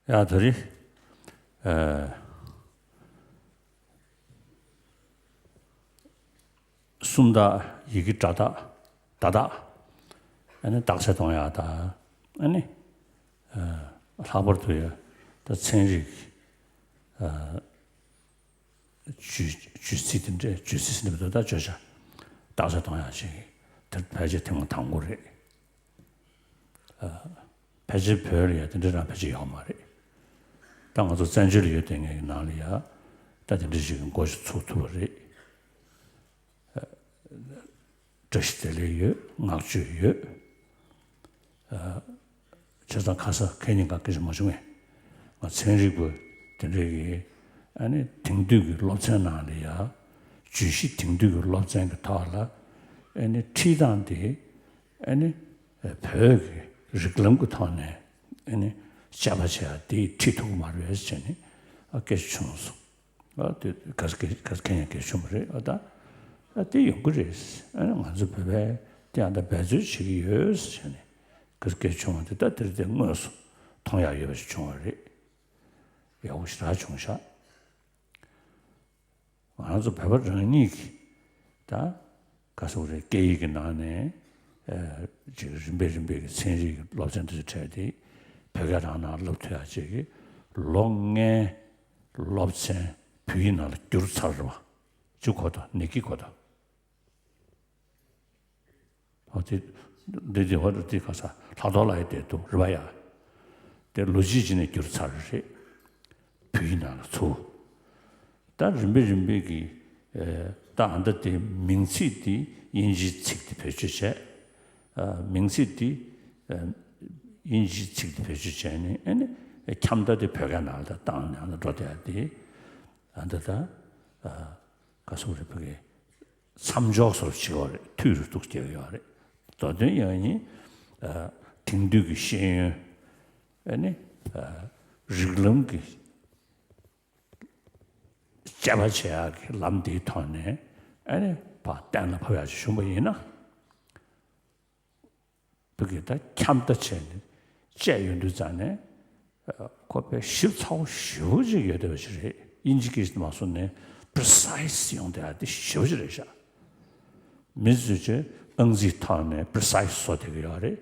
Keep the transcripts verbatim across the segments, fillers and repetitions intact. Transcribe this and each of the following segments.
ཡ་ད་རེས་ཨ་སུམ་རྟགས། ཡི་གེ་སྒྲ་རྟགས། བརྡ་རྟགས། ཨ་ནི་རྟགས་གསལ་མཐོང་ཡག་དང་། ཨ་ནི་ཨ་ལྷག་པར་དུ་ཡང་ད་ཚན་རིག་ཨ་བརྗོད་བརྗོད་ཚིག་དེ་འདྲས། བརྗོད་ཚིག་ཟེར་ནས་བརྗོད་བྱ། རྟགས་གསལ་མཐོང་ཡག་ཅིག་དེ་ཕལ་ཆེར་ཐེངས་མ་དང་པོ་རེད། ཨ་ཕལ་ཆེར་བོད་ལ་ཡང་དེ་འདྲ་རང་ཕལ་ཆེར་ཡོད་མ་རེད། ད་ང་ཚོ་བཙན་བྱོལ་ལ་ཡོད་བསྡད་མཁན་གྱི་ནང་ལ་ཡང་ད་དེ་འདྲ་ཞིག་གི་མགོ་ཞིག་ཚུགས་ཐུབ་པ་རེད། ཨ་བཀྲ་ཤིས་བདེ་ལེགས་ཡོད། བསྔགས་བརྗོད་ཡོད། ཨ་བྱས་ཙང་ཁ་སང་ཁེ་ཉིན་གང་སྐད་ཆ་མ་བྱུང་ངས། ང་ཚན་རིག་པ་དེ་འདྲ་གི་ཨ་ནི་དེང་དུས་ཀྱི་སློབ་ཚན་ནང་ལ་ཡང་། བརྗོད་གཞི་དེང་དུས་ཀྱི་སློབ་ཚན་གྱི་ཐོག་ལ་ཨ་ནི་ཁྲིད་སྟངས་དེ། ཨ་ནི་བོད་ཀྱི་རིགས་ལམ་གྱི་ཐོག་ནས་ཨ་ནི་དཔྱད་པ་བྱེད་ཡག་དེ་ཁྲིད་ཐུབ་ཀྱི་མ་རེད་ཟེར་ནས་ཨ་སྐད་ཆ་བྱུང་སོང་། ཨ་དེ་ག་ས་ག་ས་ག་ཡང་སྐད་ཆ་བྱུང་བ་རེད། ཨ་ད་ཨ་དེ་ཡོང་གི་རེད། ཨ་ནི་ང་ཚོ་བོད་པས་དེ་ཡང་ད་འབད་རྩོལ་བྱེད་ཀྱི་ཡོད་ཟེར་ནས་ག་ས་སྐད་ཆ་བྱུང་བ་དེ། ད་དེར་དེ་དངོས་སུ་མཐོང་ཡག་ཡོད་པ་ཞིག་བྱུང་བ་རེད། ཡག་པོ་ཞེ་དྲག་བྱུང་ཤག་ང་ཚོ་བོད་པ་རང་ཉིད་ཀྱིས་ད་ག་ཟེར་དགོས་རེད། སྐད་ཡིག་གི་ནང་ནས་ཨ་ཅིག་རིམ་པས་རིམ་པས་ཀྱི་ཚན་རིག་གི་སློབ་ཚན་དེ་ཚོ་ཁྲིད་དེ། བོད་སྐད་རང་ནང་བསླབ་ཐུབ་ཡག་ཅིག་གི་ལོ་ལྔའི་སློབ་ཚན་བོད་ཡིག་ནང་ལ་བསྒྱུར་ཚར་བ་ཅིག་གོ་ད། ནི་ཀི་གོ་ད། ཨོ་དེ་འདི་དེ་ཧོ་དེ་ག་ས་ལྷག་རྡོར་ལགས་ཡི་དེ་འདུག་རེད་པ་ཡ། དེ་ལོ་གཅིག་གཅིག་ནས་བསྒྱུར་ཚར་རེད། བོད་ཡིག་ནང་ལ་ཚུར། ད་རིམ་པས་རིམ་པས་ཀྱི་ཨེ་ད་ཨ་འདི་དེ་མིང་ཚིག་དེ་དབྱིན་ཇིའི་ཚིག་དེ་བེད་སྤྱོད་བྱས། ཨ་མིང་ཚིག་དེ་ཨ་དབྱིན་ཇིའི་ཚིག་དེ་བེད་སྤྱོད་བྱས་ནས། ཨ་ནི་ཁྱབ་བརྡལ་དེ་བོད་སྐད་ནང་ལ་ད་བཏང་ནས་ཨ་འདི་འགྲོ་བསྡད་ཡག་དེ། ཨ་འདི་ད་ཨ་ག་ཟེར་དགོས་རེད། བོད་སྐད་མཚམས་འཇོག་སོགས་བྱེད་ཀྱི་ཡོད་རེད། མཐུད་རུ་གཏུག་བསྡད་ཀྱི་ཡོད་རེད། མདོ་དོན་ཡང་ཡིན། ཨ་དེང་དུས་ཀྱི་ཤེས་ཡོན། ཨ་ནི་ཨ་རིགས་ལམ་གྱི་དཔྱད་པ་བྱེད་ཡག་གི་ལམ་འདིའི་ཐོག་ནས་ཨ་ནི་ཕར་གཏན་ལ་ཕབ་ཡག་ཅིག་བྱུང་བ་ཡིན་ན། བོད་སྐད་ད་ཁྱབ་བརྡལ་བྱས་ནས་བཅད་ཡོང་དུས་ཙང་ནས། ཨ་ཁོ་དཔེ་ཞིབ་ཚགས་པོ་ཞེ་པོ་ཅིག་ཡོད་བསྡད་པ་ཞིག་རེད། དབྱིན་ཇི་སྐད་ཞིག་མ་སོང་ནས་precise་ཡོང་བསྡད་ཡག་དེ་ཞེ་པོ་ཅིག་རེད་ཤག་མི་ཚོས་ཀྱི་ཨང་རྩིས་ཐོག་ནས་precise་བཟོ་བསྡད་ཀྱི་ཡོད་རེད།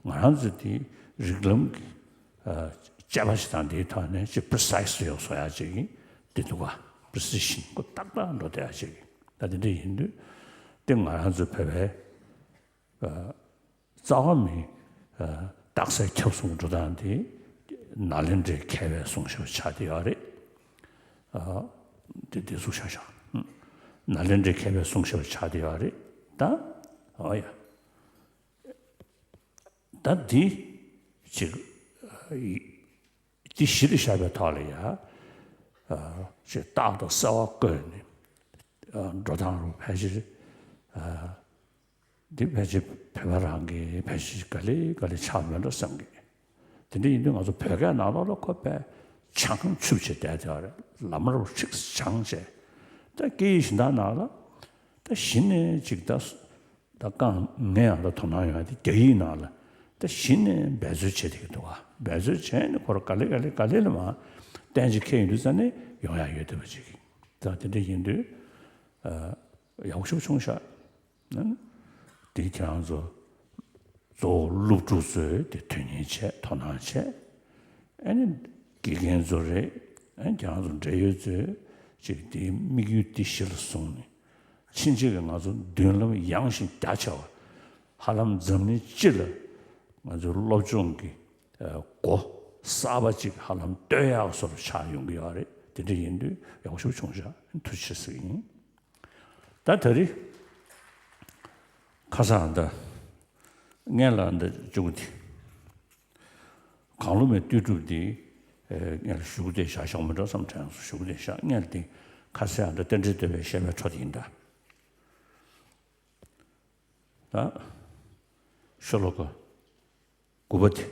ང་རང་ཚོ་དེ་རིགས་ལམ་གྱི་ཨ་དཔྱད་པ་ཞིག་དང་དེའི་ཐོག་ནས་ཅིག་precise་ཡོད་བཟོ་ཡག་ཅིག་གི་དེ་འདུག་ག precision་ཁོ་ཏག་ཏག་འགྲོ་བསྡད་ཡག་ཅིག་ད་དེ་འདྲ་ཡིན་དུས་དེ་ང་རང་ཚོ་བོད་པའི་ཨ་རྩ་བ་མི་ཨ་རྟགས་གསལ་ཁྱབ་གསུམ་འགྲོ་སྟངས་དེ་ནཱ་ལེནྡྲའི་མཁས་པའི་གསུང་བཤད་ཆགས་བསྡད་ཡོད་རེད། ཨ་དེ་དེ་ཚོ་ཤ་ཤ་ནཱ་ལེནྡྲའི་མཁས་པའི་གསུང་བཤད་ཆགས་བསྡད་ཡོད་རེད་ད། ཨོ་ཡ། ད་འདི་ཅིག་ཨ་འདི་གཞི་ལ་བཞག་པའི་ཐོག་ལ་ཡ། ཨ་ཅིག་རྟགས་དང་གསལ་བ་བཀོད་ནས་ཨ་འགྲོ་སྟངས་རུ་ཕལ་ཆེར་ཨ་འདི་ཕལ་ཆེར་བོད་པ་རང་གི་ཕལ་ཆེར་ག་ལེ་ག་ལེ་ཆགས་མེད་འགྲོ་བསམ་གི། དེ་འདྲ་ཡིན་དུས་ང་ཚོ་བོད་སྐད་ནང་ལོགས་ལ་ཁོ་དཔེ་བྱང་ཆུབ་བྱས་བསྡད་དེ་བ་རེད། ལམ་རུ་ཧྲིག་བྱང་བྱས། ད་སྐད་ཡིག་གཞན་དག་ནང་ལ་ད་གཞི་ནས་ཅིག་ད་ད་རྐང་ངས་ཡང་ད་དོ་སྣང་ཡོང་ཡ་དེ་རྒྱ་ཡིག་ནང་ལ་ད་གཞི་ནས་འབད་རྩོལ་བྱེད་བསྡད་ཀྱི་འདུག་ག་འབད་རྩོལ་བྱས་ནས་ཁོ་རང་ག་ལེ་ག་ལེ་ག་ལེ་ལ་མར་གཏན་གཅིག་འཁེལ་ཡོང་དུས་ཙ་ནས་ཡོང་ཡ་ཡོད་བསྡད་པ་ཅིག་ད་དེ་འདྲ་ཡིན་དུས་ཨ་ཡག་པོ་ཞེ་པོ་བྱུང་ཤག་དེ་ཁྱེད་རང་ཚོ་གཙོ་བོ་སློབ་ཕྲུག་ཚོས་དེ་དོན་གཉེར་བྱས། དོ་སྣང་བྱས། ཨ་ནི་དགེ་རྒན་ཚོ་རེད། ཨ་ནི་ཁྱེད་རང་ཚོ་འབྲེལ་ཡོད་ཚོས་ཅིག་དེའི་དམིགས་ཡུལ་དེ་གཞི་ལ་བཟུང་ནས། ཕྱིན་ཆད་ཀྱི་ང་ཚོ་མདུན་ལམ་ཡངས་ཤིང་རྒྱ་ཆེ་བ། ཧ་ལམ་འཛམ་གླིང་སྤྱི་ལ་ང་ཚོའི་སློབ་སྦྱོང་གི་ཨ་སྒོ་གསར་པ་ཅིག་ཧ་ལམ་གཏོད་ཡག་བཟོ་འདྲ་ཆགས་ཡོང་གི་ཡོད་རེད། དེ་འདྲ་ཡིན་དུས་ཡག་པོ་ཞེ་པོ་བྱུང་ཤག་ཐུགས་རྗེ་ཆེ་ཟེར་གྱི་ཡིན། ད་ད་རེས་ཁ་སང་འདི་སྔོན་ལ་འདི་བཅུག་སྟེ། གངས་ལྷུན་མའི་ལྟོས་གྲུབ་འདི་ཨེ་སྔོན་ལ་ཞུགས་ཏེ་བཞག་ཤོག་མི་འགྲོ་བསམ་དྲན་སོང་། ཞུགས་ཏེ་བཞག་སྔོན་ལ་འདི་ཁ་སང་འདི་རྟེན་འབྲེལ་བསྟོད་པའི་བཤད་པའི་འཕྲོ་དེ་ཡིན་ད། ད་ཤོ་ལོ་ཀ་དགུ་པ་དེ།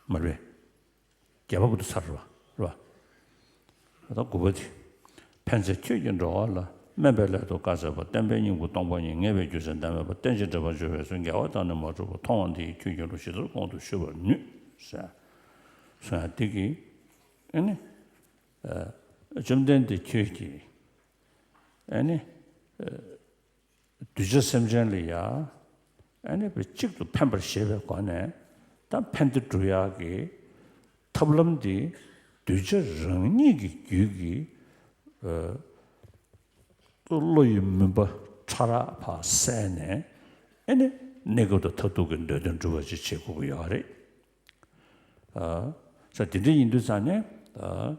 མ་རེད། བརྒྱད་པ་གོ་ཐུབ་ཚར་རེད་པ། རེད་པ། ད་དགུ་པ་དེ། ཕན་ཚུན་ཁྱོད་ཀྱི་འགྲོ་བ་ལ། དམན་པའི་སླད་དུ་བཀའ་སྩལ་པ། བརྟན་པའི་སྙིང་པོ་སྟོང་པ་ཉིད། ངེས་པའི་རྒྱུ་མཚན་གདམས་པའི་བར། རྟེན་ཅིང་འབྲེལ་པར་འབྱུང་བའི་ཚུལ། འགལ་བ་དག་ནི་མ་གྲུབ་པ། མཐོང་བ་འདི་ཡི་ཁྱོད་ཀྱི་ལུགས། ཇི་ལྟར་གོང་དུ་ཞུས་པར་ནུས། ཟེར་སོང་ཡ་འདི་གིས་ཨེ་ནི། ཨ། བཅོམ་ལྡན་འདས་ཁྱོད་ཀྱིས་ཨེ་ནི། ཨ། གདུལ་བྱ་སེམས་ཅན་ལ་ཡ་ཨེ་ནི་གཅིག་ཏུ་ཕན་པར་བཞེད་པའི་སྒོ་ནས། ད་ཕན་བདེ་སྒྲུབ་ཡག་གི་ཐབས་ལམ་འདི་གདུལ་བྱ་རང་ཉིད་ཀྱི་རྒྱུད་ཀྱི། ཨ། བློ་ཡི་མུན་པ་ཕྲ་རགས་ཕར་བསལ་ནས། ཨེ་ནི་གནས་སྐབས་དང་མཐར་ཐུག་གི་འདོད་དོན་འགྲུབ་པ་ཅིག་བྱེད་དགོས་ཀྱི་ཡོད་རེད། ཨ། ས་དེ་འདྲ་ཡིན་དུས་ཙང་ནས། ཨ།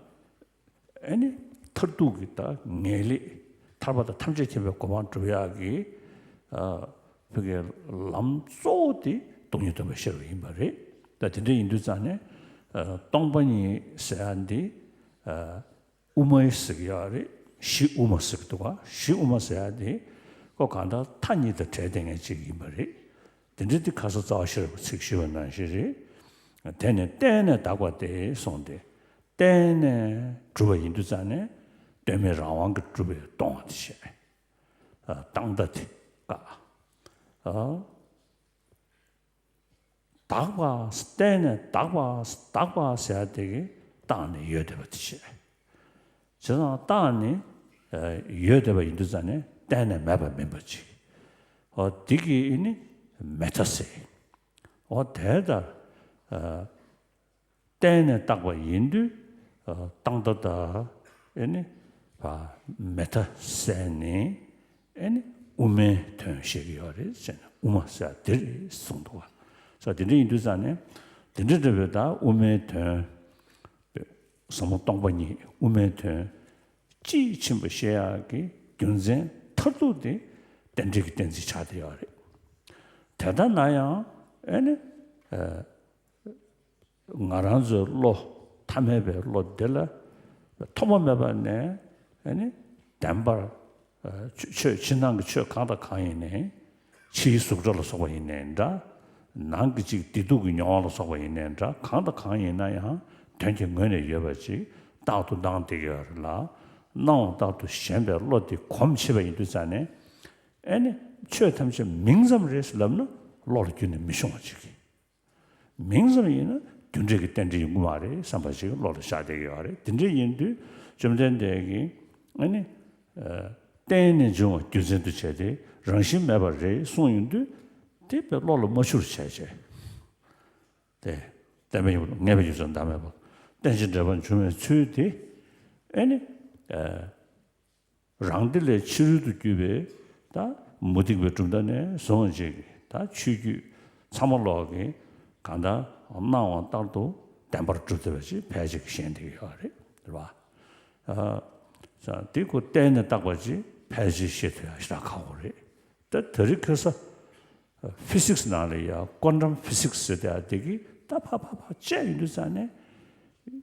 ཨེ་ནི་མཐར་ཐུག་གི་ད་ངེས་ལེགས། ཐར་པ་དང་ཐམས་ཅད་མཁྱེན་པའི་གོ་འཕང་སྒྲུབ་ཡག་གི། ཨ། བོད་ཀྱི་ལམ་གཙོ་བོ་དེ་སྟོང་ཉིད་སྟོན་པའི་ཤེས་རབ་ཡིན་པ་རེད། ད་དེ་འདྲ་ཡིན་དུས་ཙང་ནས། ཨ། སྟོང་པ་ཉིད་ཟེར་ཡག་འདི། ཨ། དབུ་མའི་ཟེར་གྱི་ཡོད་རེད། གཞི་དབུ་མ་ཟེར་གྱི་འདུག་ག་གཞི་དབུ་མ་ཟེར་ཡག་དེ་ཁོ་གང་ལྟར་མཐའ་གཉིས་དང་བྲལ་བསྡད་མཁན་ཅིག་ཡིན་པ་རེད། དེ་འདྲ་དེ་ཁ་སང་རྩ་བ་ཤེས་རབ་ཀྱི་ཚིག་ཞུས་པ་ནང་བཞིན་རེད། དེ་ནི་བརྟེན་ནས་དག་པ་སྟེ་གསུངས་ཏེ། བརྟེན་ནས་གྲུབ་པ་ཡིན་དུས་ཙང་ནས་ལྟོས་མེད་རང་དབང་གིས་གྲུབ་པའི་སྟོང་པ་དེ་བཤད། ཨ། སྟོང་པ་དེ་བཀག་ཨ། དག་པ། བརྟེན་ནས་དག་པ། དག་པ་ཟེར་ཡག་དེ་གིས་རྟག་ནས་ཡོད་བསྡད་པ་དེ་བཤད། བྱས་ཙང་རྟག་ནས། ཨ། ཡོད་བསྡད་པ་ཡིན་དུས་ཙང་ནས་གཏན་ནས་མེད་པ་མིན་པ་ཅིག་འོ་དེ་གིས་ཨེ་ནི་མེད་མཐའ་ཟེར། འོ་དེ་ལྟར། ཨ། བརྟེན་ནས་བཏགས་པ་ཡིན་དུས། ཨ། སྟོང་པ་དང་ཨེ་ནི་མེད་མཐའ་བསལ་ནས། ཨེ་ནི་དབུ་མའི་དོན་བཤད་ཀྱི་ཡོད་རེད་ཟེར་ནས། དབུ་མ་ཟེར་དེ་རེད་གསུངས་འདུག་བ། ས་དེ་འདྲ་ཡིན་དུས་ཙང་ནས། དེ་འདྲ་འདྲ་བའི་ད་དབུ་མའི་དོན། ཟབ་མོ་སྟོང་པ་ཉིད་དབུ་མའི་དོན་དཔྱིས་ཕྱིན་པ་བཤད་ཡག་གི་རྒྱུ་མཚན་མཐར་ཐུག་དེ་རྟེན་འབྲེལ་གྱི་གཏན་ཚིགས་ཆགས་བསྡད་ཡོད་རེད། དེ་ལྟ་ན་ཡང་ཨེ་ནི། ཨ། ང་རང་ཚོའི་བློ། ཐ་མལ་པའི་བློ་འདི་ལ་ཐོག་མ་མེད་པ་ནས་ཨ་ནི་བདེན་པར། ཨ། ཆོས། ཆོས་ཕྱི་ནང་གི་ཆོས་གང་དང་གང་ཡིན་ནའི། ཕྱིའི་གཟུགས་སྒྲ་ལ་སོགས་པ་ཡིན་ནའི་འདྲ། ནང་གི་ཅིག་བདེ་སྡུག་གི་མྱོང་བ་ལ་སོགས་པ་ཡིན་ནའི་འདྲ། གང་དང་གང་ཡིན་ན་ཡང་དོན་གྱི་ངོས་ནས་ཡོད་པ་ཅིག་རྟག་ཏུ་སྣང་བསྡད་ཀྱི་ཡོད་རེད་ལ། སྣང་བ་རྟག་ཏུ་ཞེན་པའི་བློ་དེ་གོམས་ཆེ་བ་ཡིན་དུས་ཙང་ནས། ཨེ་ནི་ཆོས་ཐམས་ཅད་མིང་ཙམ་རེད་ལབ་ན་བློ་ལ་ཁྱོན་ནས་མི་ཤོང་བ་ཅིག་མིང་ཙམ་ཡིན་ན་རྒྱུ་འབྲས་ཀྱི་རྟེན་འབྲེལ་ཡོང་གི་མ་རེད་བསམ་པ་ཞིག་བློ་ལ་ཤར་བསྡད་ཀྱི་ཡོད་རེད། དེ་འདྲ་ཡིན་དུས་བཅོམ་ལྡན་འདས་ཀྱིས་ཨ་ནི། ཨ། བརྟེན་ནས་འབྱུང་བ་རྒྱུ་མཚན་དུ་བྱས་ཏེ་རང་བཞིན་མེད་པ་རེད་གསུངས་ཡོང་དུས། དེ་དཔེ་བློ་ལ་མ་ཆུད་པར་བྱས་བྱས། དེ་བརྟེན་པའི་ངེས་པའི་རྒྱུ་མཚན་གདམས་པའི་བར། རྟེན་ཅིང་འབྲེལ་པར་འབྱུང་བའི་ཚུལ་དེ་ཨེ་ནི། ཨ། རང་སྡེ་ལས་ཕྱི་རོལ་དུ་གྱུར་པའི་ད་མུ་སྟེགས་པའི་གྲུབ་མཐའ་ནས་བཟུང་བ་ཅིག་གི་ད་ཆོས་བརྒྱུད་ཚང་མ་ལོག་གི་གང་ལྟར་སྣང་བ་ལྟར་དུ་བདེན་པར་གྲུབ་བསྡད་པ་ཅིག་ཕལ་ཆེར་ཞེན་བསྡད་ཀྱི་ཡོད་རེད། རེད་པ། ཨ། ས་དེ་ཁོ་བརྟེན་ནས་བཏགས་པ་ཅིག་ཕལ་ཆེར་བཤད་ཐུབ་ཡ་ཞེ་དྲག་ཁག་པོ་རེད། ད་དེ་རིང་ཁ་སང་ཕི་སིག་སི་ནང་ལ་ཡ་ཀོན་ཊམ་ཕི་སིག་སི་ཟེར་དེ་ཡ་དེ་གི་ད་ཕ་ཕ་ཕ་བཅད་ཡོང་དུས་ཙང་ནས།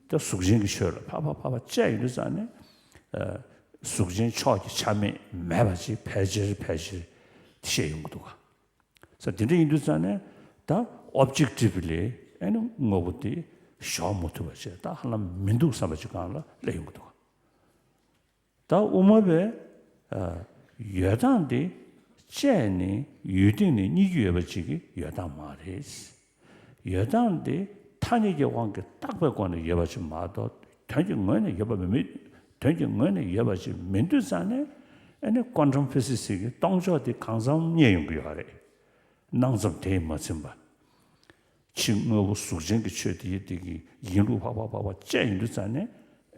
ད་གཟུགས་ཅན་གྱི་ཆོས་ལ་ཕ་ཕ་ཕ་ཕ་བཅད་ཡོང་དུས་ཙང་ནས། ཨ། གཟུགས་ཅན་ཕྱོགས་ཀྱི་ཆ་མེད་མེད་པ་ཅིག་ཕལ་ཆེར་ཕལ་ཆེར་བཤད་ཡོང་གི་འདུག་ག་ས་དེ་འདྲ་ཡིན་དུས་ཙང་ནས་ད་ཨོབ་ཇེག་ཊིབ་ལི་ཨེ་ནི་དངོས་པོ་དེ་བཞག་མ་ཐུབ་པ་བྱས། ད་ཧ་ལམ་མི་འདུག་བསམ་པ་ཅིག་སྒང་ལ་སླེབས་ཡོང་གི་འདུག་ག་ད་དབུ་མ་པས། ཨ། ཡོད་སྟངས་དེ་བཅད་ནས་ཡུལ་སྟེང་ནས་རྙེད་རྒྱུ་ཡོད་པ་ཅིག་གི་ཡོད་སྟངས་མ་རེད། ཡོད་སྟངས་དེ་ཐ་སྙད་ཀྱི་དབང་གིས་བཏགས་པའི་སྒོ་ནས་ཡོད་པ་ཅིག་མ་གཏོགས། དོན་གྱི་ངོས་ནས་ཡོད་པ་མི། མི། དོན་གྱི་ངོས་ནས་ཡོད་པ་ཅིག་མིན་དུས་ཙང་ནས། ཨེ་ནི་ཀོན་ཊམ་ཕི་སིག་སི་གི་སྟོང་ཕྱོགས་དེ་གང་འཚམ་རྙེད་ཡོང་གི་ཡོད་རེད། སྣང་ཙམ་དེས་མ་ཚིམ་པ། ཕྱི་དངོས་པོ་གཟུགས་ཅན་གྱི་ཆོས་དེ་ཡི་དེ་གི་ཡིན་ལུགས་ཕ་ཕ་ཕ་ཕ་བཅད་ཡོང་དུས་ཙང་ནས།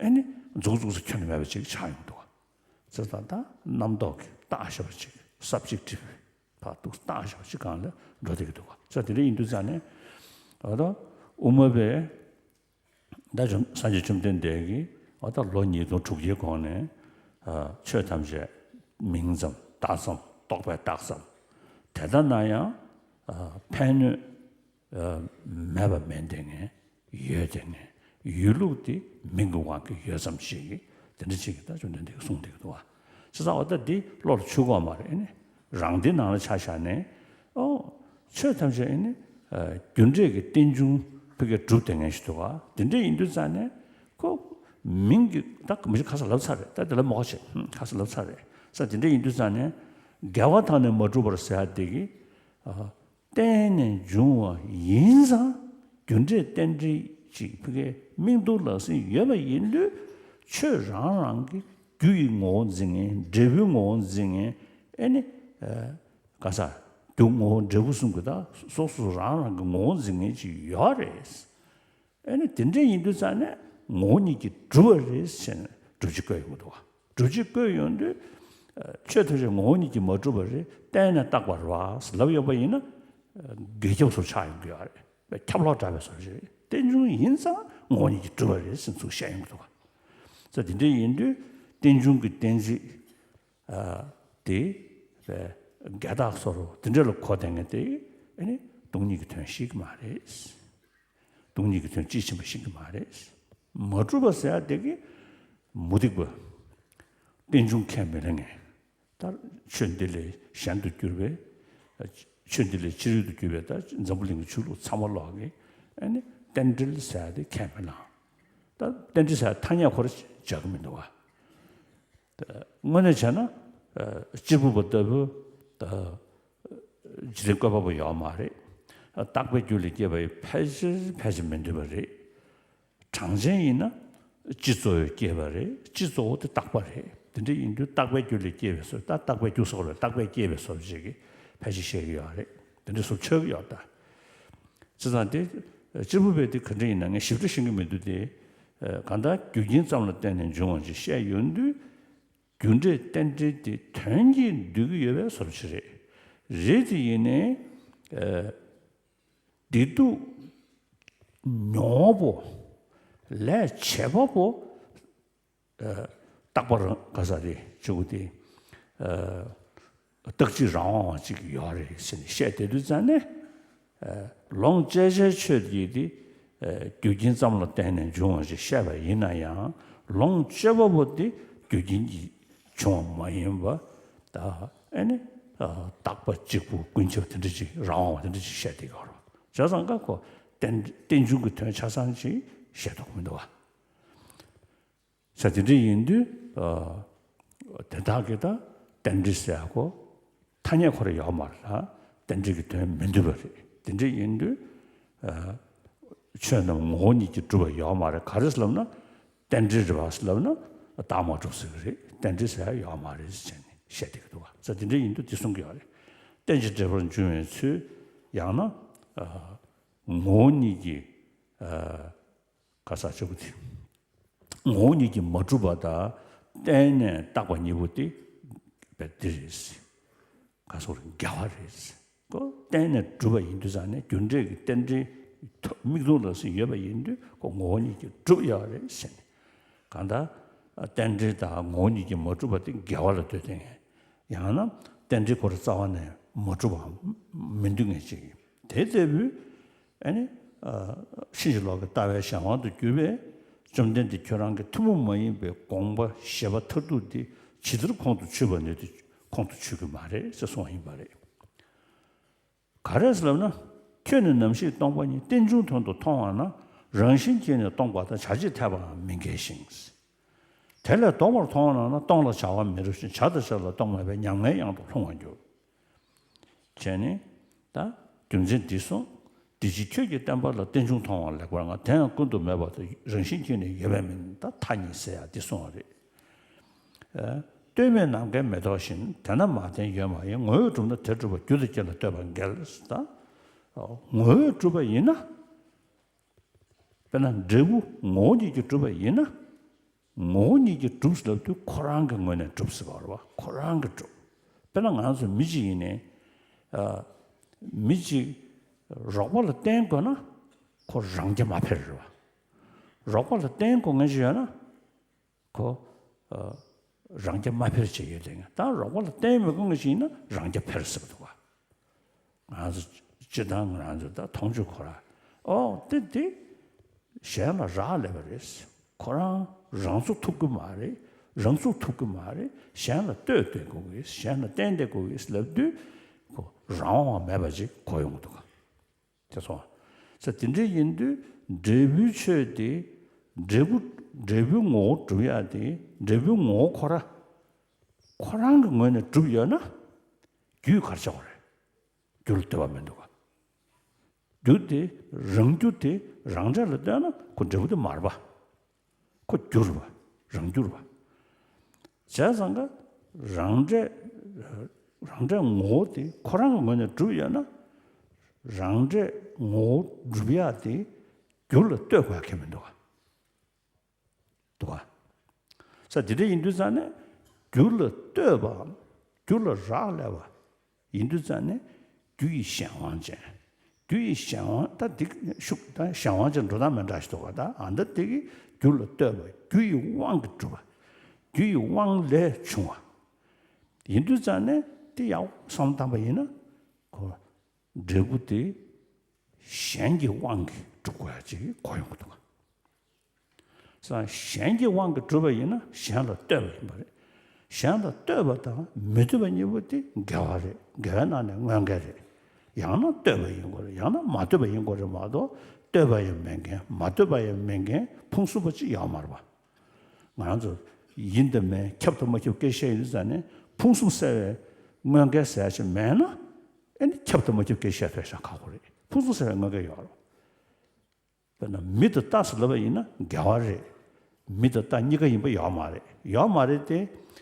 ཨེ་ནི་རྫོགས་རྫོགས་སུ་ཁྱོན་ནས་མེད་པ་ཅིག་ཆགས་ཡོང་གི་འདུག་ག་ཚེ་ད་ལྟ་རྣམ་རྟོག་གིས་བཏགས་བཞག་པ་ཅིག་སབ་ཇེག་ཊིབ་ཕར་འདུག་བཏགས་བཞག་པ་ཅིག་སྒང་ལ་འགྲོ་བསྡད་ཀྱི་འདུག་ག་ཚེ་དེ་འདྲ་ཡིན་དུས་ཙང་ནས། ཨ། ད་དབུ་མ་པས། ད་བཅོམ། སངས་རྒྱས་བཅོམ་ལྡན་འདས་ཀྱིས་འོ་ད་ལོ་ཉིས་སྟོང་དྲུག་བརྒྱའི་གོང་ནས། ཨ། ཆོས་ཐམས་ཅད་མིང་ཙམ་བཏགས་ཙམ་རྟོག་པས་བཏགས་ཙམ། དེ་ལྟ་ན་ཡང་། ཨ། ཕན་གནོད། ཨ། མེད་པ་མིན་བསྡད་མཁན། ཡོད་བསྡད་མཁན། ཡོད་ལུགས་དེ་མིང་གི་དབང་གིས་ཡོད་ཙམ་ཞིག་གི་དེ་འདྲ་ཅིག་གི་ད་བཅོམ་ལྡན་འདས་ཀྱིས་གསུངས་བསྡད་ཀྱི་འདུག་བ། བྱས་ཙང་འོ་ད་འདི་བློ་ལ་ཆུད་དགོས་མ་རེད། ཨེ་ནི་རང་སྡེ་ནང་ལ་ཆ་བཞག་ནས། ཨོ། ཆོས་ཐམས་ཅད་ཨེ་ནི། ཨ། རྒྱུ་འབྲས་ཀྱི་རྟེན་འབྱུང་ཕ་གིར་གྲུབ་བསྡད་མཁན་ཞིག་འདུག་ག་དེ་འདྲ་ཡིན་དུས་ཙང་ནས་ཁོ་མིང་གི་ད་མི་ཁ་སང་ལབ་ཚར་རེད། ད་དེ་ལ་མོ་ཁ་ཆེ་ཁ་སང་ལབ་ཚར་རེད། ས་དེ་འདྲ་ཡིན་དུས་ཙང་ནས་འགལ་བ་དག་ནི་མ་གྲུབ་པར་ཟེར་ཡ་དེ་གི་ཨ། བརྟེན་ནས་འབྱུང་བ་ཡིན་ཙང་རྒྱུ་འབྲས་རྟེན་འབྲེལ་ཅིག་ཕ་གིའི་མིང་དུ་ལ་ཟིན་ཡོད་པ་ཡིན་དུས། ཆོས་རང་རང་གི་རྒྱུ་ཡི་ངོ་བོ་འཛིན་མཁན། འབྲས་བུའི་ངོ་བོ་འཛིན་མཁན། ཨེ་ནི། ག་ས། རྒྱུ་ངོ་བོ་འབྲས་བུ་གསུམ་གྱི་ད་སོ་སོ་རང་རང་གི་ངོ་བོ་འཛིན་མཁན་ཅིག་ཡོད་རེད། ཨེ་ནི་དེ་འདྲ་ཡིན་དུས་ཙང་ནས་ངོ་བོ་ཉིད་ཀྱིས་གྲུབ་པ་རེད་ཟེར་ནས་སྒྲུབ་བྱེད་བཀོད་ཡོང་གི་འདུག་བ། སྒྲུབ་བྱེད་བཀོད་ཡོང་དུས། ཆོས་ཐམས་ཅད་ངོ་བོ་ཉིད་ཀྱིས་མ་གྲུབ་པ་རེད། བརྟེན་ནས་བཏགས་པ་རེད་བ་ཟེར་ལབ་ཡོང་པ་ཡིན་ན། འགལ་རྐྱབ་བཟོ་ཆགས་ཡོང་གི་ཡོད་རེད། ཁྱབ་ལོག་འདྲ་བའི་བཟོ་ཞིག་རེད། རྟེན་འབྱུང་ཡིན་ཙང་ངོ་བོ་ཉིད་ཀྱིས་གྲུབ་པ་རེད་ཟེར་ཚུལ་བཤད་ཡོང་གི་འདུག་བ། ས་དེ་འདྲ་ཡིན་དུས་རྟེན་འབྱུང་གི་གཏན་ཚིགས། ཨ། དེ། འགལ་རྟགས་སོགས་དེ་འདྲ་ལ་གོ་བསྡད་མཁན་དེ། ཨེ་ནི་སྟོང་ཉིད་ཀྱི་དོན་ཤེས་ཀྱི་མ་རེད། སྟོང་ཉིད་ཀྱི་དོན་དཔྱིས་ཕྱིན་པ་ཤེས་ཀྱི་མ་རེད། མ་གྲུབ་པ་ཟེར་ཡ་དེ་གི་མུ་སྟེགས་པ། རྟེན་འབྱུང་ཁས་མི་ལེན་མཁན། ད་ཆོས་འདི་ལས་གཞན་དུ་གྱུར་པའི། ཆོས་འདི་ལས་ཕྱི་རོལ་དུ་གྱུར་པའི་ད་འཛམ་བུ་གླིང་གི་ཆོས་ལུགས་ཚང་མ་ལོག་གི། ཨེ་ནི་རྟེན་འབྲེལ་ཟེར་ཡ་དེ་ཁས་མི་བླངས། ད་རྟེན་འབྲེལ་ཟེར་ཡ་ཐ་སྙད་ཁོ་རང་སྦྱར་གི་མི་འདུག་བ། དངོས་གནས་བྱས་ན། ཨ། གཅེར་བུ་པ་ལྟ་བུ། ཨ། འཇིག་རྟེན་བཀོད་པ་པོ་ཡོད་མ་རེད། རྟག་པའི་རྒྱུ་ལས་སྐྱེས་པ་ཡི་ཕལ་ཆེར་ཕལ་ཆེར་མི་འདུས་པ་རེད། གྲངས་ཅན་ཡིན་ན་སྤྱི་གཙོ་བོས་སྐྱེས་པ་རེད། སྤྱི་གཙོ་བོ་དེ་རྟག་པ་རེད། དེ་འདྲ་ཡིན་དུས་རྟག་པའི་རྒྱུ་ལས་སྐྱེས་པའི་བཟོ། ད་རྟག་པའི་རྒྱུ་སོགས་ལ་རྟག་པས་སྐྱེས་པའི་བཟོ་ཅིག་གིས་ཕལ་ཆེར་བཤད་ཀྱི་ཡོད་རེད། དེ་འདྲ་བཟོ་ཆོག་གི་ཡོད་ད། བྱས་ཙང་དེ་གཅེར་བུ་པས་དེ་ག་འདྲ་ཡིན་ན་ངས་ཞིབ་ཕྲ་ཤེས་ཀྱི་མི་འདུག་སྟེ། གང་ལྟར་རྒྱུ་རྐྱེན་ཙམ་ལ་བརྟེན་ནས་འབྱུང་བ་ཅིག་བཤད་ཡོང་དུས། རྒྱུ་འབྲས་རྟེན་འབྲེལ་དེ་དོན་གྱིས་འདུས་ཀྱི་ཡོད་པའི་བཟོ་འདྲ་ཞིག་རེད། རེད་དེ་ཡིན་ནའི། ཨ། བདེ་སྡུག་མྱོང་བ་པོ། ལས་བྱེད་པ་པོ། ཨ། རྟག་པ་རང་ག་ས་རེད་ཅིག་དེ། ཨ། རྟག་གཅིག་རང་དབང་བ་ཅིག་ཡོད་རེད་ཟེར་ནས་བཤད་བསྡད་དུས་ཙང་ནས། ཨ། ལོངས་སྤྱད་བྱའི་ཆོས་དེ་དེ། ཨ། རྒྱུ་རྐྱེན་ཙམ་ལ་བརྟེན་ནས་འབྱུང་བ་ཞེས་བཤད་པ་ཡིན་ན་ཡང་། ལོངས་སྤྱོད་པ་པོ་དེ་རྒྱུ་རྐྱེན་གྱིས་བྱུང་བ་མ་ཡིན་པ། ད་ཨེ་ནི། ཨ། རྟག་པ་གཅིག་པུ་ཀུན་ཁྱབ་དེ་འདྲ་ཅིག་རང་དབང་བ་དེ་འདྲ་ཅིག་བཤད་བསྡད་ཡོད་རེད། བྱས་ཙང་ཀ་ཁོ་རྟེན་རྟེན་འབྱུང་གི་དོན་ཆ་ཚང་ཅིག་བཤད་ཐུབ་ཀྱི་མི་འདུག་བ། ས་དེ་འདྲ་ཡིན་དུས། ཨ། དེ་དག་གི་ད་རྟེན་འབྲེལ་ཟེར་ཡ་ཁོ་ཐ་སྙད་ཁོ་རང་ཡོད་མ་རེད་ལ། རྟེན་འབྲེལ་གྱི་དོན་མི་འདུས་པ་རེད། དེ་འདྲ་ཡིན་དུས། ཨ། ཆོས་རྣམས་ངོ་བོ་ཉིད་ཀྱིས་གྲུབ་པ་ཡོད་མ་རེད། ག་རེ་ཟེར་ལབ་ན། རྟེན་འབྲེལ་རེད་པ་ཟེར་ལབ་ན་རྟགས་མ་གྲུབ་ཟེར་གི་རེད། རྟེན་འབྲེལ་ཟེར་ཡ་ཡོད་མ་རེད་ཟེར་ནས་བཤད་བསྡད་ཀྱི་འདུག་བ། ས་དེ་འདྲ་ཡིན་དུས་དེ་གསུང་གི་ཡོད་རེད། རྟེན་ཅིང་འབྲེལ་པར་འབྱུང་བའི་ཚུལ། ཡང་ན། ཨ། ངོ་བོ་ཉིད་ཀྱིས། ཨ། ག་ས་ཆོས་སྐུ་དེ། ངོ་བོ་ཉིད་ཀྱིས་མ་གྲུབ་པ་དང་བརྟེན་ནས་བཏགས་པ་གཉིས་པོ་དེ་བས་འདི་རེད། ག་སོགས་འགལ་བ་རེད། ཁོ་བརྟེན་ནས་གྲུབ་པ་ཡིན་དུས་ཙང་ནས་རྒྱུ་འབྲས་ཀྱི་རྟེན་འབྲེལ་མིག་མཐོང་ལ་སོགས་ཡོད་པ་ཡིན་དུས་ཁོ་ངོ་བོ་ཉིད་ཀྱིས་གྲུབ་ཡོད་རེད་ཟེར་ནས། གང་ལྟར་རྟེན་འབྲེལ་དང་ངོ་བོ་ཉིད་ཀྱིས་མ་གྲུབ་པ་དེ་འགལ་བ་ལ་ལྟོས་ཏེ། ཡང་ན་རྟེན་འབྲེལ་ཁོ་རང་རྩ་བ་ནས་མ་གྲུབ་པ་མི་འདུག་ངེས་ཅིག་དེ་ལྟ་བུའི། ཨ་ནི། ཨ། ཕྱིན་ཅི་ལོག་གི་ལྟ་བའི་གཞན་དབང་དུ་གྱུར་པས། བཅོམ་ལྡན་འདས་ཁྱོད་རང་གི་ཐུན་མོང་མ་ཡིན་པའི་དགོངས་པ་བཞེད་པ་མཐར་ཐུག་འདི་ཇི་ལྟར་ཁོང་དུ་ཆུད་པ་ནུས་ཏེ་ཁོང་དུ་ཆུད་ཀྱི་མ་རེད་ཟེར་གསུངས་པ་ཡིན་པ་རེད། ག་རེ་ཟེར་ལབ་ན། ཁྱོད་ནི་ནམ་ཞིག་སྟོང་པ་ཉིད་རྟེན་འབྱུང་དོན་དུ་མཐོང་བ་ན། རང་བཞིན་གྱིས་ནི་སྟོང་པ་དང་བྱ་བྱེད་འཐད་པའང་མི་འགལ་ཞིང་། དེ་ལས་ལྡོག་པར་མཐོང་བ་ན། སྟོང་ལ་བྱ་བ་མི་རུང་ཞིང་། བྱ་དང་བྱེད་ལ་སྟོང་མེད་པས། ཉམ་ངའི་གཡང་དུ་ལྷུང་བར་འགྱུར། བྱས་ནས། ད་རྒྱུ་མཚན་འདི་གསུངས། དེ་ཕྱིར་ཁྱོད་ཀྱིས་བསྟན་པ་ལ། རྟེན་འབྱུང་མཐོང་བ་ལེགས་པར་མངའ། དེ་ཡང་ཀུན་ཏུ་མེད་པ་དང་། རང་བཞིན་གྱིས་ནི་ཡོད་པའི་མིན། ད་མཐའ་གཉིས་ཟེར་ཡ་འདི་གསུངས་པ་རེད། ཨ། ལྟོས་མེད་ནམ་མཁའི་མེ་ཏོག་བཞིན། དེ་རྣམས་མ་བརྟེན་ཡོད་མ་ཡིན། ངོ་བོས་གྲུབ་ན་དེ་གྲུབ་པ། རྒྱུ་དང་རྐྱེན་ལ་ལྟོས་པ་འགལ། ད་ངོ་བོས་གྲུབ་པ་ཡིན་ན། དཔེར་ན་འབྲས་བུ་ངོ་བོ་ཉིད་ཀྱིས་གྲུབ་པ་ཡིན་ན། ངོ་བོ་ཉིད་ཀྱིས་གྲུབ་ཟེར་ལབ་དུས་ཁོ་རང་གི་ངོས་ནས་གྲུབ་ཟེར་བ་རེད་བ། ཁོ་རང་གིས་གྲུབ། དཔེར་ན་ང་ཚོ་མི་གཅིག་ཡིན་ནའི། ཨ། མི་གཅིག་རོགས་པ་ལ་བརྟེན་དགོས་ན་ཁོ་རང་རྐྱ་མ་འཕེར་རེད་བ། རོགས་པ་ལ་བརྟེན་དགོས་ངེས་ཅིག་ཡོད་ན་ཁོ། ཨ། རང་རྐྱ་མ་འཕེར་བྱས་ཡོད་དེ། ད་རོགས་པ་ལ་བརྟེན་མི་དགོས་ངེས་ཅིག་ཡིན་ན་རང་རྐྱ་འཕེར་ཟེར་བ་འདུག་བ། ང་ཚོ་སྤྱིར་བཏང་ང་རང་ཚོ་ད་མཐོང་ཆོས་ཁོ་ར། ཨོ་དེ་དེ་གཞན་ལ་རག་ལས་པ་རེད། ཁོ་རང་རང་ཚོ་ཐུབ་ཀྱི་མ་རེད། རང་ཚུགས་ཐུབ་ཀྱི་མ་རེད། གཞན་ལ་ལྟོས་ཏེ་དགོས་ཀྱི། གཞན་ལ་བརྟེན་ཏེ་དགོས་ཀྱི་ལབ་དུས་ཁོ་རང་དབང་མེད་པ་ཅིག་གོ་ཡོང་གི་འདུག་ག། དེ་སོང་ས་དེ་འདྲ་ཡིན་དུས་འབྲས་བུའི་ཆོས་དེ་འབྲས་བུ་འབྲས་བུའི་ངོ་བོ་གྲུབ་ཡག་དེ་འབྲས་བུའི་ངོ་བོ་ཁོ་ར། ཁོ་རང་གི་ངོས་ནས་གྲུབ་ཡོད་ན། རྒྱུས་ག་རེ་ཆགས་པ་རེད། རྒྱུ་ལ་ལྟོས་པ་མི་འདུག་ག་རྒྱུ་དེ། རང་རྒྱུ་དེ་རང་འབྲས་ལ་ལྟོས་ན་ཁོ་འབྲས་བུ་དེ་མ་རེད་པ། ཁོ་རྒྱུ་རེད་པ། རང་རྒྱུ་རེད་པ། བྱས་ཙང་ཀ་རང་འབྲས། རང་འབྲས་ངོ་བོ་དེ་ཁོ་རང་གི་ངོས་ནས་གྲུབ་ཡོད་ན། རང་འབྲས་ངོ་བོ་གྲུབ་ཡག་དེ་རྒྱུ་ལ་ལྟོས་དགོས་ཡག་གང་ཡང་མི་འདུག་ག་འདུག་ག་ས་དེ་འདྲ་ཡིན་དུས་ཙང་ནས། རྒྱུ་ལ་ལྟོས་པའམ། རྒྱུ་ལ་རག་ལས་པ་ཡིན་དུས་ཙང་ནས། རྒྱུ་ཡི་གཞན་དབང་ཅན། རྒྱུ་ཡི་གཞན་དབང་། ད་འདི་ཤུགས་ད་གཞན་དབང་ཅན་འགྲོ་སྟངས་མི་འདྲ་ཞིག་འདུག་ག་ད་ཨ་ད་འདི་གི་རྒྱུ་ལ་ལྟོས་པ། རྒྱུ་ཡི་དབང་གིས་གྲུབ་པ། རྒྱུ་ཡི་དབང་ལས་བྱུང་བ་ཡིན་དུས་ཙང་ནས། དེ་ཡག་པོ་བསམ་བློ་བཏང་པ་ཡིན་ན། ཁོ་འབྲས་བུ་དེ་གཞན་གྱི་དབང་གིས་གྲུབ་དགོས་ཡ་ཅིག་གོ་ཡོང་གི་འདུག་ག་ས་གཞན་གྱི་དབང་གིས་གྲུབ་པ་ཡིན་ན་གཞན་ལ་ལྟོས་པ་ཡིན་པ་རེད། གཞན་ལ་ལྟོས་པ་དང་མི་ལྟོས་པ་གཉིས་པོ་དེ་འགལ་བ་རེད། འགལ་བའི་ནང་ནས་དངོས་འགལ་རེད། ཡང་ན་ལྟོས་པ་ཡིན་དགོས་རེད། ཡང་ན་མ་ལྟོས་པ་ཡིན་དགོས་རེད་མ་གཏོགས། ལྟོས་པ་ཡང་མེད་མཁན། མ་ལྟོས་པ་ཡང་མེད་མཁན་ཕུང་གསུམ་པ་ཅིག་ཡོད་མ་རེད་པ། ང་རང་ཚོ་ཡིན་དང་མིན་ཁྱབ་དང་མ་ཁྱབ་སྐད་ཆ་བཤད་ཡོང་དུས་ཙང་ནས། ཕུང་གསུམ་གསལ་བའི་དངོས་འགལ་ཟེར་ཡ་ཅིག་མེད་ན། ཨེ་ནི་ཁྱབ་དང་མ་ཁྱབ་སྐད་ཆ་བཤད་ཐུབ་ཤག་ཁག་པོ་རེད། ཕུང་གསུམ་གསལ་བའི་དངོས་འགལ་ཡོད་རེད། དཔེར་ན་མི་དང་རྟ་ཟེར་ལབ་པ་ཡིན་ན་འགལ་བ་རེད། མི་དང་རྟ་གཉིས་ཀ་ཡིན་པ་ཡོད་མ་རེད། ཡོད་མ་རེད་དེ།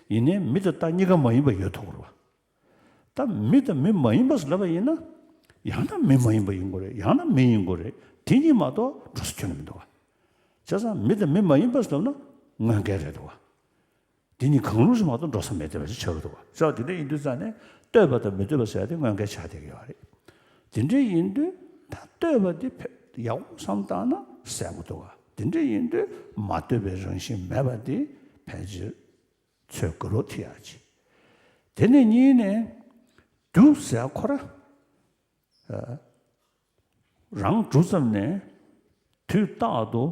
ཡིན་ནའི་མི་དང་རྟ་གཉིས་ཀ་མ་ཡིན་པ་ཡོད་ཐུབ་ཀྱི་རེད་པ། ད་མི་དང་མི་མ་ཡིན་པ་ཟེར་ལབ་པ་ཡིན་ན། ཡང་ན་མི་མ་ཡིན་པ་ཡིན་དགོས་རེད། ཡང་ན་མི་ཡིན་དགོས་རེད། དེ་གཉིས་མ་གཏོགས་འགྲོ་ས་ཁྱོན་ནས་མི་འདུག་ག་བྱས་ཙང་མི་དང་མི་མ་ཡིན་པ་ཟེར་ལབ་ན་དངོས་འགལ་རེད་འདུག་ག་དེ་གཉིས་གང་རུང་ཞིག་མ་གཏོགས་འགྲོ་ས་མེད་བསྡད་པ་ཞིག་ཆགས་ཀྱི་འདུག་ག་ས་དེ་འདྲ་ཡིན་དུས་ཙང་ནས། ལྟོས་པ་དང་མི་ལྟོས་པ་ཟེར་ཡ་དེ་དངོས་འགལ་ཆགས་བསྡད་ཀྱི་ཡོད་རེད། དེ་འདྲ་ཡིན་དུས་ད་ལྟོས་པ་དེ་ཕལ། ཡག་པོ་བསམ་བཏང་ན་གསལ་པོ་འདུག་ག་དེ་འདྲ་ཡིན་དུས་མ་ལྟོས་པའི་རང་བཞིན་མེད་པ་དེ་ཕལ་ཆེར་ཚོད་དགོས་རོགས་ཐེ་ཡག་ཅིག་དེ་ནས་གཉིས་ནས། རྒྱུ་ཟེར་ཁོ་ར། ཨ། རང་གྲུབ་ཙམ་ནས་དུས་རྟག་ཏུ།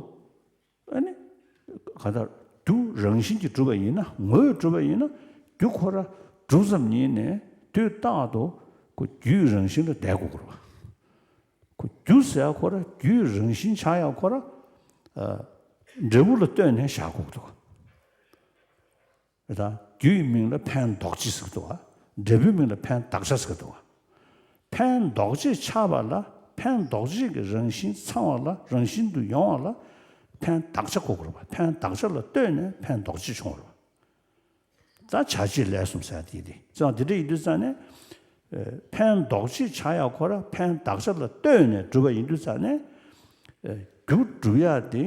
ཨ་ནི། གང་ལྟར་རྒྱུ་རང་བཞིན་གྱིས་གྲུབ་པ་ཡིན་ན། ངོས་གྲུབ་པ་ཡིན་ན། རྒྱུ་ཁོ་ར་གྲུབ་ཙམ་ཉིད་ནས་དུས་རྟག་ཏུ་ཁོ་རྒྱུའི་རང་བཞིན་ལ་བསྡད་དགོས་ཀྱི་རེད་པ། ཁོ་རྒྱུ་ཟེར་ཁོ་ར་རྒྱུའི་རང་བཞིན་ཆགས་ཡག་ཁོ་ར། ཨ། འབྲས་བུ་ལ་ལྟོས་ནས་བཞག་དགོས་ཀྱི་འདུག་ག་རེད་ད། རྒྱུ་ཡི་མིང་ལ་ཕན་འདོགས་བྱེད་ཟེར་གྱི་འདུག་ག་འབྲས་བུའི་མིང་ལ་ཕན་གདགས་བྱ་ཟེར་གྱི་འདུག་ག་ཕན་འདོགས་བྱེད་ཆགས་པ་ལ། ཕན་འདོགས་བྱེད་ཀྱི་རང་བཞིན་ཚང་བ་ལ། རང་བཞིན་དུ་ཡོང་བ་ལ་ཕན་གདགས་བྱ་གོ་དགོས་རེད་པ། ཕན་གདགས་བྱ་ལ་ལྟོས་ནས་ཕན་འདོགས་བྱེད་བྱུང་བ་རེད་པ། ད་བྱ་བྱེད་ལས་གསུམ་ཟེར་དེ་དེ་ཙང་དེ་འདྲ་ཡིན་དུས་ཙང་ནས། ཨ། ཕན་འདོགས་བྱེད་ཆགས་ཡག་ཁོ་ར་ཕན་གདགས་བྱ་ལ་ལྟོས་ནས་གྲུབ་པ་ཡིན་དུས་ཙང་ནས། ཨ། རྒྱུ་གྲུབ་ཡག་དེ།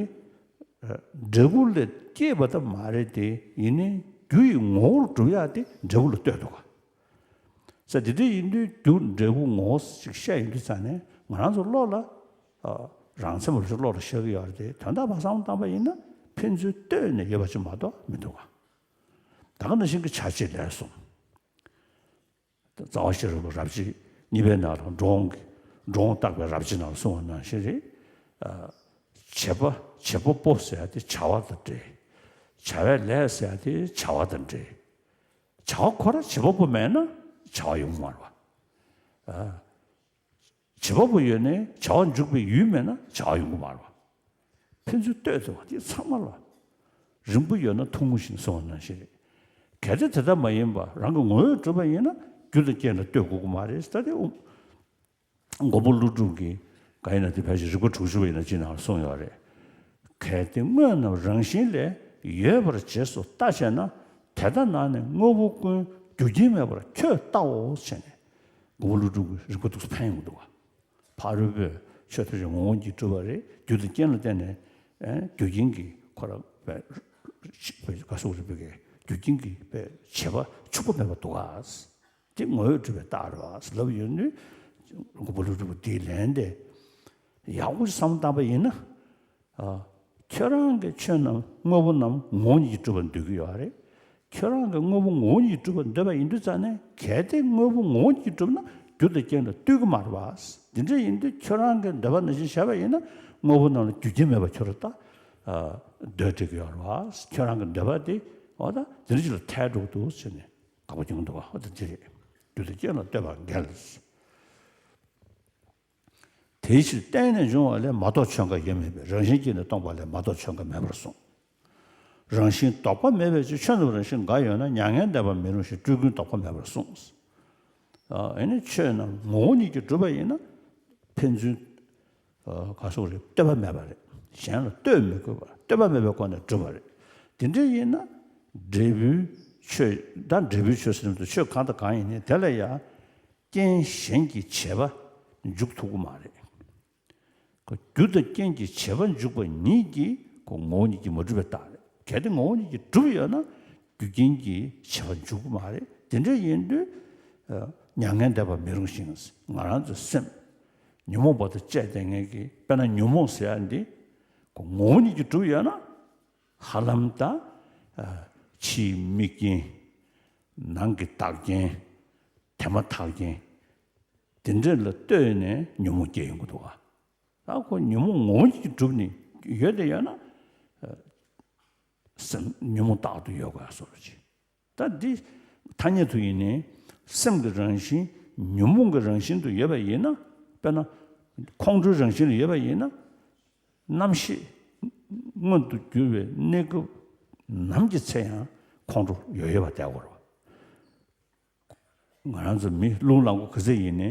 ཨ། འབྲས་བུ་ལས་སྐྱེས་པ་ད་མ་རེད་དེ། ཡིན་ནའི་རྒྱུ་ཡི་ངོ་བོར་གྲུབ་ཡག་དེ་འབྲས་བུ་ལ་ལྟོས་འདུག་ག་ས་དེ་འདྲ་ཡིན་དུས་རྒྱུ་འབྲས་བུ་ངོ་བོ་ཞིག་བཤད་ཡོང་དུས་ཙང་ནས། ང་རང་ཚོ་བློ་ལ། ཨ། རང་མཚན་མ་རུ་བློ་ལ་ཤར་གྱི་ཡོད་རེད་དེ། དོན་དག་པ་བསམ་བློ་བཏང་པ་ཡིན་ན་ཕན་ཚུན་ལྟོས་ནས་ཡོད་པ་ཅིག་མ་གཏོགས་མི་འདུག་ག་ད་ག་ནང་བཞིན་གྱི་བྱ་བྱེད་ལས་གསུམ། རྩ་བ་ཤེས་རབ་རབ་བྱེད་གཉིས་པའི་ནང་ལ་འགྲོ་འོང་གི། འགྲོ་འོང་བརྟག་པའི་རབ་བྱེད་ནང་ལ་གསུངས་པ་ནང་བཞིན་རེད། ཨ། བྱེད་པ། བྱེད་པ་པོ་ཟེར་ཡ་དེ་བྱ་བ་དང་འབྲེལ། བྱ་བའི་ལས་ཟེར་ཡ་དེ་བྱ་བ་དང་འབྲེལ། བྱ་བ་ཁོ་རང་བྱེད་པ་པོ་མེད་ན་བྱ་བ་ཡོང་གི་མ་རེད་པ། ཨ། བྱེད་པ་པོ་ཡོད་ནའི་བྱ་བ་འཇུག་པའི་ཡུལ་མེད་ན་བྱ་བ་ཡོང་གི་མ་རེད་པ། ཕན་ཚུན་ལྟོས་ཟེར་བ་དེ་ཚང་མ་ལ། རིང་པོ་ཡོད་ན་ཐུང་ངུ་ཞིག་གསུངས་པ་ནང་བཞིན་རེད། གལ་ཏེ་དེ་ལྟར་མ་ཡིན་པར་རང་གི་ངོ་བོས་གྲུབ་པ་ཡིན་ན་རྒྱུ་དང་རྐྱེན་ལ་ལྟོས་དགོས་ཀྱི་མ་རེད། ད་དེ་མགོན་པོ་ཀླུ་སྒྲུབ་ཀྱིས་གང་ཡིན་ན། དེ་ཕལ་ཆེར་རིགས་པ་དྲུག་ཅུ་པ་ཡིན་ན་ཅི་ནང་ལ་གསུངས་ཡོད་རེད། གལ་ཏེ་དངོས་རྣམས་རང་བཞིན་ལས། ཡོད་པར་རྗེས་སུ་ལྟ་བྱས་ན། དེ་ལྟ་ན་ནི་དངོས་པོ་ཀུན། རྒྱུ་རྐྱེན་མེད་པར་ཁྱོད་ལྟའོ་ཟེར་ནས། མགོན་པོ་ཀླུ་སྒྲུབ་ཀྱི་རིགས་པ་འདུག་སེ་འཕེན་ཡོང་གི་འདུག་ག་ཕ་རོལ་པོས་ཆོས་ཐམས་ཅད་ངོ་བོ་ཉིད་ཀྱིས་གྲུབ་པ་རེད། རྒྱུ་དང་རྐྱེན་ལ་བརྟེན་ནས། ཨེ། རྒྱུ་རྐྱེན་གྱིས་ཁོ་རང་བས། བས། ག་སོགས་རིགས་པའི་རྒྱུ་རྐྱེན་གྱིས་བས་བྱས་པ་འཆུག་པ་མེད་པ་འདུག་ག་དེ་ངོ་བོས་གྲུབ་པའི་རྟགས་རེད་པ་ལབ་ཡོང་དུས། མགོན་པོ་ཀླུ་སྒྲུབ་ཀྱིས་དེའི་ལན་དེ་ཡག་པོ་བསམ་བཏང་པ་ཡིན་ན། ཨ། ཁྱོད་རང་གི་ཆོས་རྣམས། དངོས་པོ་རྣམས་ངོ་བོ་ཉིད་ཀྱིས་གྲུབ་པར་འདོད་ཀྱི་ཡོད་རེད། ཁྱོད་རང་གི་དངོས་པོ་ངོ་བོ་ཉིད་ཀྱིས་གྲུབ་པར་འདོད་པ་ཡིན་དུས་ཙང་ནས། གལ་ཏེ་དངོས་པོ་ངོ་བོ་ཉིད་ཀྱིས་གྲུབ་ན་རྒྱུ་དང་རྐྱེན་ལ་ལྟོས་ཀྱི་མ་རེད་པ། འདི་འདྲ་ཡིན་དུས་ཁྱོད་རང་གི་འདོད་པ་ནང་བཞིན་བྱས་པ་ཡིན་ན། དངོས་པོ་རྣམས་ལ་རྒྱུ་རྐྱེན་མེད་པར་ཁྱོད་རང་ལྟ། ཨ། འདོད་བསྡད་ཀྱི་ཡོད་རེད་པ། ཁྱོད་རང་གི་འདོད་པ་དེ། འོ་ད་འདི་འདྲ་ཅིག་ལ་ཐལ་འགྲོ་གི་འདུག་ཟེར་ནས་དགག་པ་རྒྱག་གི་འདུག་ག་འོ་ད་འདི་རེད། རྒྱུ་དང་རྐྱེན་ལ་ལྟོས་པ་འགལ། དེའི་ཕྱིར་བརྟེན་ནས་འབྱུང་བ་ལས་མ་གཏོགས་ཆོས་འགའ་ཡོད་མིན་པས། རང་བཞིན་གྱིས་ནི་སྟོང་པ་ལས་མ་གཏོགས་ཆོས་འགའ་མེད་པར་གསུངས། རང་བཞིན་ལྡོག་པ་མེད་པའི་ཕྱིར། ཆོས་རྣམས་རང་བཞིན་འགའ་ཡོད་ན། མྱ་ངན་འདས་པ་མི་རུང་ཞིང་། སྤྲུལ་ཀུན་ལྡོག་པ་མེད་པར་གསུངས། ཨ་ནི་ཆོས་རྣམས་ངོ་བོ་ཉིད་ཀྱིས་གྲུབ་པ་ཡིན་ན། ཕན་ཚུན་ག་སོགས་རེད། ལྟོས་པ་མེད་པ་རེད། གཞན་ལ་ལྟོས་མི་དགོས་པ། ལྟོས་པ་མེད་པའི་སྒོ་ནས་གྲུབ་པ་རེད། དེ་འདྲ་ཡིན་ན་འབྲས་བུའི་ཆོས་དང་འབྲས་བུའི་ཆོས་ཟེར་ན་ཆོས་གང་དང་གང་ཡིན་ནའི་དེ་ལ་ཡང་རྐྱེན་གཞན་གྱི་བྱེད་པ་འཇུག་ཐུབ་ཀྱི་མ་རེད། རྒྱུ་དང་རྐྱེན་གྱི་བྱེད་པ་འཇུག་པ་ཉིད་ཀྱིས་ཁོ་ངོ་བོ་ཉིད་ཀྱིས་མ་གྲུབ་པའི་རྟགས་རེད། གལ་ཏེ་ངོ་བོ་ཉིད་ཀྱིས་གྲུབ་ཡོད་ན་རྒྱུ་རྐྱེན་གྱི་བྱེད་པ་འཇུག་གི་མ་རེད། དེ་འདྲ་ཡིན་དུས་མྱ་ངན་འདས་པ་མི་རུང་ཞིང་། ང་རང་ཚོའི་སེམས་ཉོན་མོངས་པ་དང་བཅས་བསྡད་མཁན་གྱི་དཔེར་ན་ཉོན་མོངས་ཟེར་ཡ་འདི་ཁོ་ངོ་བོ་ཉིད་ཀྱིས་གྲུབ་ཡོད་ན་ཧ་ལམ་ད་ཕྱིའི་དམིགས་རྐྱེན། ནང་གི་བདག་རྐྱེན། དེ་མ་ཐག་རྐྱེན། དེ་འདྲ་ལ་ལྟོས་ནས་ཉོན་མོངས་སྐྱེ་ཡོང་གི་འདུག་ག་ད་ཁོ་ཉོན་མོངས་ངོ་བོ་ཉིད་ཀྱིས་གྲུབ་ནས་ཡོད་དེ་ཡོད་ན། སེམས་ཉོན་མོངས་རྟག་ཏུ་ཡོད་དགོས་བཟོ་འདྲ་ཅིག་ད་འདི་ཐ་སྙད་དུ་ཡིན་ནའི་སེམས་ཀྱི་རང་བཞིན་ཉོན་མོངས་ཀྱི་རང་བཞིན་དུ་ཡོད་པ་ཡིན་ན། དཔེར་ན་ཁོང་ཁྲོའི་རང་བཞིན་དུ་ཡོད་པ་ཡིན་ན། རྣམ་ཤེས་མངོན་དུ་གྱུར་བའི་གནས་སྐབས་ནམ་གྱི་ཚེ་ཡང་ཁོང་ཁྲོ་ཡོད་ཡོད་པ་བསྡད་དགོས་རེད། ང་རང་ཚོ་མི་རླུང་ལངས་པ་ག་ཚོད་ཡིན་ནའི་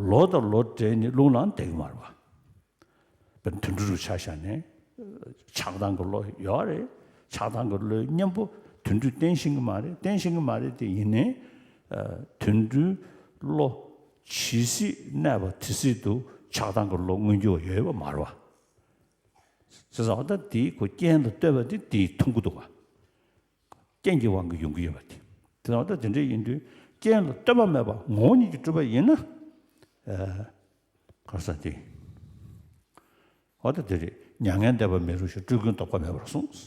ལོ་དང་ལོ་བགྲེས་ནས་རླུང་ལངས་བསྡད་ཀྱི་མ་རེད་པ། དཔེར་ན་དུད་འགྲོ་རུ་ཆ་བཞག་ནས་ཆགས་སྡང་གི་བློ་ཡོད་རེད། ཆགས་སྡང་གི་བློའི་གཉེན་པོ་དུད་འགྲོས་བསྟེན་ཤེས་ཀྱི་མ་རེད། བསྟེན་ཤེས་ཀྱི་མ་རེད་དེ་ཡིན་ནའི་དུད་འགྲོའི་བློ་ཇི་སྲིད་གནས་པ་དེ་སྲིད་དུ་ཆགས་སྡང་གི་བློ་མངོན་གྱུར་བ་ཡོད་པ་མ་རེད་པ། བྱས་ཙང་ད་དེའི་ཁོ་རྐྱེན་ལ་ལྟོས་པ་དེ་དེས་མཐོང་གི་འདུག་ག་རྐྱེན་གྱི་དབང་གིས་ཡོང་གི་ཡོད་པ་དེ། དེ་ཙང་ད་དེ་འདྲ་ཡིན་དུས་རྐྱེན་ལ་ལྟོས་པ་མེད་པ་ངོ་བོ་ཉིད་ཀྱིས་གྲུབ་པ་ཡིན་ན། ཨ། ག་རེ་ཟེར་དེ། འོ་ད་དེ་རེད། མྱ་ངན་འདས་པ་མི་རུང་ཞིང་། སྤྲུལ་ཀུན་ལྡོག་པ་མེད་པར་གསུངས།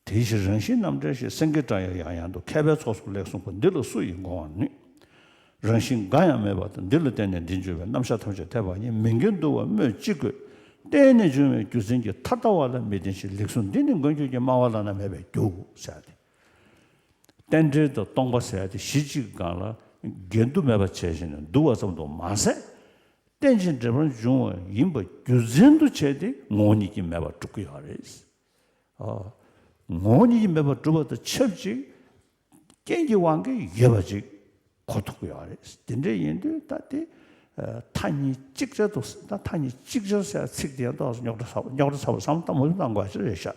དེའི་ཕྱིར་རང་བཞིན་རྣམ་བྲལ་ཞེས། སེང་གེའི་སྒྲ་ཡང་ཡང་ཡང་དུ། མཁས་པའི་ཚོགས་སུ་ལེགས་གསུངས་པ། འདི་ལ་སུ་ཡིས་མགོ་བར་ནུས། རང་བཞིན་འགའ་ཡང་མེད་པ་དང་། འདི་ལ་བརྟེན་ནས་འདི་འབྱུང་བའི། རྣམ་གཞག་ཐམས་ཅད་འཐད་པ་ཉིད། མིང་གིས་འདུ་བ་སྨོས་ཅི་དགོས། བརྟེན་ནས་འབྱུང་བའི་རྒྱུ་མཚན་གྱིས། ཐ་དད་པ་ལ་མི་བརྟེན་ཞིང་། ལེགས་གསུངས་འདི་ནི་མགོན་ཁྱོད་ཀྱི། སྨྲ་བ་བླ་ན་མེད་པའི་རྒྱུ་ཟེར་ཏེ། རྟེན་འབྲེལ་དང་སྟོང་པ་ཟེར་ཏེ་གཞི་གཅིག་གི་སྒང་ལ་འགལ་འདུ་མེད་པ་བྱས་ཤིང་འདུ་བ་ཙམ་དུ་མ་ཟད། རྟེན་ཅིང་འབྲེལ་པར་འབྱུང་བ་ཡིན་པ་རྒྱུ་མཚན་དུ་བྱས་ཏེ་ངོ་བོ་ཉིད་ཀྱིས་མེད་པར་གྲུབ་ཀྱི་ཡོད་རེད། ཨ། ངོ་བོ་ཉིད་ཀྱིས་མེད་པར་གྲུབ་པ་དང་ཆབས་ཅིག་རྐྱེན་གྱི་དབང་གིས་ཡོད་པ་ཅིག་གོ་ཐུབ་ཀྱི་ཡོད་རེད། དེ་འདྲ་ཡིན་དུས་ད་དེ་མཐའ་གཉིས་གཅིག་ཅར་དུ། ད་མཐའ་གཉིས་གཅིག་ཅར་ཟེར་ཚིག་དེ་ཡང་ཏོག་ཙམ་རྙོག་དྲ་ཚ་པོ་རྙོག་དྲ་ཚ་པོ་བསམ་བློ་བཏང་མ་བཏང་དགོས་ཅི་རེད་ཤག་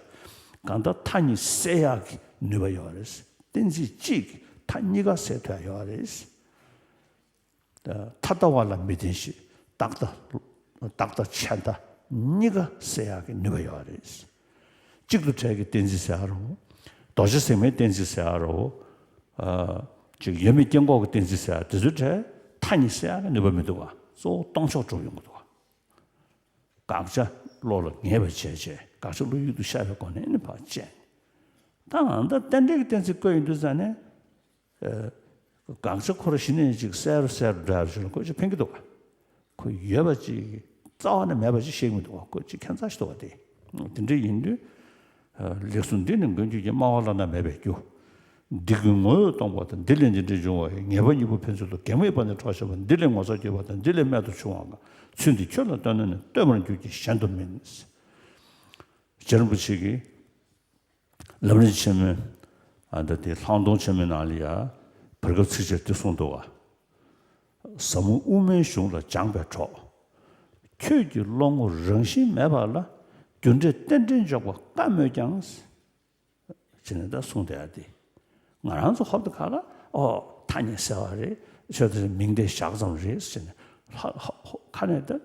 གང་ལྟར་མཐའ་གཉིས་བསལ་ཡག་གི་ནུས་པ་ཡོད་རེད། གཏན་ཚིགས་གཅིག་གིས་མཐའ་གཉིས་ཀ་བསལ་ཐུབ་ཡག་ཡོད་རེད། ཐ་དད་པ་ལ་མི་བརྟེན་ཞིང་། རྟག་ལྟ་རྟག་ལྟ་ཆད་ལྟ་གཉིས་ཀ་བསལ་ཡག་གི་ནུས་པ་ཡོད་རེད། གཅིག་ཏུ་བྲལ་གྱི་གཏན་ཚིགས་ཟེར་ཡག་རེད། རྡོ་རྗེ་ཟེགས་མའི་གཏན་ཚིགས་ཟེར་ཡག་རེད། ཨ། ཅིག་ཡོད་མེད་སྐྱེ་འགོག་གི་གཏན་ཚིགས་ཟེར་ཡག་དེ་ཚོའི་གྲས་མཐའ་གཉིས་བསལ་ཡག་གི་ནུས་པ་མི་འདུག་ག་གཙོ་བོ་སྟོང་ཕྱོགས་གྲུབ་ཡོང་གི་འདུག་ག་དགག་བྱ་བློ་ལ་ངེས་པ་བྱས་བྱས། དགག་བྱ་བློ་ཡུལ་དུ་ཤར་བའི་སྒོ་ནས་ནི་ཕར་དཔྱད། ད་ང་ད་རྟེན་འབྲེལ་གྱི་གཏན་ཚིགས་བཀོད་ཡོང་དུས་ཙ་ནས། ཨ། དགག་བྱ་ཁོ་རང་གཞི་ནས་ཅིག་གསལ་རུ་གསལ་རུ་འགྲོ་ཡག་ཅིག་ལ་ཁོ་ཅིག་ཕན་གྱི་འདུག་ག་ཁོ་ཡོད་པ་ཅིག་རྩ་བ་ནས་མེད་པ་ཅིག་ཤེས་ཀྱི་མི་འདུག་ག་ཁོ་ཅིག་ཁྱད་མཚར་ཞིག་འདུག་ག་དེ། དེ་འདྲ་ཡིན་དུས། ཨ། ལེགས་གསུངས་འདི་ནི་མགོན་ཁྱོད་ཀྱི། སྨྲ་བ་བླ་ན་མེད་པའི་རྒྱུ། འདི་ཀུན་ངོ་བོས་སྟོང་པ་དང་། འདི་ལས་འདི་འདྲའི་འབྱུང་བ་ཡི། ངེས་པ་གཉིས་པོ་ཕན་ཚུན་ལ། གེགས་མེད་པ་ནི་གྲོགས་བྱེད་པ། འདི་ལས་ངོ་མཚར་གྱུར་པ་དང་། འདི་ལས་རྨད་དུ་བྱུང་བའང་། ཚུལ་འདི་ཁྱོད་ལ་སྟོན་ན་ནི། སྟོན་པར་འགྱུར་གྱི་གཞན་དུ་མིན། རྗེ་རིན་པོ་ཆེ་གིས་ལམ་རིམ་ཆེན་མོའི། ཨ། འདི་དེ་ལྷག་མཐོང་ཆེན་མོའི་ནང་ལ་ཡ་བར་སྐབས་ཚིགས་བཅད་འདི་གསུངས་འདུག་ག་ཟབ་མོ་དབུ་མའི་གཞུང་ལ་སྦྱངས་པའི་གྲོགས། ཁྱོད་ཀྱི་བློ་ངོར་རང་བཞིན་མེད་པ་ལ། རྒྱུ་འབྲས་རྟེན་འབྲེལ་འཇོག་པ་དཀའ་མོད་ཀྱང་། ཅེས་ནས་ད་གསུངས་བསྡད་ཡ་དེ། ང་རང་ཚོ་ཧོབ་ཏེ་ཁ་ལ་ཨོ་ཐ་སྙད་ཟེར་བ་རེད། ཆོས་དེ་མིང་དེ་བཞག་ཙམ་རེད་ཟེར་ནས་ཧ་ཧ་ཧོ་ཁ་ནས་ད་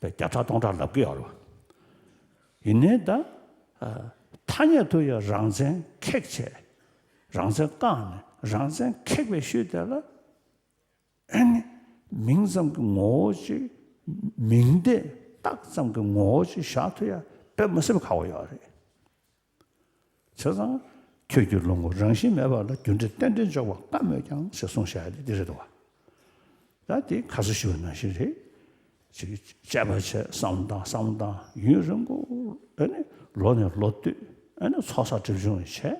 བརྒྱ་ཕྲག་སྟོང་ཕྲག་ལབ་ཀྱི་ཡོད་རེད། ཡིན་ནའི་ད་ཨ་ཐ་སྙད་དུ་ཡང་རང་མཚན་ཁེགས་བྱས། རང་མཚན་བཀག་ནས་རང་མཚན་ཁེགས་པའི་ཤུལ་དེ་ལ། ཨ་ནི་མིང་ཙམ་གྱི་ངོ་བོ་ཅིག་མིང་བརྡས་བཏགས་ཙམ་གྱི་ངོ་བོ་ཅིག་བཞག་ཐུབ་ཡ་དཔེ་མི་སྲིད་པ་ཁག་པོ་ཡོད་རེད། བྱས་ཙང་ཁྱོད་ཀྱི་བློ་ངོར་རང་བཞིན་མེད་པ་ལ། རྒྱུ་འབྲས་རྟེན་འབྲེལ་འཇོག་པ་དཀའ་མོད་ཀྱང་ཞེས་གསུངས་བཞག་ཡ་དེ་འདི་རེད་དོ། ད་དེ་ཁ་སང་ཞུས་པ་ནང་བཞིན་རེད། ཅིག་དཔྱད་པ་བྱས། བསམ་བློ་བཏང་། བསམ་བློ་བཏང་། ཡུན་རིང་པོ་ཨ་ནི་ལོ་ནས་ལོ་བསྟུད་ཨ་ནི་ཚོགས་བསགས་སྒྲིབ་སྦྱོང་བྱས།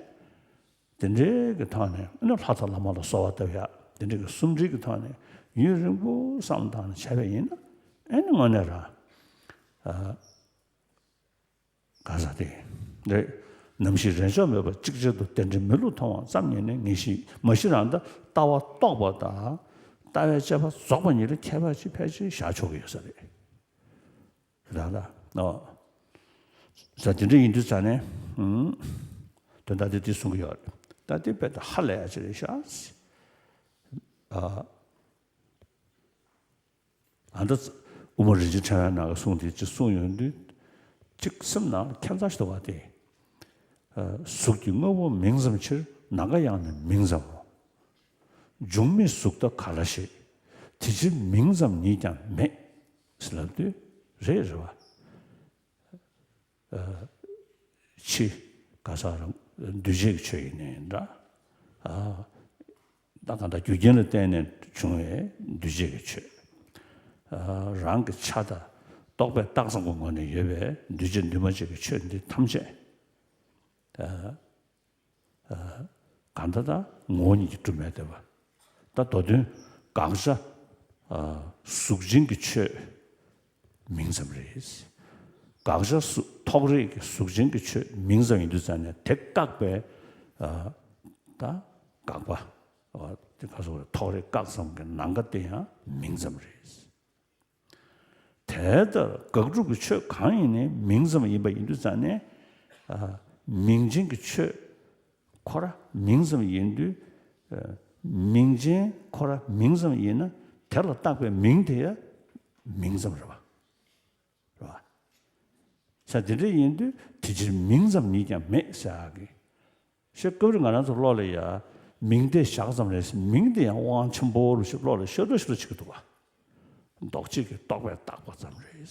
དེ་འདྲའི་གི་ཐོག་ནས་ཨ་ནི་ལྷ་དང་བླ་མ་ལ་གསོལ་བ་བཏབ་ཡ། དེ་འདྲའི་གི་སུམ་སྒྲིལ་གི་ཐོག་ནས་ཡུན་རིང་པོ་བསམ་བློ་བཏང་ནས་བྱས་པ་ཡིན་ན། ཨ་ནི་དངོས་གནས་རང་ཨ་ག་ས་དེ་རེད། ནམ་ཞིག་རེས་འཇོག་མེད་པར་གཅིག་ཅར་དུ་རྟེན་འབྲེལ་མི་བསླུ་མཐོང་བ་ཙམ་ཉིད་ནས་ངེས་ཤིང་མ་གཞི་རང་ད་ལྟ་བ་རྟོགས་པ་དང་ལྟ་བའི་དཔྱད་པ་རྫོགས་པ་གཉིས་ལ་ཁྱད་པར་ཅིག་ཕལ་ཆེར་བཞག་ཆོག་གི་ཡོད་ས་རེད། རེད་ད། ཨོ། ས་དེ་འདྲ་ཡིན་དུས་ཙང་ནས། ཨུམ། དོན་དག་དེ་དེ་གསུང་གི་ཡོད་རེད། ད་དེ་དཔེ་ད་ཧ་ལས་ཡ་ཅིག་རེད་ཤག་ཨ། ཨ་ད་དབུ་མ་རིན་ཆེན་ཕྲེང་བའི་ནང་གི་གསུང་དེ་ཅིག་གསུང་ཡོང་དུས། གཅིག་སེམས་ནང་ཁྱད་མཚར་ཞིག་འདུག་བ་དེ། ཨ། གཟུགས་ཀྱི་དངོས་པོ་མིང་ཙམ་ཕྱིར། ནམ་མཁའ་ཡང་ནི་མིང་ཙམ་མོ། འབྱུང་མེད་གཟུགས་ལྟ་ག་ལ་ཞིག། དེ་ཕྱིར་མིང་ཙམ་ཉིད་ཀྱང་མེད། ཟེར་ལབ་དུས་རེད་རེད་བ། ཨ། ཕྱི་ག་ས་རང་འདུས་བྱས་ཀྱི་ཆོས་ཡིན་ནའི་འདྲ། ཨ། ད་གང་ལྟར་རྒྱུ་རྐྱེན་ལ་བརྟེན་ནས་བྱུང་བའི་འདུས་བྱས་ཀྱི་ཆོས། ཨ། རང་གི་ཆ་དང་རྟོག་པས་བཏགས་ཙམ་གྱི་ངོས་ནས་ཡོད་པའི་འདུས་བྱས་འདུས་མ་བྱས་ཀྱི་ཆོས་འདི་ཐམས་ཅད། ཨ། ཨ། གང་ལྟར་ད་ངོ་བོ་ཉིད་ཀྱིས་གྲུབ་མེད་བསྡད་པ། ད་མདོ་དོན་དགག་བྱ། ཨ། གཟུགས་ཅན་གྱི་ཆོས་མིང་ཙམ་རེད། དགག་བྱ་གཟུགས་ཐོགས་རེག་གི་གཟུགས་ཅན་གྱི་ཆོས་མིང་ཙམ་ཡིན་དུས་ཙང་ནས་དེ་བཀག་པའི། ཨ། ད་དགག་པ། ཨ། དེ་ག་སོགས་ཐོགས་རེག་བཀག་ཙམ་གྱི་ནམ་མཁའ་དེ་ཡང་མིང་ཙམ་རེད། དེ་ལྟར་དགག་སྒྲུབ་ཀྱི་ཆོས་གང་ཡིན་ནའི་མིང་ཙམ་ཡིན་པ་ཡིན་དུས་ཙང་ནས། ཨ། མིང་ཅན་གྱི་ཆོས་ཁོ་ར་མིང་ཙམ་ཡིན་དུས། ཨ། མིང་ཅན་ཁོ་ར་མིང་ཙམ་ཡིན་ན་དེ་ལ་བཏགས་པའི་མིང་དེ་ཡང་མིང་ཙམ་རེད་བ། རེད་བ། ས་དེ་འདྲ་ཡིན་དུས་དེ་ཕྱིར་མིང་ཙམ་ཉིད་ཀྱང་མེད་ཟེར་ཡག་གི། ཤེས་སྐབས་རེ་ང་རང་ཚོ་བློ་ལ་ཡ། མིང་དེ་བཞག་ཙམ་རེད་ཟེར། མིང་དེ་ཡང་དབང་ཆེན་པོ་རུ་ཞིག་བློ་ལ་ཤོར་འགྲོ་ཤོར་འགྲོ་བྱེད་ཀྱི་འདུག་བ། ལྡོག་ཕྱིས་ཀྱི་རྟོག་པས་བཏགས་པ་ཙམ་རེད།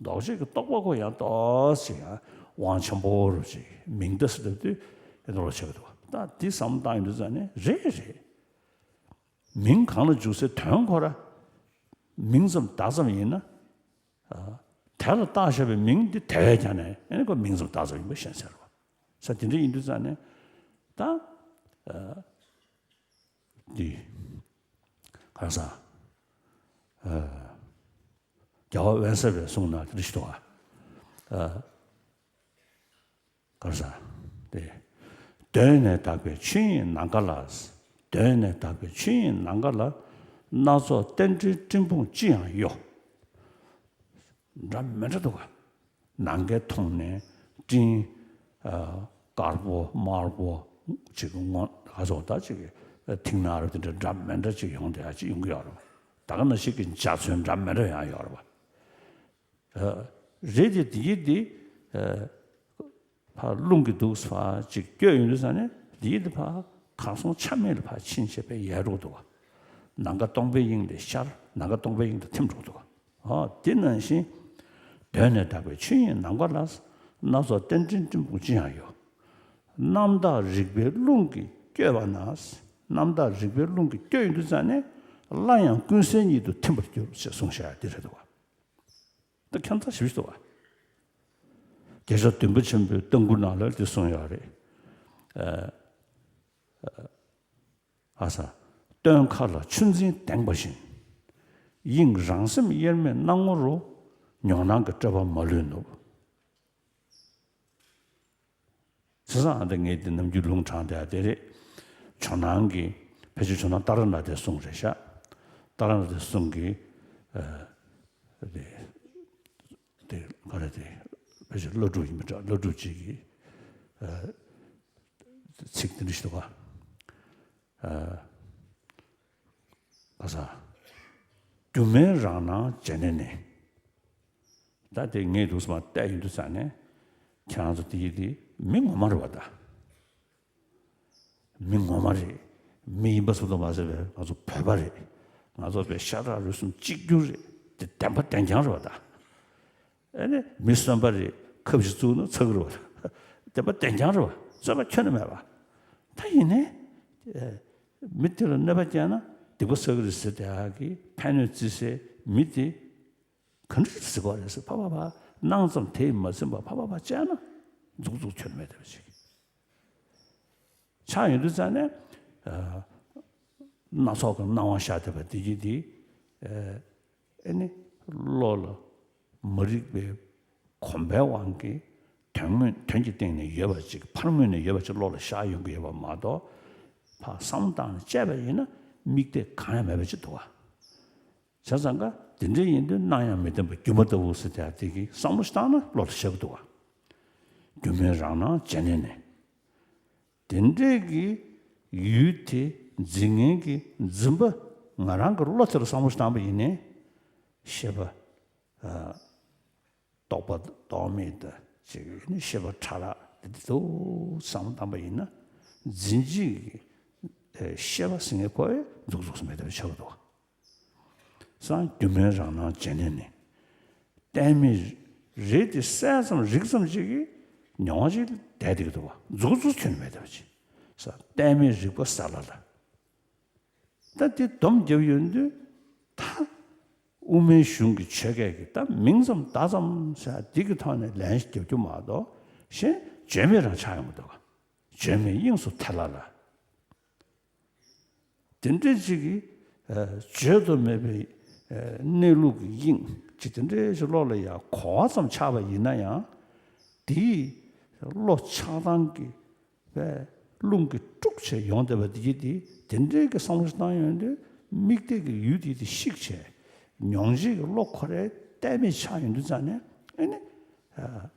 ལྡོག་ཕྱིས་ཀྱི་རྟོག་པ་ཁོ་ཡང་ཏོག་ཙམ་ཡང་དབང་ཆེན་པོ་རུ་ཞིག་མིང་དེ་ཟེར་ལབ་དུས་ཨེ་འདྲ་བྱེད་ཀྱི་འདུག་བ། ད་འདི་བསམ་བློ་བཏང་ཡོང་དུས་ཙང་ནས་རེད་རེད། མིང་གང་ལ་འཇུག་སའི་དོན་ཁོ་ར་མིང་ཙམ་བརྡ་ཙམ་ཡིན་ན། ཨ། དེ་ལ་བཏགས་བཞག་པའི་མིང་འདི་དེ་བས་ཀྱང་ནས་ཨེ་ནི་ཁོ་མིང་ཙམ་བརྡ་ཙམ་ཡིན་པ་ཤེས་ཟེར་བ། ས་དེ་འདྲ་ཡིན་དུས་ཙང་ནས་ད། ཨ། འདི་ག་རེ་ཟ། ཨ། རྒྱལ་བ་དབེན་ས་པའི་གསུང་ན་དེ་འདྲ་ཞིག་འདུག་ཨ། ཨ། ག་རེ་ཟ། དེ། གདོད་ནས་དག་པའི་ཆོས་དབྱིངས་ནམ་མཁའ་ལ། གདོད་ནས་དག་པའི་ཆོས་དབྱིངས་ནམ་མཁའ་ལ། སྣ་ཚོགས་རྟེན་འབྲེལ་སྤྲིན་ཕུང་ཅི་ཡང་གཡོ། འདྲ་མི་འདྲ་འདུག་ག། ནམ་མཁའི་མཐོངས་ནས་སྤྲིན། ཨ། དཀར་པོ་དམར་པོ། ཅིག་སྔོ་ག་སོགས་ད་ཅིག་མཐིང་ནག་རུ་དེ་འདྲ་འདྲ་མི་འདྲ་ཅིག་ཡོང་བསྡད་ཡ་ཅིག་ཡོང་གི་ཡོད་རེད་བ། ད་ག་ནང་བཞིན་གྱི་འཇའ་ཚོན་འདྲ་མི་འདྲ་ཡང་ཡོད་རེད་བ། ཨ། རེད་དེ་དེ་ཡིན་དེ། ཨ། ཕར་རླུང་གིས་འདུག་ཕར་ཅིག་བསྐྱོད་ཡོང་དུས་ཙང་ནས་དེ་ཡིན་དེ་ཕར་གར་སོང་ཆ་མེད་ལ་ཕར་ཕྱིན་བྱས་པས་ཡལ་འགྲོ་འདུག་བ། ནམ་མཁའ་སྟོང་པའི་དབྱིངས་ལས་ཤར། ནམ་མཁའ་སྟོང་པའི་དབྱིངས་དང་ཐིམ་འགྲོ་འདུག་བ། ཨོ། དེ་ནང་བཞིན། གདོད་ནས་དག་པའི་ཆོས་དབྱིངས་ནམ་མཁའ་ལ། སྣ་ཚོགས་རྟེན་འབྲེལ་སྤྲིན་ཕུང་ཅི་ཡང་གཡོ། རྣམ་དག་རིག་པའི་རླུང་གིས་བསྐྱོད་པ་ན། རྣམ་དག་རིག་པའི་རླུང་གིས་བསྐྱོད་ཡོང་དུས་ཙང་ནས་སླར་ཡང་ཀུན་གསལ་ཉིད་དུ་ཐིམ་པར་འགྱུར་ཞེས་གསུངས་བཞག་ཡ་དེ་རེད་འདུག་བ། ད་ཁྱད་མཚར་ཞེ་པོ་ཞིག་འདུག་བ། རྒྱལ་སྲས་བདུན་པོ་ཆེན་པོའི་ལྟ་མགུར་ནང་ལ་དེ་གསུངས་ཡོད་རེད། ཨ། ཨ། ཨ་ས། སྟོན་ཁ་ལ་ཆུ་འཛིན་དེངས་པ་བཞིན། དབྱིངས་རང་སེམས་དབྱེར་མེད་སྣང་ངོ་རུ། མྱོང་སྣང་གི་སྤྲོས་པ་མ་ལུས་ནུབ། བྱས་ཙང་ཨ་ད་ངས་འདི་ནམ་རྒྱུན་ལུང་དྲངས་བསྡད་ཡ་དེ་རེད། ཇོ་ནང་གི། ཕལ་ཆེར་ཇོ་ནང་ཏཱ་ར་ནཱ་ཐའི་གསུང་རེད་ཤག། ཏཱ་ར་ནཱ་ཐའི་གསུང་གི། ཨ། དེ། དེ་ག་རེ་དེ། ཕལ་ཆེར་བླ་སྒྲུབ་ཡིན་པ་འདྲ། བླ་སྒྲུབ་ཅིག་གི། ཨ། ཚིག་དེ་འདྲ་ཞིག་འདུག་ག། ཨ། ག་ས། སྒྱུ་མའི་རང་སྣང་བྱས་ནས་ནི། ད་དེ་ངས་འདུག་སེ་མར་བལྟས་ཡོང་དུས་ཙང་ནས། ཁྱེད་རང་ཚོ་དེ་ཡི་དེ་མི་ངོ་མ་རེད་བ་ད། མི་ངོ་མ་རེད། མི་ཡིན་པ་ཙམ་དུ་མ་ཟད་པའི་ང་ཚོ་བོད་པ་རེད། ང་ཚོ་བོད་ཤ་ཁྲག་རུས་གསུམ་གཅིག་གྱུར་རེད། དེ་བདེན་པ་བདེན་རྐྱང་རེད་བ་ད། ཨ་ནི་མི་གསོན་པ་རེད། ཁབ་ཞིག་བཙུགས་ན་ཚ་གི་རེད་བ་ད། བདེན་པ་བདེན་རྐྱང་རེད་བ། རྩོད་པ་ཁྱོན་ནས་མེད་བ། ད་ཡིན་ནའི། ཨ། མི་དེ་ལ་གནོད་པ་བསྐྱལ་ན་སྡིག་པ་བསགས་གི་རེད་ཟེར་དེ་ཨ་གི་ཕན་གནོད་བརྩི་སའི་མི་དེ། ག་འདྲ་ཟེར་དགོས་རེད་ཟེར། ཕ་ཕ་ཕ་སྣང་ཙམ་དེས་མ་ཟིན་པར་ཕ་ཕ་ཕ་བྱས་ན་འཛུགས་འཛུགས་ཁྱོན་མེད་བསྡད་པ་ཞིག་ཆགས་ཡོང་དུས་ཙང་ནས། ཨ། སྣ་ཚོགས་ཀྱི་སྣང་བ་ཤར་བསྡད་པ་དེ་གྱིས་དེ། ཨ། ཨ་ནི་བློ་ལ་མ་རིག་པའི་གོམས་པའི་དབང་གིས་ དོན་དངོས་དོན་གྱི་སྟེང་ནས་ཡོད་པ་ཅིག་ཕར་ངོས་ནས་ཡོད་པ་ཅིག་བློ་ལ་ཤར་ཡོང་གི་ཡོད་པ་མ་གཏོགས། ཕར་བསམ་བློ་བཏང་ནས་དཔྱད་པ་ཡིན་ན་དམིགས་གཏད་གང་ཡང་མེད་པ་ཅིག་འདུག་བ། བྱས་ཙང་ཀ་དེ་འདྲ་ཡིན་དུས་སྣང་ཡང་མི་བསྟན་པ་སྒྱུ་མ་ལྟ་བུ་ཟེར་དེ་དེ་གི་བསམ་བློ་ཞིག་བཏང་ན་བློ་ལ་ཤར་གི་འདུག་བ། སྒྱུ་མའི་རང་སྣང་བྱས་ནས་ནི། དེ་འདྲས་ཀྱི་ཡུལ་དེ་འཛིན་མཁན་གྱི་འཛིན་པ་ང་རང་གི་བློ་དེ་ལ་བསམ་བློ་ཞིག་བཏང་པ་ཡིན་ནའི། ཤེས་པ། ཨ། རྟོག་པ་རྟོག་མེད་དང་གཅིག་ནི་ཤེས་པ་ཕྲ་རགས་དེ་འདྲ་འདུག་བསམ་བློ་བཏང་པ་ཡིན་ན། འཛིན་བྱེད་ཀྱི་ཤེས་པ་ཟེར་མཁན་ཁོ་ཡང་འདུག་འདུག་སེ་མེད་པ་ཆགས་འདུག་སང་སྒྱུ་མའི་རང་སྣང་བྱས་ནས་ནི། གཏན་མེད་རེད་དེ་གསལ་ཙམ་རིག་ཙམ་ཅིག་གིས་མྱོང་བ་ཅིག་བསྡད་བསྡད་ཀྱི་འདུག་བ། མཛུབ་ཚུགས་ཁྱོན་ནས་མེད་བསྡད་པ་ཅིག་ས་གཏན་མེད་རིག་པ་ས་ལ་ལ། ད་དེ་སྡོམ་རྒྱབ་ཡོང་དུས་ད་དབུ་མའི་གཞུང་གི་ཆོས་སྐད་ཀྱི་ད་མིང་ཙམ་བརྡ་ཙམ་ཟེར་འདི་གི་ཐོག་ནས་ལན་ཞིག་རྒྱབ་རྒྱུ་མ་གཏོགས་གཞན་བརྗོད་མེད་རང་ཆགས་ཡོང་གི་འདུག་བ། བརྗོད་མེད་དབྱིངས་སུ་ཐལ་ལ་ལ། དེ་འདྲ་ཅིག་གིས་ཨ་བརྗོད་དུ་མེད་པའི་ཨ་གནས་ལུགས་ཀྱི་དབྱིངས་ཅིག་དེ་འདྲ་ཞིག་བློ་ལ་ཡང་གོ་བ་ཙམ་ཆགས་པ་ཡིན་ན་ཡང་། དེའི་བློ་ཆགས་སྡང་གི་པའི་རླུང་གིས་དཀྲུགས་བྱས་ཡོང་བསྡད་པ་དེ་དེ་དེ་འདྲའི་གི་བསམ་བློ་ཞིག་བཏང་ཡོང་དུས་དམིགས་གཏད་ཀྱི་ཡུལ་དེ་དེ་བཤིག་བྱས་མྱོང་བྱེད་ཀྱི་བློ་ཁོ་རའི་གཏད་མེད་ཆགས་ཡོང་དུས་ཙང་ནས་ཨ་ནི་ཨ།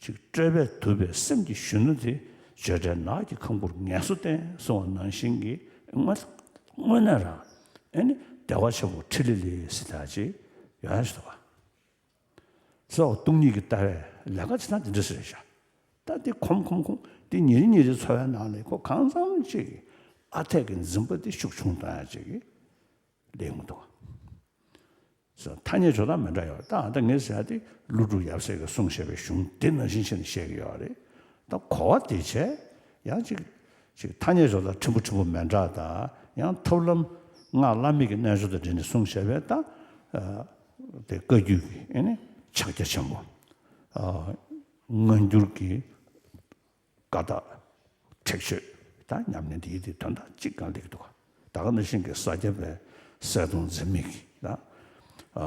ཅིག་སྤྲོས་པས་དུབ་པའི་སེམས་ཀྱི་གཞོན་ནུ་དེ་བརྗོད་བྲལ་ནགས་ཀྱི་ཁང་བུར་ངལ་གསོ་བསྟེན་གསུངས་པ་ནང་བཞིན་གྱི་དངོས་དངོས་གནས་རང་ཨེ་ནི་བདེ་བ་ཆེན་པོ་ཕྲིན་ལས་ལས་སྲིད་ཐག་ཅིག་ཡོང་ཡ་ཞིག་འདུག་བ། གཙོ་བོ་སྟོང་ཉིད་ཀྱི་ལྟ་བའི་ལས་ཀ་ཇི་ལྟར་འདི་འདྲ་ཞིག་རེད་ཤག་ད་འདི་ཁོམ་ཁོམ་ཁོམ་འདི་ཉིན་རེ་ཉིན་རེ་འཚོ་བའི་ནང་ལས་ཁོ་གང་འཚམ་ཅིག་ཨ་འཐས་ཀྱི་འཛིན་པ་འདི་ཤུགས་ཆུང་བཏང་ཡ་ཅིག་གི་ལས་མི་འདུག་བ། ཐ་སྙད་སྦྱོར་སྟངས་མི་འདྲ་ཡོད། ད་ཨ་ད་ངས་ཟེར་ཡ་དེ་ཀླུ་སྒྲུབ་ཡབ་སྲས་ཀྱིས་གསུངས་བཞག་པའི་གཞུང་དེ་ནང་བཞིན་བྱས་ནས་བཤད་ཀྱི་ཡོད་རེད། ད་གོ་བ་དེ་བྱས་ཡང་ཅིག་ཅིག་ཐ་སྙད་སྦྱོར་སྟངས་ཕྲན་བུ་ཕྲན་བུ་མི་འདྲ་དང་ཡང་ཐབས་ལམ་སྔགས་བླ་མེད་ཀྱི་རྣལ་འབྱོར་དང་འབྲེལ་ནས་གསུངས་བཞག་པའི་ད་ཨ་དེ་བཀའ་བརྒྱུད་ཀྱི་ཨེ་ནི་ཕྱག་རྒྱ་ཆེན་པོ་ཨ་སྔ་འགྱུར་གྱི་བཀའ་རྟགས་ཁྲེགས་ཆོད་དང་ཉམས་ལེན་འདིའི་དེ་དོན་དག་གཅིག་གང་ལེགས་འདུག་ད་ག་ནང་བཞིན་གྱི་ས་སྐྱ་པའི་གསལ་སྟོང་འཛིན་མེད་ཀྱི་ད་ཨ་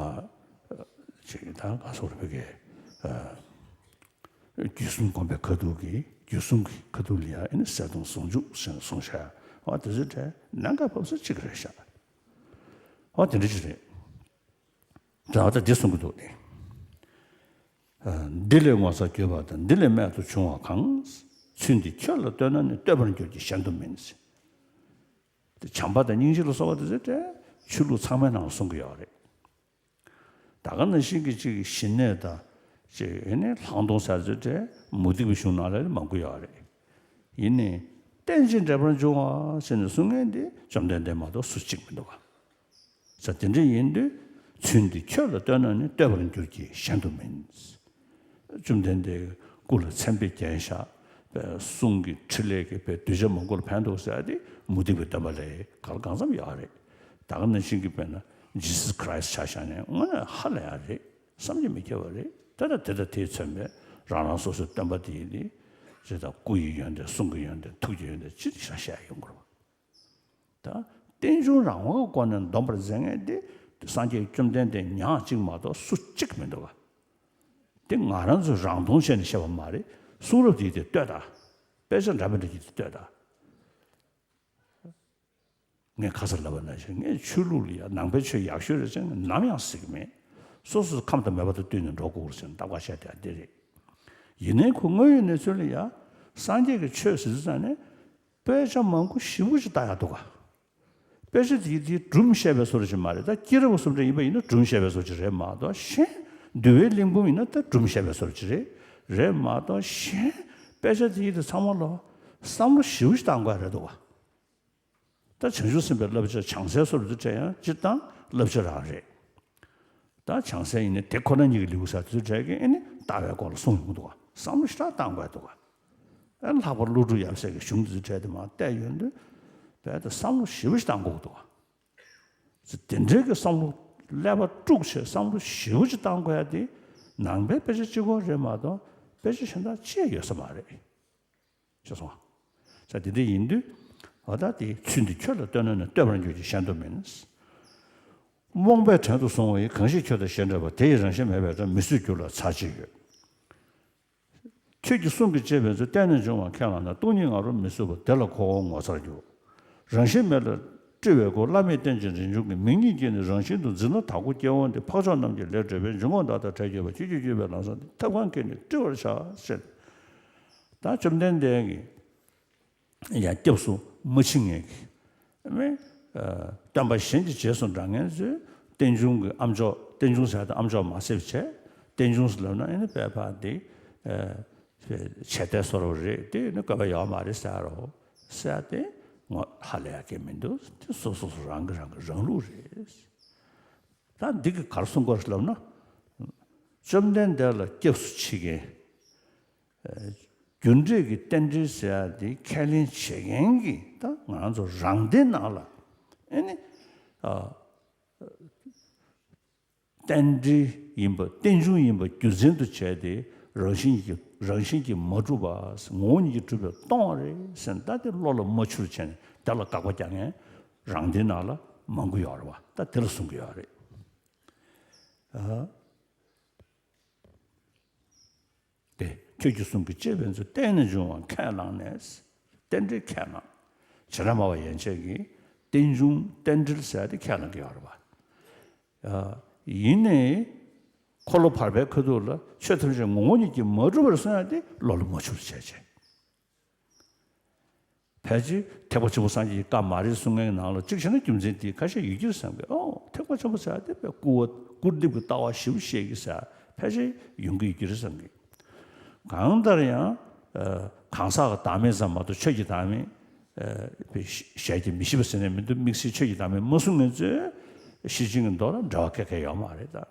ཅིག་ད་ག་སོགས་རེ་བའི་གི་ཨ་བརྒྱུད་གསུམ་སྒོམ་པའི་ཁ་ཐུག་གི་བརྒྱུད་གསུམ་གྱི་ཁ་ཐུག་ལ་ཡང་ཨེ་ནི་གསལ་སྟོང་ཟུང་འཇུག་ཟེར་ནས་གསུངས་བཞག་འོ་དེ་ཚོའི་གྲས་གནད་འགག་ཕབ་ས་གཅིག་རེད་ཤག་འོ་དེ་འདྲ་ཅིག་རེད། ད་ལྟ་འདི་གསུང་གི་འདུག་སྟེ། འདི་ལས་ངོ་ཚ་གྱུར་པ་དང་འདི་ལས་རྨད་དུ་བྱུང་བ་གང་། ཚུལ་འདི་ཁྱོད་ལ་སྟོན་ན་ནི་བསྟོད་པར་འགྱུར་གྱི་གཞན་དུ་མིན། དེ་བྱམས་པ་དང་སྙིང་རྗེ་ལ་སོགས་པ་དེ་ཚོ་ཆོས་ལུགས་ཚང་མའི་ནང་ལ་གསུང་གི་ཡོད་རེད། ད་ག་ནང་བཞིན་གྱི་གཅིག་ཞི་གནས་དང་གཅིག་ཨེ་ནི་ལྷག་མཐོང་ཟེར་ཚོའི་གྲས་མུ་སྟེགས་པའི་གཞུང་ནང་ལ་མང་པོ་ཡོད་རེད། ཡིན་ནའི་རྟེན་ཅིང་འབྲེལ་པར་འབྱུང་བ་ཟེར་ནས་གསུང་མཁན་དེ་བཅོམ་ལྡན་འདས་མ་གཏོགས་སུ་གཅིག་མི་འདུག་ག་ས་དེ་འདྲ་ཡིན་དུས་ཚུལ་འདི་ཁྱོད་ལ་སྟོན་ན་ནི་བསྟོད་པར་འགྱུར་གྱི་གཞན་དུ་མིན། བཅོམ་ལྡན་འདས་སྐུ་ལ་མཚན་དཔེ་བརྒྱན་བཞག་པའི་གསུང་གི་ཕྲིན་ལས་ཀྱི་དཔེ་གདུལ་བྱ་མང་པོ་ལ་ཕན་ཐོགས་ཟེར་ཡ་དེ་མུ་སྟེགས་པའི་སྟོན་པ་ལས་གང་ལ་གང་འཚམ་ཡོད་རེད། ད་ག་ནང་བཞིན་གྱི་དཔེར་ན་Jesus Christ ཆ་བཞག་ནས་དངོས་གནས་ཧ་ལས་ཡ་རེད། བསམ་གྱིས་མི་ཁྱབ་པ་རེད། དེ་ལ་དེ་དང་དེས་མཚོན་པའི་རང་རང་སོ་སོའི་སྟོན་པ་དེ་ཡིན་ཏེ། ཇི་ལྟར་སྐུ་ཡི་ཡོན་ཏན་གསུང་གི་ཡོན་ཏན་ཐུགས་ཀྱི་ཡོན་ཏན་ཅི་རིགས་བཞག་ཡོང་དགོས་རེད། ད་རྟེན་འབྱུང་རང་དབང་གི་སྒོ་ནས་འདོམས་པར་མཛད་མཁན་དེ་སངས་རྒྱས་བཅོམ་ལྡན་འདས་ཉག་གཅིག་མ་གཏོགས་སུ་གཅིག་མི་འདུག་ག་དེ་ང་རང་ཚོས་རང་མཐོང་བྱས་ནས་བཤད་པ་མ་རེད། གསུང་རབ་དེ་དེ་ལྟོས་དང་། དཔེ་ཆ་འདྲ་མི་འདྲ་གྱི་དེ་ལྟོས་དང་། ངས་ཁ་སང་ལབ་པ་ནང་བཞིན་ངས་ཆོས་ལུགས་ལ་ཡ་ནང་པའི་ཆོས་ཡག་ཤོས་རེད་ཟེར་ནས་ནམ་ཡང་ཟེར་གྱི་མེད། སོ་སོའི་ཁམས་དང་མོས་པ་དང་བསྟུན་ནས་འགྲོ་དགོས་རེད་ཟེར་ནས་ལྟ་བ་བཤད་དེ་འདི་རེད། ཡིན་ནའི་ཁོ་དངོས་ཡོད་གནས་ཚུལ་ལ་ཡ་སངས་རྒྱས་ཀྱི་ཆོས་ཟེར་ཙང་ནས་དཔེ་ཆ་མང་པོ་ཞེ་པོ་ཅིག་ལྟ་ཡག་འདུག་ག་དཔེ་ཆ་དེ་དེ་སྒྲུང་བཤད་པའི་བཟོ་འདྲ་ཅིག་མ་རེད། ད་སྐྱེས་རབས་གསུམ་འདྲ་ཡིན་པ་ཡིན་ན་སྒྲུང་བཤད་པའི་བཟོ་ཅིག་རེད་མ་གཏོགས་གཞན་འདུལ་བའི་གླེང་འབུམ་ཡིན་ན་ད་སྒྲུང་བཤད་པའི་བཟོ་ཅིག་རེད། རེད་མ་གཏོགས་གཞན་དཔེ་ཆ་དེ་དེ་ཚང་མ་ལ་བསམ་བློ་ཞེ་པོ་ཅིག་བཏང་དགོས་རེད་འདུག་ག་ད་བྱང་ཆུབ་སེམས་དཔའི་བསླབ་བྱ་བྱང་སེམས་སོགས་དེ་འདྲ་ཡང་སྤྱིར་བཏང་བསླབ་བྱ་རང་རེད། ད་བྱང་སེམས་ཡིན་ན་དེ་ཁོ་ན་ཉིད་ཀྱི་ལེའུ་ཟེར་དེ་ཚོ་གྲས་ཀྱི་ཨེ་ནི་ལྟ་བའི་སྐོར་ལ་གསུངས་ཡོང་གི་འདུག་ག་བསམ་བློ་ཞེ་དྲག་བཏང་དགོས་འདུག་ག་ཨེ་ལྷག་པར་ཀླུ་སྒྲུབ་ཡབ་སྲས་ཀྱི་གཞུང་དེ་ཚོ་གྲས་དེ་མར་བལྟས་ཡོང་དུས་རྦད་དེ་བསམ་བློ་ཞེ་པོ་ཞིག་བཏང་དགོས་ཀྱི་འདུག་ག་དེ་འདྲའི་གི་བསམ་བློ་ཀླད་པ་དཀྲུགས་བྱས་བསམ་བློ་ཞེ་པོ་ཅིག་བཏང་དགོས་ཡ་དེ་ནང་པའི་དཔེ་ཆ་གཅིག་པོ་རེད་མ་གཏོགས་དཔེ་ཆ་གཞན་དག་ཅི་ཡང་ཡོད་ས་མ་རེད། ཤེས་སོང་ང་། ས་དེ་འདྲ་ཡིན་དུས་འོ་ད་དེ་ཚུལ་འདི་ཁྱོད་ལ་སྟོན་ན་ནི་བསྟོད་པར་འགྱུར་གྱི་གཞན་དུ་མིན། རྨོངས་པས་བྲན་དུ་བཟུང་བ་ཡི། གང་ཞིག་ཁྱོད་དང་ཞེ་འགྲས་པ། དེ་ཡི་རང་བཞིན་མེད་པའི་སྒྲ། མི་བཟོད་འགྱུར་ལ་ཚར་གཅིག་ཡོད། ཁྱོད་ཀྱི་གསུང་གི་ལྕེ་བེམ་ཚོས་བརྟན་ནས་འབྱུང་བ་ཁས་བླངས་ན། སྟོང་ཉིད་ངང་རུང་མི་སྲིད་པ། དེ་ལ་ཁོ་བོ་ངོ་མཚར་འགྱུར། རང་བཞིན་མེད་ལ་སྤྲུལ་བའི་སྐུ། བླ་མེད་རྟེན་ཅིང་རིན་འབྱུང་གི། མིག་གཉིས་ཀྱིས་ནི་རང་བཞིན་དུ། འཛིན་ན་དྭགས་པོ་སྐྱེ་བོ་འདི། འཕགས་མཆོག་རྣམས་ཀྱི་ལས་སྒྲུབ་པའི། འཇུག་ངོགས་བདག་ལྟར་བྲལ་གྱུར་པ། ཆོས་ཀྱི་སྤྱོད་པའི་ལམ་བཟང་འདི། ཐབས་གང་གིས་ནི་བཀྲི་བར་བྱ། ཞེས། ད་བཅོམ་ལྡན་འདས་ཀྱིས་ཡང་སྐྱབས་སུ་མ་མཆི་མཁན་གྱི་མི། ཨ། སྟོན་པ་གཞན་གྱི་རྗེས་སུ་འབྲང་མཁན་ཚོས་རྟེན་འབྱུང་གི་ཨ་མཆོག་རྟེན་འབྱུང་ཟེར་ཏེ་ཨ་མཆོག་མ་བསད་པ་བྱས། རྟེན་འབྱུང་ཟེར་ལབ་ན་ཨེ་ནི་དཔེ་ཕར་འདི། ཨ། བྱས་ཏེ་བཟོ་འདྲ་རེད། དེ་ནི་དགོས་པ་ཡོད་མ་རེད་ཟེར་རོ། ཟེར་ཏེ་ངོ་ཧ་ལས་ཡ་གི་མི་འདུག་དེ་སོ་སོ་སོ་རང་གི་རང་གི་རང་ལུགས་རེད། ད་འདི་གི་ག་རེ་གསུང་དགོས་རེད་ལབ་ན། བཅོམ་ལྡན་འདས་ལ་སྐྱབས་སུ་མཆི་མཁན། རྒྱུ་འབྲས་ཀྱི་རྟེན་འབྲེལ་ཟེར་ཡ་དེ་ཁས་ལེན་བྱེད་མཁན་གྱི་ད་ང་ཚོ་རང་སྡེ་ནང་ལ་ཨེ་ནི། ཨ། རྟེན་འབྲེལ་ཡིན་པ། རྟེན་འབྱུང་ཡིན་པ་རྒྱུ་མཚན་དུ་བྱས་ཏེ། རང་བཞིན་གྱིས་རང་བཞིན་གྱིས་མ་གྲུབ་པ། ངོ་བོ་ཉིད་ཀྱིས་གྲུབ་པའི་སྟོང་བ་རེད་ཟེར་ན། ད་དེ་བློ་ལ་མ་ཆུད་བྱས་ནས་དེ་ལ་དགག་པ་རྒྱག་མཁན་རང་སྡེ་ནང་ལ་མང་པོ་ཡོད་རེད་བ། ད་དེ་ལ་གསུང་གི་ཡོད་རེད། ཨ། དེ་ཁྱོད་ཀྱི་གསུང་གི་ལྕེ་བེམ་ཚོས་བརྟན་ནས་འབྱུང་བ་ཁས་བླངས་ནས། རྟེན་འབྲེལ་ཁས་བླངས། བྱེ་བྲག་སྨྲ་བ་ཡན་ཆད་ཀྱིས་རྟེན་འབྱུང་རྟེན་འབྲེལ་ཟེར་ཡ་དེ་ཁས་བླངས་ཀྱི་ཡོད་རེད་བ། ཨ། ཡིན་ནའི་འཁོར་ལོ་བར་པའི་ཁ་ཐུག་ལ་ཆོས་ཐམས་ཅད་ངོ་བོ་ཉིད་ཀྱིས་མ་གྲུབ་པར་གསུང་ཡ་དེ་བློ་ལ་མ་ཆུད་པ་བྱས་བྱས། ཕལ་ཆེར་ཐེག་པ་ཆེན་པོ་སངས་རྒྱས་ཀྱི་བཀའ་མ་རེད་གསུང་མཁན་ནང་ལ་གཅིག་བྱས་ན་རྒྱུ་མཚན་དེ་ཁ་ཤས་ཡོད་ཀྱི་རེད་བསམ་གི། ཨོ། ཐེག་པ་ཆེན་པོ་ཟེར་ཡ་དེ་དཔེ་སྐུར་བ་སྐུར་འདེབས་ཀྱི་ལྟ་བ་ཞེ་པོ་བཤད་ཀྱི་ཟེར་ཕལ་ཆེར་ཡོང་གི་ཡོད་ཀྱི་རེད་བསམ་གི། གང་ལྟར་ཡང་། ཨ། གང་ཟག་གི་བདག་མེད་ཙམ་མ་གཏོགས་ཆོས་ཀྱི་བདག་མེད། ཨ། ཞལ་གྱིས་མི་ཤེས་པ་ཟེར་ནས་མི་འདུག་དམིགས་བསལ་ཆོས་ཀྱི་བདག་མེད་མ་གསུང་མཁན་ཚོས་ཤེར་ཕྱིན་གྱི་མདོ་ལ་འབྲེལ་བ་ག་གེ་ཡོད་མ་རེད་ད།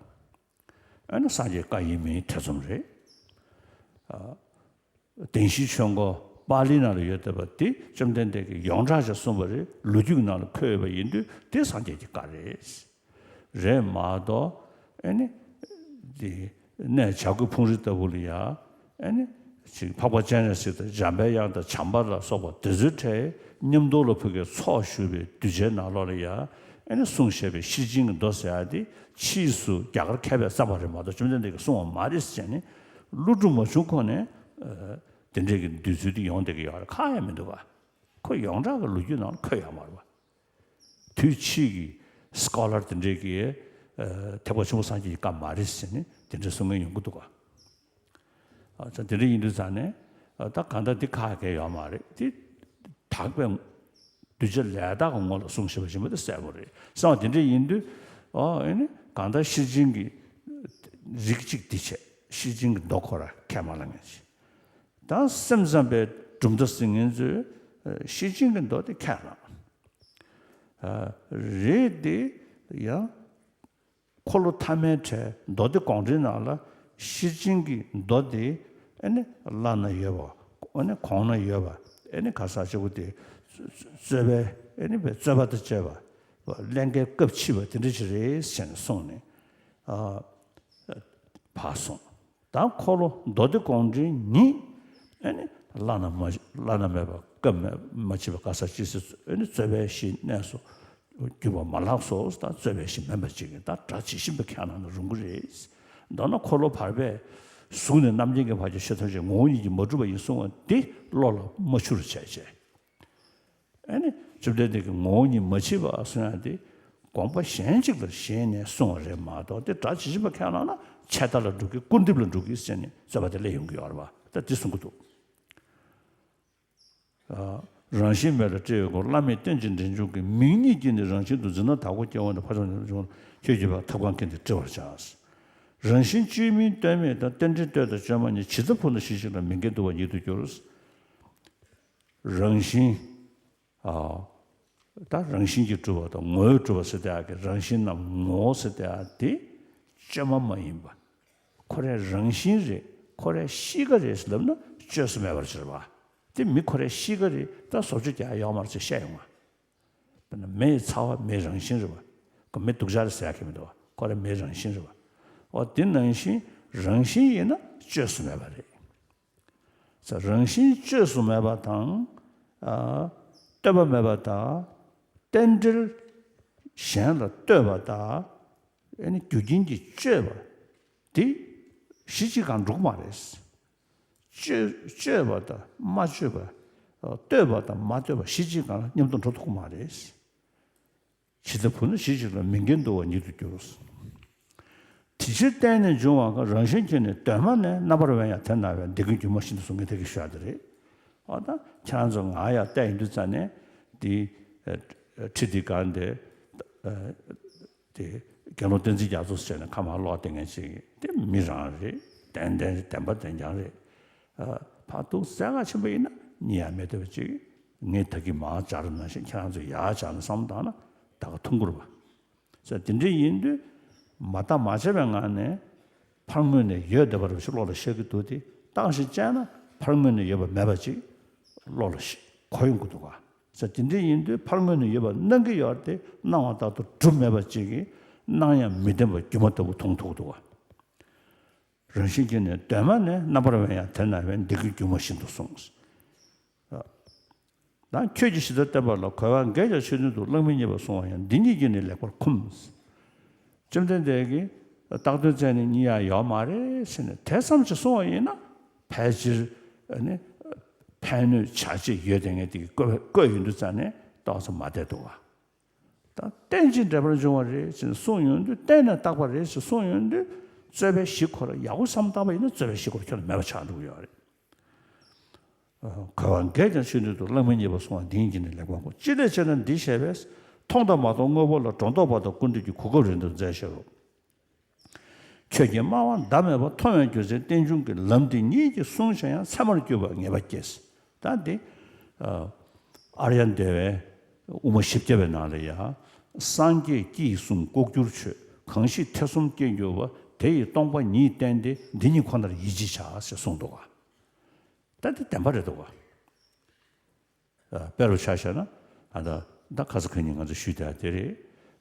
ཨ་ནི་སངས་རྒྱས་བཀའ་ཡིན་མིན་ཐེ་ཚོམ་རེད། ཨ། བདེན་བཞིའི་ཆོས་འཁོར་པཱ་ལིའི་ནང་ལ་ཡོད་བསྡད་པ་དེ་བཅོམ་ལྡན་འདས་ཀྱིས་ཡོངས་གྲགས་ཆེད་གསུངས་པ་རེད། ལོ་རྒྱུས་ཀྱི་ནང་ལ་འཁོད་ཡོད་པ་ཡིན་དུས་དེ་སངས་རྒྱས་ཀྱི་བཀའ་རེད། རེད་མ་གཏོགས་ཨེ་ནི་དེ་གནས་བྱ་རྒོད་ཕུང་རི་ལྟ་བུ་ལ་ཡ་ཨེ་ནི་ཅིག་འཕགས་པ་སྤྱན་རས་གཟིགས་དང་འཇམ་པའི་དབྱངས་དང་བྱམས་པ་ལ་སོགས་པ་དེ་ཚོའི་གྲས་མཉམ་དུ་ལ་ཕུལ་གྱི་ཚོགས་ཞུགས་པའི་གདུལ་བྱའི་ནང་ལོགས་ལ་ཡ་ཨེ་ནི་གསུངས་བཞག་པའི་ཤེར་ཕྱིན་གྱི་མདོ་ཟེར་ཡ་དེ་ཕྱིས་སུ་རྒྱ་གར་མཁས་པས་བརྩམས་པ་རེད་མ་གཏོགས་བཅོམ་ལྡན་འདས་ཀྱིས་གསུངས་པ་མ་རེད་ཟེར་ནས་ཀླུ་སྒྲུབ་མ་བྱུང་གོང་ནས་དེ་འདྲའི་གི་འདོད་ཚུལ་དེ་ཡོང་བསྡད་ཀྱི་ཡོད་རེད། ཁག་ཡང་མི་འདུག་ག་ཁོ་ཡོངས་གྲགས་ཀྱི་ལོ་རྒྱུས་ནང་ལ་འཁོད་ཡོད་མ་རེད་པ། དུས་ཕྱིས་ཀྱི་སི་ཀོ་ལར་དེ་འདྲས་ཀྱིས་ཨ་ཐེག་པ་ཆེན་པོ་སངས་རྒྱས་ཀྱི་བཀའ་མ་རེད་ཟེར་ནས་དེ་འདྲས་གསུང་མཁན་ཡོང་གི་འདུག་ག་ཨ་ཙང་དེ་འདྲས་ཡིན་དུས་ཙང་ནས་ཨ་ད་གང་ལྟར་འདི་ཁག་གི་ཡོད་མ་རེད། དེ་དག་པའི་གདུལ་བྱ་ལས་དག་གི་ངོ་ལ་གསུངས་བཞག་པ་ཞིག་མ་གཏོགས་གསལ་པོ་རེད་བསམ་པ་དེ་འདྲས་ཡིན་དུས། ཨ་ཨེ་ནི་གང་ལྟར་ཤེར་ཕྱིན་གྱི་རིགས་གཅིག་འདི་བྱས། ཤེར་ཕྱིན་གྱི་མདོ་ཁོ་ར་ཁས་མ་བླངས་མཁན་ཞིག་ད་སེམས་ཙམ་པའི་གྲུབ་མཐའ་ཟེར་མཁན་ཚོས་ཨ་ཤེར་ཕྱིན་གྱི་མདོ་དེ་ཁས་བླངས། ཨ་རེད་དེ་ཡང་འཁོར་ལོ་ཐ་མའི་གྲས་མདོ་སྡེ་དགོངས་འགྲེལ་ནང་ལ་ཤེར་ཕྱིན་གྱི་མདོ་དེ་ཨ་ནི་བླ་ན་ཡོད་པ། ཨ་ནི་གོང་ན་ཡོད་པ། ཨ་ནི་ག་ས་ཆེ་བོ་དེ་རྩོད་པའི་ཨ་ནི་རྩོད་པ་དང་བཅས་པ་ཀླན་ཀའི་སྐབས་ཕྱིས་པ་དེ་འདྲ་ཞིག་རེད་ཟེར་ནས་གསུངས་ནས་ཨ་ཕར་སོང་། ད་འཁོར་ལོ་མདོ་སྡེ་དགོངས་འགྲེལ་ཉིད་ཨ་ནི་བླ་ན་མ་བླ་ན་མེད་པ་སྐབས་མ་མ་མཆིས་པ་ག་ས་ཅི་སྲིད་ཨ་ནི་རྩོད་པའི་གཞི་གནས་སུ་གྱུར་པ་མ་ལགས་སོ། ད་རྩོད་པའི་གཞི་མིན་པ་ཅིག་གིས་ད་སྒྲ་ཇི་བཞིན་པ་ཁས་བླངས་ན་རུང་གི་རེད། མདོར་ན་འཁོར་ལོ་བར་པས་གཟུགས་ནས་རྣམ་མཁྱེན་གྱི་བར་གྱི་ཆོས་ཐམས་ཅད་ངོ་བོ་ཉིད་ཀྱིས་མ་གྲུབ་པ་ཡིན་གསུང་བ་འདི་བློ་ལ་མ་ཆུད་པར་བྱས་བྱས། ཨ་ནི་བཅོམ་ལྡན་འདས་ཀྱིས་ངོ་བོ་ཉིད་མ་མཆིས་པ་གསུང་ཡ་དེ་དགོངས་པ་གཞན་གཅིག་ལ་བཞེངས་ནས་གསུངས་པ་རེད་མ་གཏོགས་དེ་སྒྲ་ཇི་བཞིན་པ་ཁས་བླངས་ན་ཆད་ལྟ་ལ་འགྲོ་གི། སྐུར་འདེབས་ལ་འགྲོ་གི་ཟེར་ནས་རྩོད་པ་དེ་སླེབས་ཡོང་གི་ཡོད་རེད་པ། ད་འདི་གསུང་གི་འདུག་ཨ་རང་བཞིན་མེད་ལ་སྤྲུལ་བའི་སྐུ། བླ་མེད་རྟེན་ཅིང་རིན་འབྱུང་གི། མིག་གཉིས་ཀྱིས་ནི་རང་བཞིན་དུ། འཛིན་ན་དྭགས་པོ་སྐྱེ་བོ་འདི། འཕགས་མཆོག་རྣམས་ཀྱི་ཁྱོད་ཀྱིས་པ་ཐབས་གང་གིས་ནི་བཀྲི་བར་བྱ། རང་བཞིན་བཅོས་མིན་ལྟོས་མེད་དང་། རྟེན་འབྲེལ་ལྟོས་དང་བཅོས་མ་གཉིས། ཇི་ལྟར་འཕོ་ན་ཞི་བྱེད་ལ། མི་འགལ་འདུ་བ་ཉིད་དུ་འགྱུར། རང་བཞིན། ཨ། ད་རང་བཞིན་གྱིས་གྲུབ་པ་དང་ངོ་བོས་གྲུབ་པ་ཟེར་དེ་ཡག་གི་རང་བཞིན་ནམ་ངོ་བོ་ཟེར་དེ་ཡག་དེ་བཅོས་མ་མ་ཡིན་པ། ཁོ་རའི་རང་བཞིན་རེད། ཁོ་རའི་གཤིས་ཀ་རེད་ཟེར་ལབ་ན་བཅོས་སུ་མེད་པར་གྱུར་པ། དེ་མི་ཁོ་རའི་གཤིས་ཀ་རེད། ད་བཟོ་བཅོས་རྒྱག་ཡག་ཡོད་མ་རེད་ཅེས་བཤད་ཡོང་བ། དཔེར་ན་མེ་ཡི་ཚ་བ་མེའི་རང་བཞིན་རེད་པ། ཁོ་མེ་སྡུག་ཅག་རེད་ཟེར་ཡག་གི་མི་འདུག་པ། ཁོ་རའི་མེའི་རང་བཞིན་རེད་པ། འོ་དེ་ནང་བཞིན་རང་བཞིན་ཡིན་ན་བཅོས་སུ་མེད་པ་རེད། རང་བཞིན་བཅོས་སུ་མེད་པ་དང་། ཨ། ལྟོས་པ་མེད་པ་དང་། རྟེན་འབྲེལ་གཞན་ལ་ལྟོས་པ་དང་། ཨ་ནི་རྒྱུ་རྐྱེན་གྱིས་བཅོས་པ་དེ་གཞི་གཅིག་གང་འགྲོ་གི་མ་རེད། སྤྱོད་སྤྱོད་པ་དང་མ་སྤྱོད་པ། ལྟོས་པ་དང་མ་ལྟོས་པ་གཞི་གཅིག་སྒང་ལ་མཉམ་དུ་འགྲོ་ཐུབ་ཀྱི་མ་རེད། ཇི་ལྟར་བུ་ན་གཞི་གཅིག་ལ་མིག་རྒྱན་བསྡུ་བ་ཉིད་དུ་འགྱུར། དེ་ཕྱིར་བརྟེན་ནས་འབྱུང་བ་གང་། རང་བཞིན་གྱིས་ནི་གདོད་མ་ནས། རྣམ་པར་དབེན་ཡང་དེ་ན་བས། འདི་ཀུན་སྒྱུ་མ་བཞིན་དུ་གསུངས། ངས་ད་གིན་ཞུས་པ་དེ་རེད། འོ་ད་ཁྱེད་རང་ཚོ་ང་ཡར་བལྟས་ཡོང་དུས་ཙ་ནས་འདི་ཁྲི་འདི་སྒང་དེ་དེ་དགེ་སློང་བསྟན་འཛིན་རྒྱ་མཚོ་ཟེར་ནས་ཁ་མར་ལོག་བསྡད་མཁན་ཅིག་དེ་མི་རང་རེད། བདེན་བདེན་བདེན་པ་བདེན་རྐྱང་རེད། ཕར་ཐུག་སེ་ག་ཕྱིན་པ་ཡིན་ན་གཉིད་ཡང་མི་བདེ་བ་ཅིག་ངས་ད་གིན་མར་སྦྱར་ནང་བཞིན་ཁྱེད་རང་ཚོ་ཡར་སྦྱར་ནས་བསམ་བློ་བཏང་ན་ད་ག་ཐུང་ཀུར་བ། ས་དེ་འདྲ་ཡིན་དུས་མ་བརྟགས་མ་དཔྱད་པའི་ངང་ནས་ཕར་ངོས་ནས་ཡོད་བསྡད་པ་རེད་ཞེས་བློ་ལ་ཤར་གྱི་འདུག་སྟེ། བརྟགས་ཤིང་དཔྱད་ན་ཕར་ངོས་ནས་ཡོད་པ་མེད་པ་ཅིག་བློ་ལ་ཤ་གོ་ཡོང་གི་འདུག་ག་ས་དེ་འདྲ་ཡིན་དུས་ཕར་ངོས་ནས་ཡོད་པ་སྣང་གི་ཡོད་དེ། སྣང་བ་ལྟར་དུ་གྲུབ་མེད་པ་ཅིག་གིས་སྣང་ཡང་མི་བདེན་པ་སྒྱུ་མ་ལྟ་བུ་མཐོང་ཐུབ་འདུག་ག་རང་བཞིན་གྱིས་ནི་གདོད་མ་ནས། རྣམ་པར་དབེན་ཡང་དེ་ན་བས། འདི་ཀུན་སྒྱུ་མ་བཞིན་དུ་གསུངས། ད་ཁྱོད་ཀྱིས་ཇི་ལྟར་བསྟན་པ་ལ། གོལ་བ་འགས་ཀྱང་ཆོས་མཐུན་དུ། གླགས་མི་རྙེད་པར་གསུང་བ་ཡང་། འདི་ཉིད་ཀྱིས་ནི་ལེགས་པར་ཁུམས། བཅོམ་ལྡན་འདས་ཀྱིས་བཏགས་དོན་བཙལ་ནས་རྙེད་ཡག་ཡོད་མ་རེད་ཟེར་ནས་དེ་ཙམ་ཞིག་གསུང་བ་ཡིན་ན་ཕལ་ཆེར་ནི་ཕན་གནོད་བྱ་བྱེད་ཡོད་དེ་ངས་དེ་བཀོད་བཀོད་ཡོང་དུས་ཙ་ནས་ཏོག་ཙམ་མ་བསྡད་འདུག་ག་ད་རྟེན་ཅིང་འབྲེལ་པར་འབྱུང་བ་རེད་ཅེས་གསུངས་ཡོང་དུས། རྟེན་ནི་བཏགས་པ་རེད་ཅེས་གསུངས་ཡོང་དུས། རྩོད་པའི་གཞི་ཁོ་ར་ཡག་པོ་བསམ་བཏང་པ་ཡིན་ན་རྩོད་པའི་གཞི་ཁོ་ར་ཁྱོན་ནས་མེད་པ་ཆགས་འགྲོ་གི་ཡོད་རེད། གོལ་བ་འགས་ཀྱང་ཆོས་མཐུན་དུ། གླགས་མི་རྙེད་པར་གསུང་བ་འདི་ཉིད་ཀྱིས་ནི་ལེགས་པར་ཁུམས། ཅི་ལས་ཆེ་ན་འདི་ཞེས་པས། མཐོང་དང་མ་མཐོང་དངོས་པོ་ལ། སྒྲོ་འདོགས་པ་དང་ཀུན་འདུས་ཀྱི། གོ་སྐབས་རིང་དུ་བཙལ་བྱ་རུང་། ཁྱོད་ཀྱིས་སྨྲ་བ་ཟླ་མེད་པ། མཐོང་བའི་རྒྱུ་མཚན་རྟེན་འབྱུང་གི། ལམ་འདི་ཉིད་ཀྱིས་གསུངས་བྱ་ཡང་། ཚད་མར་གྱུར་པ་ངེས་པ་སྐྱེས། ད་འདི་ཨ་ཨཱརྱ་དེ་བའི་དབུ་མ་བཞི་བརྒྱ་པའི་ནང་ལ་ཡང་། སངས་རྒྱས་སྐྱེས་གསུམ་ལྐོག་གྱུར་ཆོས། གང་ཞིག་ཐེ་ཚོམ་སྐྱེ་འགྱུར་བ། དེ་ཡི་སྟོང་པ་ཉིད་བསྟན་ཏེ། འདི་ཉིད་ཁོ་ནར་ཡིད་ཆེས་བྱ། ཞེས་གསུངས་འདུག་ག་ད་འདི་བདེན་པ་རེད་འདུག་ག་ཨ་དཔེ་རུ་ཆ་བཞག་ན། ཨ་ད་ད་ཁ་སང་ཁ་ཉིན་ང་ཚོ་ཞུས་བསྡད་དེ་རེད།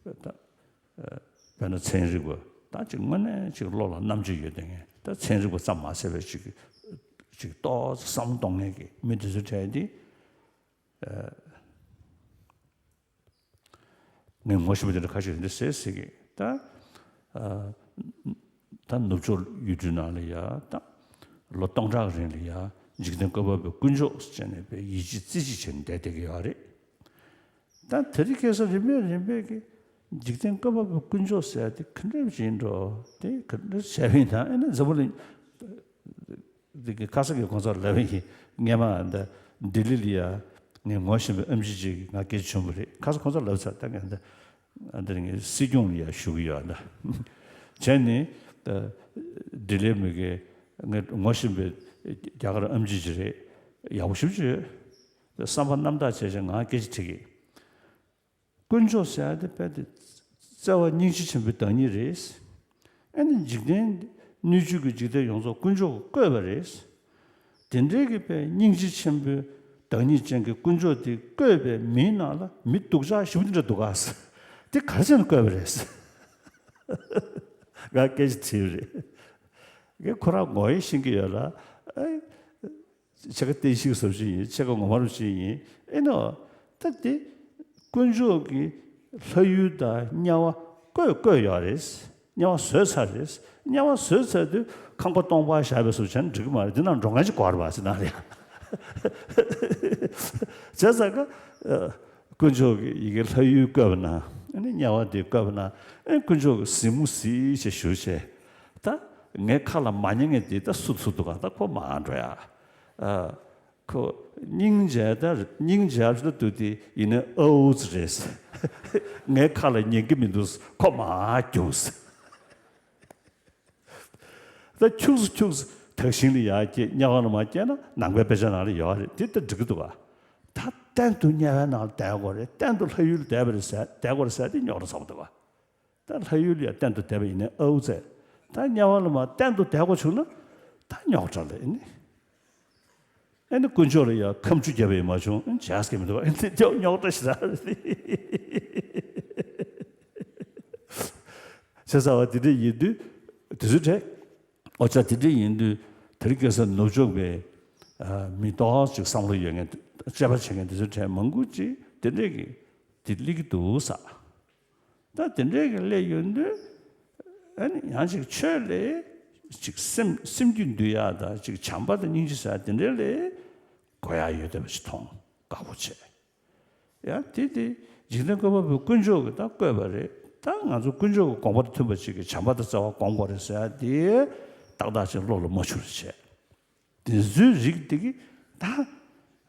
ད་ཨ་དཔེར་ན་ཚན་རིག་པ་ད་ཅིག་དངོས་གནས་ཅིག་བློ་ལ་རྣམ་དཔྱོད་ཡོད་དེ་ངས་ད་ཚན་རིག་པ་ཙམ་མ་ཟད་པའི་ཅིག་ཅིག་ཏོག་ཙམ་བསམ་བློ་གཏོང་མཁན་གྱི་མི་དེ་ཚོའི་གྲས་འདི། ཨ་ངས་ངོ་ཤེས་པ་དེ་འདྲ་ཁ་ཤས་དེ་འདྲ་ཟེར་ཟེར་གི་ད། ཨ་ད་ནུབ་ཕྱོགས་ཡུལ་གྲུའི་ནང་ལ་ཡ་ད་ལོ་སྟོང་ཕྲག་རིང་ལ་ཡ་འཇིག་རྟེན་བཀོད་པ་པོའི་དཀོན་མཆོག་ཟེར་ནས་པའི་ཡིད་ཆེས་རྩེ་གཅིག་བྱས་ནས་བསྡད་བསྡད་ཀྱི་ཡོད་རེད། ད་དེ་རིང་ཁ་སང་རིམ་པས་རིམ་པས་ཀྱི་འཇིག་རྟེན་བཀོད་པ་པོའི་དཀོན་མཆོག་ཟེར་ཡ་དེ་ག་འདྲ་ཞིག་ཡིན་འགྲོ། དེ་ག་འདྲ་བྱས་པ་ཡིན་ན། ཨེ་ན་འཛམ་བུ་གླིང་འདི་གི་ཁ་སང་གི་ཁོང་ཚོ་ལབ་པ་ཡིན། སྔས་མ་འདི་ལྡི་ལི་ལ་ཡ་ངས་ངོ་ཤེས་པའི་ཨེམ་ཆི་ཅིག་ང་སྐད་ཆ་བྱུང་བ་རེད། ཁ་སང་ཁོང་ཚོ་ལབ་ཚར། ད་ངས་འདི་འདིར་ངས་སྲིད་སྐྱོང་ལ་ཡ་ཞུ་གི་ཡོད་ད། བྱས་ནས་ད་ལྡི་ལིའི་མི་གི་ངས་ངོ་ཤེས་པའི་རྒྱ་གར་ཨེམ་ཆི་ཅིག་རེད། ཡག་པོ་ཞེ་པོ་ཅིག་ཡོད། བསམ་པ་རྣམ་དག་བྱས་བྱས་ང་སྐད་ཆ་དྲིས་གི། དཀོན་མཆོག་ཟེར་ཡ་དེ་དཔེ་དེ་བརྩེ་བ་སྙིང་རྗེ་ཆེན་པོའི་བདག་ཉིད་རེད། ཨ་ནི་འཇིག་རྟེན་སྣོད་བཅུད་ཀྱི་འཇིག་རྟེན་ཡོངས་རྫོགས་དཀོན་མཆོག་གིས་བཀོད་པ་རེད། དེ་འདྲའི་གི་དཔེ་སྙིང་རྗེ་ཆེན་པོའི་བདག་ཉིད་ཅན་གྱི་དཀོན་མཆོག་དེ་བཀོད་པའི་མིའི་ནང་ལ་མི་སྡུག་ཅག་ཞེ་པོ་འདི་འདྲ་འདུག་ག་དེ་ག་རེ་བྱས་ནས་བཀོད་པ་རེད། ང་སྐད་ཆ་དྲིས་པ་རེད། ངས་ཁོ་རང་ངོ་ཡི་ཤེས་ཀྱི་ཡོད་ལ། ཨེ། ཕྱེད་ཀ་བསྟན་བཤིག་བཟོ་བཞིན་ཡིན། ཕྱེད་ཀ་ངོ་མ་རུ་བཞིན་ཡིན། ཨེ་ནོ། ད་དེ་དཀོན་མཆོག་གིས་ལྷ་ཡུལ་དང་དམྱལ་བ་བཀོད་བཀོད་ཡོད་རེད། དམྱལ་བ་བཟོས་ཚར་རེད། དམྱལ་བ་བཟོས་ཚར་དུས་ཁང་པ་སྟོང་པ་བཞག་པའི་བཟོ་བྱས་ན་འགྲིག་གི་མ་རེད། དེ་ནང་འགྲོ་མཁན་ཅིག་དགོས་རེད་པ། ཟེར་ན་རེད། བྱས་ཙང་ཀ་དཀོན་མཆོག་གིས་ཡི་གེ་ལྷ་ཡུལ་བཀོད་པ་ན། ཨ་ནི་དམྱལ་བ་དེ་བཀོད་པ་ན། ཨེ་དཀོན་མཆོག་གིས་གཟིགས་མོ་གཟིགས་བྱས་བཞུགས་བྱས། ད་ངའི་ཁ་ལ་མ་ཉན་མཁན་དེ་ད་སུ་ཚུགས་འདུག་ག་ད་ཁོ་མར་འགྲོ་ཡ། ཨ། ཁོ་སྙིང་རྗེ་ད་སྙིང་རྗེ་ཞིག་ད་འདུག་སྟེ་ཡིན་ནའི་ཨའུ་ཙི་རེད། ངའི་ཁ་ལ་ཉན་གྱི་མི་འདུག་ཁོ་མར་རྒྱུགས། ད་ཁྱུགས་སུ་ཁྱུགས་སུ་དག་ཞིང་ལ་ཡར་སྐྱེས། དམྱལ་བ་ལ་མར་སྐྱེས་ན་ནང་པའི་དཔེ་ཆ་ནང་ལ་ཡོད་རེད། དེ་ད་འགྲིག་གི་འདུག་ག་ད་གཏན་དུ་དམྱལ་བའི་ནང་ལ་བསྡད་དགོས་རེད། གཏན་དུ་ལྷ་ཡུལ་ལ་བསྡད་པ་རེད་ཟེར། བསྡད་དགོས་རེད་ཟེར་དེ་རྙོག་དྲ་ཚ་པོ་འདུག་ག་ད་ལྷ་ཡུལ་ལ་ཡང་གཏན་དུ་བསྡད་པ་ཡིན་ནའི་ཨའུ་ཙི། ད་དམྱལ་བ་ལ་མར་གཏན་དུ་བསྡད་དགོས་བྱུང་ན་ད་རྙོག་དྲ་ལས་ནི། ཨེ་ནི་དཀོན་མཆོག་ལ་ཡང་ཁ་མཆུ་བརྒྱབ་པ་ཡིན་མ་བྱུང་། ཨེ་ནི་བྱས་ཀྱི་མི་འདུག་ཨེ་ནི་དེ་རྙོག་དྲ་ཞེ་དྲག་རེད། བྱས་ཙང་བ་དེ་འདྲ་ཡིན་དུས་དེ་ཚོའི་གྲས། ཨོ་ཅག་དེ་འདྲ་ཡིན་དུས་དེ་རིང་ཁ་སང་ནུབ་ཕྱོགས་པའི་ཨ་མི་ཏོག་ཙམ་བསམ་བློ་ཡོད་མཁན། དཔྱད་པ་བྱེད་མཁན་དེ་ཚོའི་གྲས་མང་པོ་ཅིག་དེ་འདྲས་ཀྱི་དེ་སླེབས་ཀྱི་འདུག་ས། ད་དེ་འདྲའི་གི་སླེབས་ཡོང་དུས། ཨ་ནི་ཡང་ཅིག་ཆོས་ལས་ ཅིག་སེམས་སེམས་རྒྱུད་འདུལ་ཡག་དང་ཅིག་བྱམས་པ་དང་སྙིང་རྗེ་ཟེར་ཡག་དེ་འདྲའི་ལས་དགོས་ཡག་ཡོད་བསྡད་པ་ཞིག་མཐོང་དགའ་པོ་བྱས། ཡང་དེ་དེ་འཇིག་རྟེན་བཀོད་པ་པོའི་དཀོན་མཆོག་གིས་ད་བཀོད་པ་རེད། ད་ང་ཚོ་དཀོན་མཆོག་གི་དགོངས་པ་དང་མཐུན་པ་ཅིག་གིས་བྱམས་པ་དང་བརྩེ་བ་སྒོམ་དགོས་རེད་ཟེར་ཡག་དེ་ཏག་ཏག་ཅིག་བློ་ལ་མ་འཆར་བ་བྱས། དེ་ཚོའི་རིགས་དེ་གིས་ད་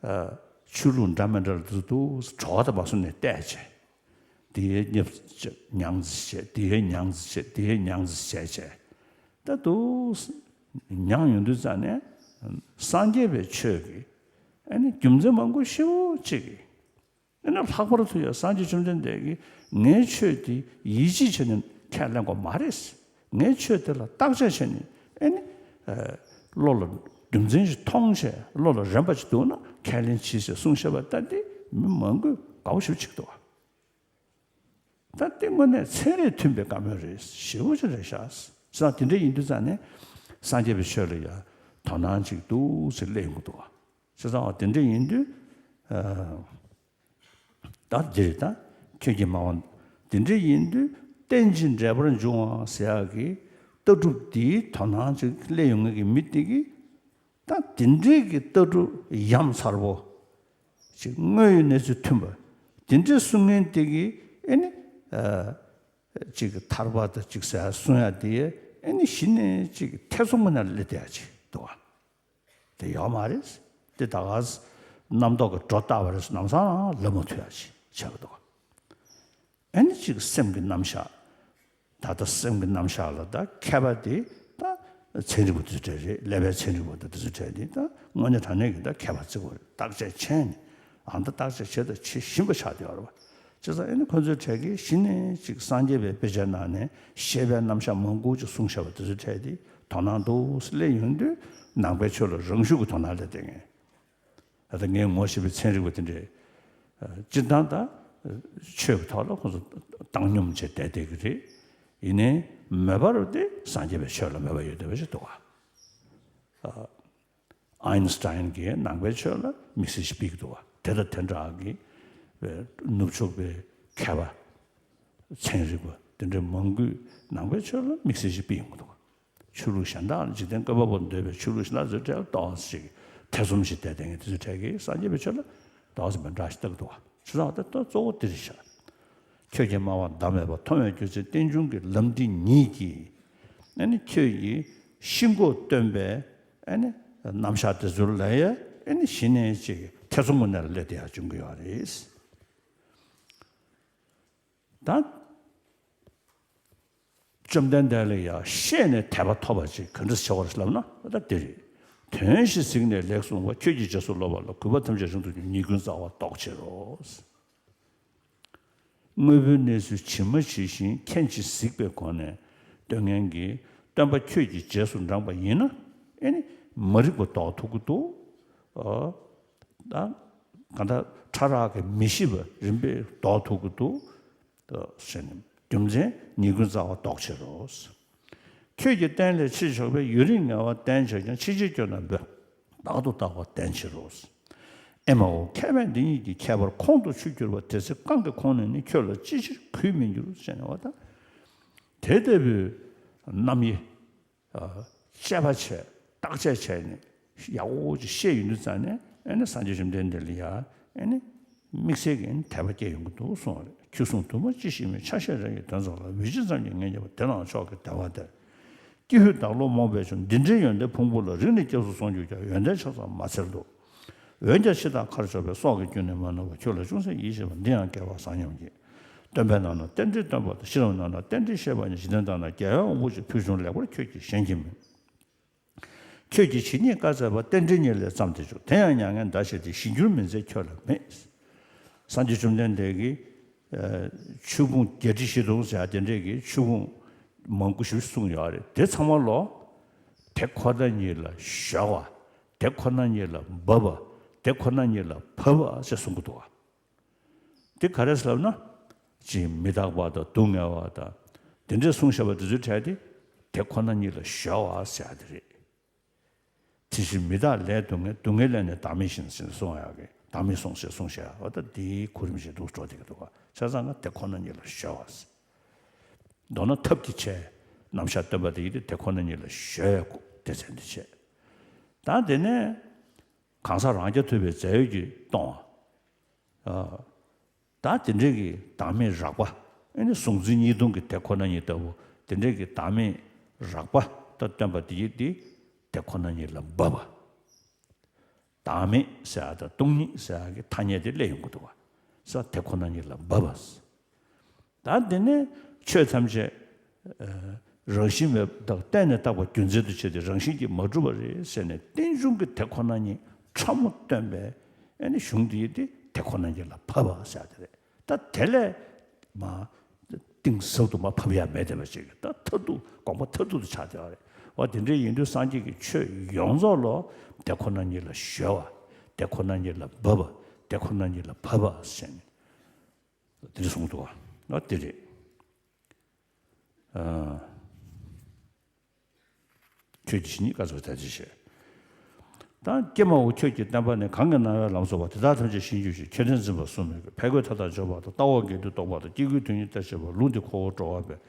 ཨ་ཆོས་ལུགས་འདྲ་མི་འདྲ་ལ་དེ་ཚོ་འདུག་སེ་གྲོགས་དང་བ་སོ་ནས་བལྟས་བྱས། དེའི་ཉབ་ཉང་ཙི་བྱས། དེའི་ཉང་ཙི་བྱས། དེའི་ཉང་ཙི་བྱས་བྱས། ད་འདུག་སེ་མྱངས་ཡོང་དུས་ཙ་ནས་སངས་རྒྱས་པའི་ཆོས་ཀྱི་ཨ་ནི་རྒྱུ་མཚན་མང་པོ་ཞེ་པོ་ཅིག་གིས། ཨ་ནི་ལྷག་པར་དུ་ཡང་སངས་རྒྱས་བཅོམ་ལྡན་འདས་ཀྱིས་ངའི་ཆོས་འདི་ཡིད་ཆེས་བྱས་ནས་ཁས་ལེན་དགོས་མ་རེད། ངའི་ཆོས་དེ་ལ་བརྟག་དཔྱད་བྱས་ནས་ཨ་ནི་ཨ་བློ་ལ་རྒྱུ་མཚན་ཞིག་མཐོང་བྱས་བློ་ལ་རན་པ་ཞིག་འདུག་ན་ཁས་ལེན་གྱིས་ཞེས་གསུངས་བཞག་པ་ལྟ་སྟེ་མི་མང་པོས་དགའ་པོ་ཞེ་པོ་ཅིག་འདུག་བ། ད་ལྟའི་དངོས་གནས་ཚན་རིག་མཐུན་པའི་བཀའ་མོལ་རེད། ཞེ་པོ་ཅིག་རེད་ཤག་ཟེར་ན། དེ་འདྲ་ཡིན་དུས་ཙང་ནས་སངས་རྒྱས་པའི་ཆོས་ལ་ཡང་དོ་སྣང་ཅིག་འདུག་སེ་སླེབས་ཡོང་གི་འདུག་བ། བྱས་ཙང་བ་དེ་འདྲ་ཡིན་དུས་ཨ་ད་འདིར་ད་ཁྱོད་ཀྱིས་སྨྲ་བ་དེ་འདྲ་ཡིན་དུས་རྟེན་ཅིང་འབྲེལ་པར་འབྱུང་བ་ཟེར་ཡག་གི་ལྟ་གྲུབ་འདིའི་དོ་སྣང་ཅིག་སླེབས་ཡོང་མཁན་གྱི་མི་དེ་གིས་ད་དེ་འདྲའི་གི་ལྟ་གྲུབ་ཡ་མཚར་པོ་ཅིག་དངོས་ཡོད་གནས་ཚུལ་མཐུན་པ་དེ་འདྲའི་གསུང་མཁན་དེ་གིས་ཨེ་ནི་ཨ་ཅིག་ཐར་པ་དང་ཅིག་ཟེར་གསུང་ཡག་དེ་ཨེ་ནི་གཞི་ནས་ཅིག་ཐེ་ཚོམ་ངོས་ནས་སླེབས་བསྡད་ཡག་ཅིག་འདུག་བ། དེ་ཡོད་མ་རེད། དེ་ད་ག་རྣམ་རྟོག་གི་སྒྲོ་བཏགས་པ་རེད། ལམ་སང་ལབ་མ་ཐུབ་ཡག་ཅིག་ཆགས་ཀྱི་འདུག་བ། ཨེ་ནི་ཅིག་སེམས་ཀྱི་རྣམ་གཞག་ད་ལྟ་སེམས་ཀྱི་རྣམ་གཞག་ལ་ད་མཁས་པ་དེ་ད་ཚན་རིག་པ་དེ་ཚོ་གྲས་རེད། ཀླད་པའི་ཚན་རིག་པ་དང་དེ་ཚོ་གྲས་དེ་ད་དངོས་གནས་དྲང་གནས་ཀྱི་ད་མཁས་པ་བརྩི་དགོས་རེད། བརྟག་དཔྱད་བྱས་ནས་ཨ་ད་བརྟག་དཔྱད་བྱས་དང་བྱེད་བཞིན་པ་ཆགས་བསྡད་ཡོད་རེད་བ། བྱས་ཙང་ཨེ་ནི་ཁོ་ཚོའི་གྲས་ཀྱིས་གཞི་ནས་ཅིག་སངས་རྒྱས་པའི་དཔེ་ཆའི་ནང་ནས་བཤད་པའི་རྣམ་གཞག་མང་པོ་ཅིག་གསུངས་བཞག་པ་དེ་ཚོའི་གྲས་དེ་དོ་སྣང་འདུག་སེ་སླེབས་ཡོང་དུས་ནང་པའི་ཆོས་ལ་རང་ཤུགས་ཀྱིས་དོ་སྣང་སླེབས་བསྡད་མཁན། ད་ལྟ་ངས་ངོ་ཤེས་པའི་ཚན་རིག་པ་དེ་འདྲས་སྤྱིར་བཏང་ད་ཆོས་ཀྱི་ཐོག་ལ་ཁོང་ཚོ་བཏང་སྙོམས་བྱས་བསྡད་བསྡད་ཀྱི་རེད། ཡིན་ནའི་མོས་པ་རུ་དེ་སངས་རྒྱས་པའི་ཆོས་ལ་མོས་པ་ཡོད་བསྡད་པ་ཞིག་འདུག་ག་ཨ་ཨིན་སི་ཊའིན་གྱིས་ནང་པའི་ཆོས་ལ་དམིགས་བསལ་ཞིག་ཕུལ་གྱི་འདུག་ག་དེ་དང་དེ་འདྲ་གི་ནུབ་ཕྱོགས་པའི་མཁས་པ་ཚན་རིག་པ་དེ་འདྲའི་མང་པོས་ནང་པའི་ཆོས་ལ་དམིགས་བསལ་ཞིག་ཕུལ་ཡོང་གི་འདུག་ག་ཆོས་ལུགས་གཞན་དག་ལ་འཇིག་རྟེན་བཀོད་པ་པོ་འདོད་པའི་ཆོས་ལུགས་གཞན་དག་ཚོའི་གྲས་ལ་ཏོག་ཙམ་ཞིག་ཐེ་ཚོམ་ཞིག་བསྡད་བསྡད་མཁན་དེ་ཚོའི་གྲས་ཀྱིས་སངས་རྒྱས་པའི་ཆོས་ལ་ཏོག་ཙམ་མི་འདྲ་ཞིག་ལྟ་གི་འདུག་བ། བྱས་ཙང་ད་ལྟ་གཙོ་བོ་འདི་རེད་ཤག་ཁྱོད་ཀྱིས་སྨྲ་བ་ཟླ་མེད་པ། མཐོང་བས་སྐྱོ་ཚེ་རྟེན་འབྱུང་གི། ལམ་འདི་ཉིད་ཀྱིས་ཨ་ནི་ཁྱོད་ཀྱི་ཤིན་ལྐོག་སྟོན་པའི་ཨ་ནི་རྣམ་གཞག་དེ་ཚོ་ལ་ཡ་ཨ་ནི་གཞི་ནས་ཅིག་ཐེ་ཚོམ་ངོས་ནས་སླེབས་བསྡད་ཡག་བྱུང་གི་ཡོད་རེད། ད་བཅོམ་ལྡན་འདས་ལ་ཡང་ཤེས་ནས་དད་པ་ཐོབ་པ་ཅིག་ག་འདྲ་ཆེ་བ་རེད་ལབ་ན་ད་འདི་རེད། དོན་བཞི་གཟིགས་ནས་ལེགས་གསུངས་པ། ཁྱོད་ཀྱི་རྗེས་སུ་སློབ་པ་ལ། གུས་པ་ཐམས་ཅད་རིང་དུ་གྱུར། ཉེས་ཀུན་རྩ་བ་ཟློག་ཕྱིར་རོ། དངོས་པོའི་གནས་ཚུལ་ཇི་མ་ཇི་བཞིན་མཁྱེན་ཅིང་གཟིགས་པའི་སྒོ་ནས་སྟོན་མཁན་གྱི་སྟོན་པ་ཁྱོད་ཀྱི་རྗེས་སུ་འབྲངས་པ་ཡིན་ན་ཨེ་ནི་མ་རིག་པ་ཟློག་ཐུབ་ཀྱི་འདུག་ཨ་ད་གང་ལྟར་ཕྲ་རགས་ཀྱི་མི་ཤེས་པ་རིམ་པས་ཟློག་ཐུབ་ཀྱི་འདུག་ཟེར་ནས་རྒྱུ་མཚན་ཉེས་ཀུན་རྩ་བ་ཟློག་ཕྱིར་རོ། ཁྱོད་ཀྱི་བསྟན་ལས་ཕྱིར་ཕྱོགས་པའི། ཡུན་རིང་ངལ་བ་བསྟེན་བྱས་ཀྱང་། ཕྱིན་ཆད་སྐྱོ་ན་འབོད་རྟག་ཏུ་ལྟ་བ་བསྟེན་ཕྱིར་རོ། ཨེ་མའོ། མཁས་པས་འདི་ཉིད་ཀྱི་ཁྱད་པར་ཁོང་དུ་ཆུད་གྱུར་པ། དེ་ཚེ་གང་གི་ཁོང་ནས་ནི། ཁྱོད་ལ་ཅི་ཕྱིར་གུས་མི་འགྱུར་ཟེར་ནས་བ་དང་། དེ་ལྟ་བུའི་རྣམ་དབྱེ། དཔྱད་པ་བྱས། བརྟག་དཔྱད་བྱས་ནས་ཡག་པོ་ཅིག་ཤེས་ཡོང་དུས་ཙང་ནས་ཨེ་ནི་སངས་རྒྱས་བཅོམ་ལྡན་འདས་ལ་ཡ་ཨེ་ནི་དམིགས་བསལ་གྱི་ཨེ་ནི་དད་པ་སྐྱེ་ཡོང་གི་འདུག་གསུངས་པ་རེད། ཁྱོད་གསུང་དུ་མ་ཅི་ཞིག་མིན། ཆ་ཤས་རང་གི་དོན་ཙམ་ལ། འོད་ཕྱིར་ཙམ་གྱིས་ངེས་བརྙེས་པ། དེ་ལའང་མཆོག་གི་དད་པ་སྟེར། ཀྱི་ཧུད་བདག་བློ་རྨོངས་པས་ཀྱང་། འདི་འདྲའི་ཡོན་ཏན་ཕུང་པོ་ལ། རིང་ནས་སྐྱབས་སུ་སོང་གྱུར་ཀྱང་། ཡོན་ཏན་ཆ་ཙམ་མ་འཚལ་ལོ། འོན་ཀྱང་འཆི་བདག་ཁར་ཕྱོགས་པའི། སྲོག་གི་རྒྱུན་ནི་མ་ནོར་བ། ཁྱོད་ལ་ཅུང་ཟད་ཡིད་ཆེས་པ། འདི་ཡང་སྐལ་བ་བཟང་སྙམ་བགྱིད། སྟོན་པའི་ནང་ན་རྟེན་འབྲེལ་སྟོན་པ་དང་། ཤེས་རབ་ནང་ན་རྟེན་འབྲེལ་བཤད་པ་ཡང་། འཇིག་རྟེན་དག་ན་རྒྱལ་བའི་དབང་པོ་ཆེ། ཕུལ་བྱུང་ལེགས་པར་ཁྱོད་ཀྱིས་གཞན་གྱིས་མིན། ཁྱོད་ཀྱིས་ཇི་སྙེད་བཀའ་སྩལ་པ། རྟེན་འབྲེལ་ཉིད་ལས་བརྩམས་ཏེ་བཅུག་དེ་ཡང་མྱ་ངན་འདའ་བྱས་ཏེ། ཞི་འགྱུར་མི་མཛད་ཁྱོད་ལ་མེད། སངས་རྒྱས་བཅོམ་ལྡན་འདས་ཀྱིས་ཆོས་ཕུང་བརྒྱད་ཁྲི་བཞི་སྟོང་ཟེར་ཡ་དེ་འདྲས་ཀྱི་ཆོས་ཕུང་མང་པོ་ཞིག་གསུངས་ཡོད་རེད། དེ་ཚང་མ་ལོ་དེ་ཁོ་ན་ཉིད་ལ་གཞོལ་བ། དེ་ཁོ་ན་ཉིད་ལ་འབབ་པ། དེ་ཁོ་ན་ཉིད་ལ་བབས་པ་ཞེས་གསུང་གི་འདུག་བ། དེ་ག་རེ་ཟེར་ལབ་ན། ཅིག་མི་རྟག་པ་དང་སྡུག་བསྔལ་བ་དང་། དེ་འདྲས་གསུངས་བཞག་པ་དེ་ཚོའི་གྲས་དེ་དེ་ཁོ་ན་ཉིད་ལ་གཞོལ་བ་ཟེར་ཡ་དེ་རེད། དེ་བཞིན་མི་རྟག་ལས་སྡུག་བསྔལ། སྡུག་བསྔལ་ལས་ནི་བདག་མེད་ཤིང་ཟེར་གསུང་ཡག་གི་བདག་མེད་སོང་ཟེར་གསུངས་བཞག་ཡ། འོ་ད་དེའི་གོ་རིམ་བཞིན་དུ་འགྲོ་བསྡད་ཀྱི་འདུག་ག་བྱས་ཙང་ང་དེ་ཁོ་ན་ཉིད་ལ་གཞོལ་བ་ཟེར། མདོར་ན་ཐབས་ཀྱིས་བྱས། རྣམ་གཞག་སྟོན་པ་དེ་ཡིན་ཏེ། དེ་ཁོ་ན་ཉིད་ལ་གཞོལ་བའི་སྡེ་ཚན་དེ་བྱས། ད་དེ་ནས་གང་ཟག་རང་རྐྱ་ཐུབ་པའི་རྫས་ཡོད་ཀྱིས་སྟོང་བ། ད་དེ་འདྲའི་གི་བདག་མེད་རགས་པ། ཨེ་ནི་གཟུང་འཛིན་གཉིས་སྟོང་གི་དེ་ཁོ་ན་ཉིད་ལྟ་བུ། དེ་འདྲའི་གི་བདག་མེད་རགས་པ་ད་སྟོན་པ་དེ་ཡིན་ཏེ། དེ་ཁོ་ན་ཉིད་ལ་འབབ་པ། བདག་མེད་ཟེར་ཡ་དང་སྟོང་ཉིད་ཟེར་ཡ་གི་ཐ་སྙད་དེ་སླེབས་ཡོང་གི་འདུག་བ། ས་དེ་ཁོ་ན་ཉིད་ལ་འབབ་པ། ད་དེ་ནས་ཆོས་ཐམས་ཅད་རང་བཞིན་མེད་པ་དང་གཏན་ནས་བཏགས་པ་རྒྱུ་མཚན་དུ་བྱས་ཏེ་རང་བཞིན་གྱིས་མ་གྲུབ་པ་རེད་ཟེར་ནས་རྟེན་འབྱུང་གི་དེ་ཁོ་ན་ཉིད་ཕྲ་མོ་སྟོན་པའི་ཨེ་ནི་གཞུང་དེ་ཡིན་ཏེ། དེ་ཁོ་ན་ཉིད་ལ་འབབ་པ་ཟེར་དེ་རེད། ད་དེ་ལས་མ་གཏིང་ཟབ་ཏུ་མ་ཕབ་ཡ་མེད་བསྡད་པ་ཅིག་ད་མཐར་ཐུག་དགོངས་པ་མཐར་ཐུག་ཏུ་ཆགས་བསྡད་པ་རེད་བ། དེ་འདྲ་ཡིན་དུས་སངས་རྒྱས་ཀྱི་ཆོས་ཡོངས་རྫོགས་ལ་དེ་ཁོ་ན་ཉིད་ལ་གཞོལ་བ། དེ་ཁོ་ན་ཉིད་ལ་འབབ་པ། དེ་ཁོ་ན་ཉིད་ལ་འབབ་པ་ཟེར་ནས་དེ་འདྲ་གསུངས་འདུག་བ། དེ་རེད། ཨ། ཆོས་ཀྱི་གཞི་ཉིད་བཀའ་སྩལ་པ་དེ་བཞིན་བཤད། ད་ཀྱེ་མའོ། ཁྱོད་ཀྱི་བསྟན་པ་ནི་གང་གིས་གནང་བའི་ལམ་སོགས་པ་དེ་དག་ཐམས་ཅད་ཤེས་འགྱུར་ཞིང་། ཁྱོད་བསྟན་འཛིན་པ་གསུམ་མོས་ཕས་རྒོལ་མཐའ་དག་འཇོམས་པ་དང་། ལྟ་བ་འགལ་འདུ་བཟློག་པ་དང་། སྐྱེ་དགུའི་དོན་གཉིས་བརྟག་བྱེད་པ། ལུང་འདི་ཁོ་བོར་སྤྲོ་བ་འབད།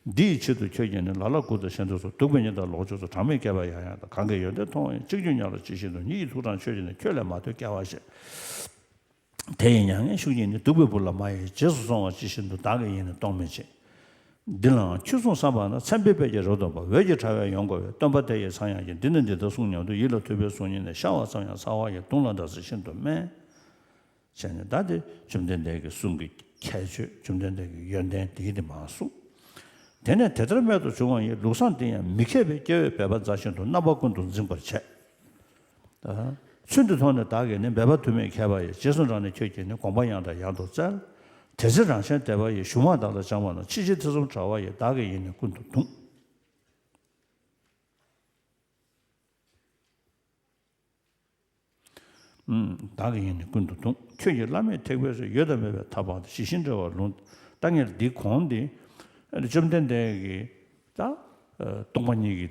འདི་ཡི་ཆེད་དུ་ཁྱོད་ཀྱིས་ནི། ལ་ལ་སྐུ་དང་ཞལ་འདོན་སོགས། གདུག་པའི་སྙན་དར་ལོངས་སྤྱོད་སོགས། གྲངས་མེད་བསྐལ་པ་ཡང་ཡང་དང་། གང་གིས་ཡོན་ཏན་མཐོང་བ་ཡིན། གཅིག་གྱུར་ཉམས་ལ་ཇི་བཞིན་དུ། ཉིད་ཀྱི་ཐུགས་དྲངས་ཆོས་ཀྱིས་ནི། ཁྱོད་ལས་མ་ཐོས་སྐྱེ་བ་ཞེས། དེ་ཡི་མྱ་ངན་ཤུགས་ཀྱིས་ནི། གདུག་པའི་བུ་ལ་མ་ཡི་རྗེས་སུ་སོང་བ་ཇི་བཞིན་དུ། བདག་གིས་ཡིན་ནི་གཏོང་མི་བྱེད། འདི་ལའང་ཁྱོད་གསུངས་བསམ་པ་ན། མཚན་དཔེའི་དཔལ་གྱིས་རབ་སྟོན་པ། འོད་ཀྱི་དྲ་བས་ཡོངས་བསྐོར་བའི། སྟོན་པ་དེ་ཡི་མཚམས་ཡང་བཞི། འདི་ནི་འདི་ལྟར་གསུངས་སྙམ་དུ། ཡིད་ལ་ཐུབ་པའི་གཟུགས་བརྙན་ནི། ཤར་བ་ཙམ་ཡང་ཚ་བ་ཡི། དུང་ལ་འདྲ་ཟེར་ཤིན་ཏུ་དམན། བྱས་ནས་ད་དེ་བཅོམ་ལྡན་འདས་ཀྱི་གསུང་གི་ཁྱད་ཆོས། བཅོམ་ལྡན་འདས་ཀྱི་ཡོན་ཏན་དེ་ཡི་དེ་མ་གསུངས། དེ་ནས་དེ་ལྟར་རྨད་དུ་བྱུང་བ་ཡི། ལུགས་བཟང་འདི་ཡང་མི་མཁས་པས། སྐྱེ་བོས་འབད་པ་མཛའ་བཞིན་དུ། རྣམ་པ་ཀུན་ཏུ་འཛིན་པར་བྱེད། ཚུལ་འདི་མཐོང་ནས་བདག་གིས་ནི། འབད་པ་དུ་མས་མཁས་པ་ཡི། རྗེས་སུ་འབྲངས་ནས་ཁྱོད་ཀྱིས་ནི། དགོངས་པ་ཡང་དང་ཡང་དུ་བཙལ། དེ་ཚེ་རང་གཞན་བདེ་བ་ཡི། གཞུང་མ་བདག་ལ་སྦྱང་བ་ན། ཕྱི་ཕྱིར་ཐེ་ཚོམ་དྲག་པ་ཡི། བདག་གིས་ཡིན་ནི་ཀུན་ཏུ་བརྡུང་། བདག་གིས་ཡིན་ནི་ཀུན་ཏུ་བརྡུང་། ཁྱོད་ཀྱིས་བླ་མེད་ཐེག་པའི་ཚུལ། ཡོད་དང་མེད་པའི་མཐའ་སྤངས་ཏེ། ཇི་བཞིན་འགྲེལ་བར་ལུང་། ད་ངས་འདི་གོང་འདི་བཅོམ་ལྡན་འདས་ཀྱིས་ད་སྟོང་པ་ཉིད་ཀྱི་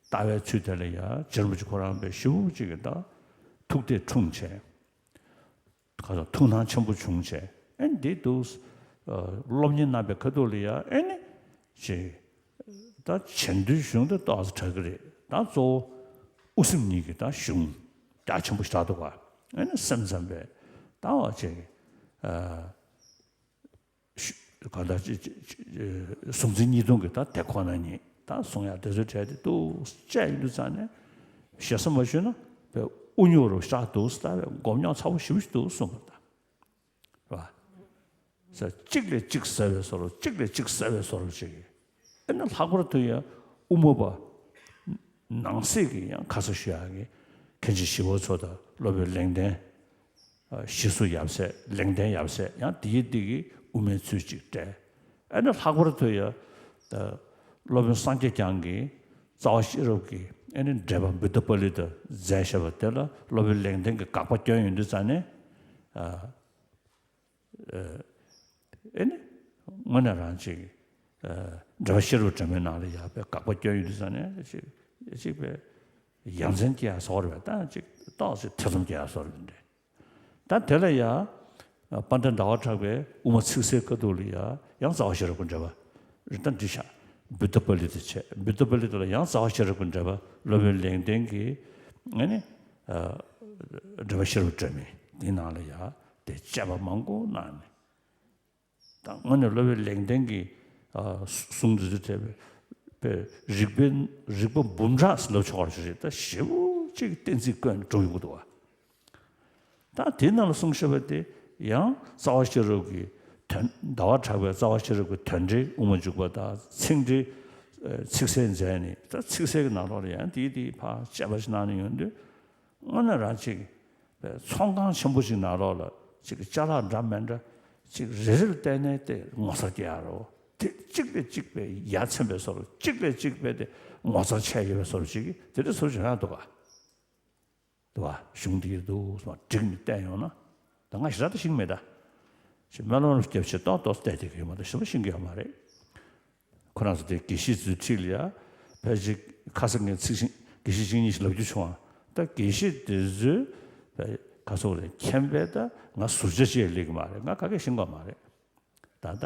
ལྟ་བའི་ཚུལ་དེ་ལ་ཡང་རྗེ་རིན་པོ་ཆེ་ཁོ་རང་པའི་ཞེ་པོ་ཅིག་གི་ད་ཐུགས་གཏད་འཁྲུངས་བྱས། ཁ་སང་ཐུགས་སྣང་ཆེན་པོ་བྱུང་བྱས། ཨེ་འདི་འདུག་སློབ་གཉེར་གནང་པའི་ཁ་ཐུག་ལ་ཡང་ཨེ་ནི་ཅིག་ད་བྱེད་འདུན་གཞུང་དེ་ཏོག་ཙམ་དྲག་གི་རེད། ད་གཙོ་བོ་དབུ་སེམས་གཉིས་ཀྱི་ད་གཞུང་རྒྱ་ཆེན་པོ་ཞིག་དྲག་འདུག་ག་ཨེ་ནི་སེམས་ཙམ་པས་ད་བ་ཅིག་ག་ད་ཅི་ཅི་ཅི་གཟུང་འཛིན་གཉིས་སྟོང་གི་ད་དེ་ཁོ་ན་ཉིད་ད་གསུང་ཡག་དེ་ཚོའི་གྲས་དེ་ཏོག་ཙམ་བཅད་ཡོང་དུས་ཙང་ནས་ཞེ་ས་མ་ཞུས་ན་བས་དབུ་སྙུང་རུ་ཤག་འདུག་ཟེར་བས་མགོ་རྙོག་ཚ་པོ་ཞེ་པོ་ཞིག་འདུག་གསུངས་པ་ད་རེད་བ། ས་གཅིག་ལས་གཅིག་ཟབ་པའི་བཟོ་འདྲ། གཅིག་ལས་གཅིག་ཟབ་པའི་བཟོ་འདྲ་ཅིག་ཨེ་ན་ལྷག་པར་དུ་ཡང་དབུ་མ་པ་ནང་གསེས་ཀྱི་ཡང་ཁ་ས་ཞུ་ཡག་གི་མཁན་ཆེན་ཞི་བ་འཚོ་དང་སློབ་དཔོན་ལེགས་ལྡན། ཞེས་སུ་ཡབ་སྲས་ལེགས་ལྡན་ཡབ་སྲས་ཡང་དེའི་དེ་གི་དབུ་མའི་ཚུལ་གཅིག་བཀྲལ། ཨ་ནི་ལྷག་པར་དུ་ཡང་ད་སློབ་དཔོན་སངས་རྒྱས་བསྐྱངས་ཀྱིས་རྩ་བ་ཤེས་རབ་ཀྱི་ཨ་ནི་འགྲེལ་པ་བུདྡྷ་པཱ་ལི་ཏ་མཛད་བཞག་པ་དེ་ལ་སློབ་དཔོན་ལེགས་ལྡན་གྱིས་དགག་པ་བསྐྱོན་ཡོང་དུས་ཙང་ནས། ཨ་ནི་དངོས་གནས་རང་ཅིག་འགྲེལ་པ་ཤེས་རབ་སྒྲོན་མེའི་ནང་ལ་ཡང་དཔེ་དགག་པ་བསྐྱོན་ཡོང་དུས་ཙང་ནས་ཅིག་ཅིག་དཔེ་ཡ་མཚན་སྐྱེ་ཡག་བཟོ་འདྲ་བས། ད་ཅིག་ཏོག་ཙམ་ཐེ་ཚོམ་སྐྱེ་ཡག་བཟོ་འདྲ་བས་འདྲ། ད་དེ་ལ་ཡང་དཔལ་ལྡན་ཟླ་བ་གྲགས་པའི་དབུ་མ་ཚིག་གསལ་ཁ་ཐུག་ལ་ཡང་ཡང་རྩ་བ་ཤེས་རབ་ཀྱི་འགྲེལ་པ་རེ་ད་འབྲི་ཤག་བུདྡྷ་པཱ་ལི་ཏ་བྱས། བུདྡྷ་པཱ་ལི་ཏ་ལ་ཡང་རྩ་བ་ཤེས་རབ་ཀྱི་འགྲེལ་པ་སློབ་དཔོན་ལེགས་ལྡན་གྱིས་ཨ་ནི་འགྲེལ་པ་ཤེས་རབ་སྒྲོན་མེ་དེའི་ནང་ལ་ཡང་དེ་དཔྱད་པ་མང་པོ་གནང་ནས། ད་དངོས་གནས་སློབ་དཔོན་ལེགས་ལྡན་གྱི་གསུང་འདི་ཚོ་དེ་བས་རིག་པའི་རིག་པ་འབུམ་ཕྲག་ལབ་ཆོག་པ་ཞིག་རེད། ད་ཞེ་པོ་ཅིག་གཏན་ཚིགས་བཀོད་ནས་འགྲོ་ཡོང་གི་འདུག་བ། ད་དེའི་ནང་ལ་གསུངས་བཞག་པ་དེ་ཡང་རྩ་བ་ཤེས་རབ་ཀྱི་དོན། ཟླ་བ་གྲགས་པའི་རྩ་བ་ཤེས་རབ་ཀྱི་དོན་འགྲེལ་དབུ་མ་འཇུག་པ་དང་ཚིག་འགྲེལ་ཚིག་གསལ་མཛད་ནས། ད་ཚིག་གསལ་གྱི་ནང་ལོགས་ལ་ཡང་དེའི་དེའི་ཕར་དཔྱད་པ་ཞིག་གནང་ནས་ཡོང་དུས། དངོས་གནས་རང་ཅིག་པའི་ཚོང་ཁང་ཆེན་པོ་ཞིག་ནང་ལོགས་ལ་ཅིག་ཅ་ལག་འདྲ་མི་འདྲ་ཅིག་རེ་རེ་ལ་བལྟས་ནས་དེ་ངོ་མཚར་སྐྱེ་ཡག་རོ། དེ་གཅིག་ལས་གཅིག་པའི་ཡ་མཚན་པའི་བཟོ་འདྲ། གཅིག་ལས་གཅིག་པའི་དེ་ངོ་མཚར་ཆེ་ཡོད་པའི་བཟོ་འདྲ་ཅིག་དེ་འདྲ་བཟོ་འདྲ་ཡོང་ཡག་འདུག་ག་འདུག་བ། གཞུང་འདི་འདུག་སོང་བསྒྲིགས་ནས་བསྟན་ཡོང་ན། ད་ང་ཞེ་དྲག་ད་ཤེས་ཀྱི་མེད་ད། ཞེས་སྨོན་ལམ་རྒྱབ་བྱས་ཏོག་ཏོག་བལྟས་བསྡད་ཀྱི་ཡོད་མ་གཏོགས་ཞེ་པོ་ཤེས་ཀྱི་ཡོད་མ་རེད། ཁོ་རང་ཚོ་དེ་དགེ་བཤེས་ཚོའི་འཁྲིས་ལ་ཡ་ཕལ་ཆེར་ཁ་སང་ངས་ཚིག་ཤིང་དགེ་བཤེས་གཅིག་གཉིས་ཤིག་ལབ་རྒྱུ་བྱུང་བ། ད་དགེ་བཤེས་དེ་ཚོས་ཕལ་ཁ་སོག་རེད་མཁྱེན་པས། ད་ང་ཟུར་ཆ་ཅིག་ལས་ཀྱི་མ་རེད། ང་ག་གེ་ཤེས་ཀྱི་མ་རེད། ད་ད་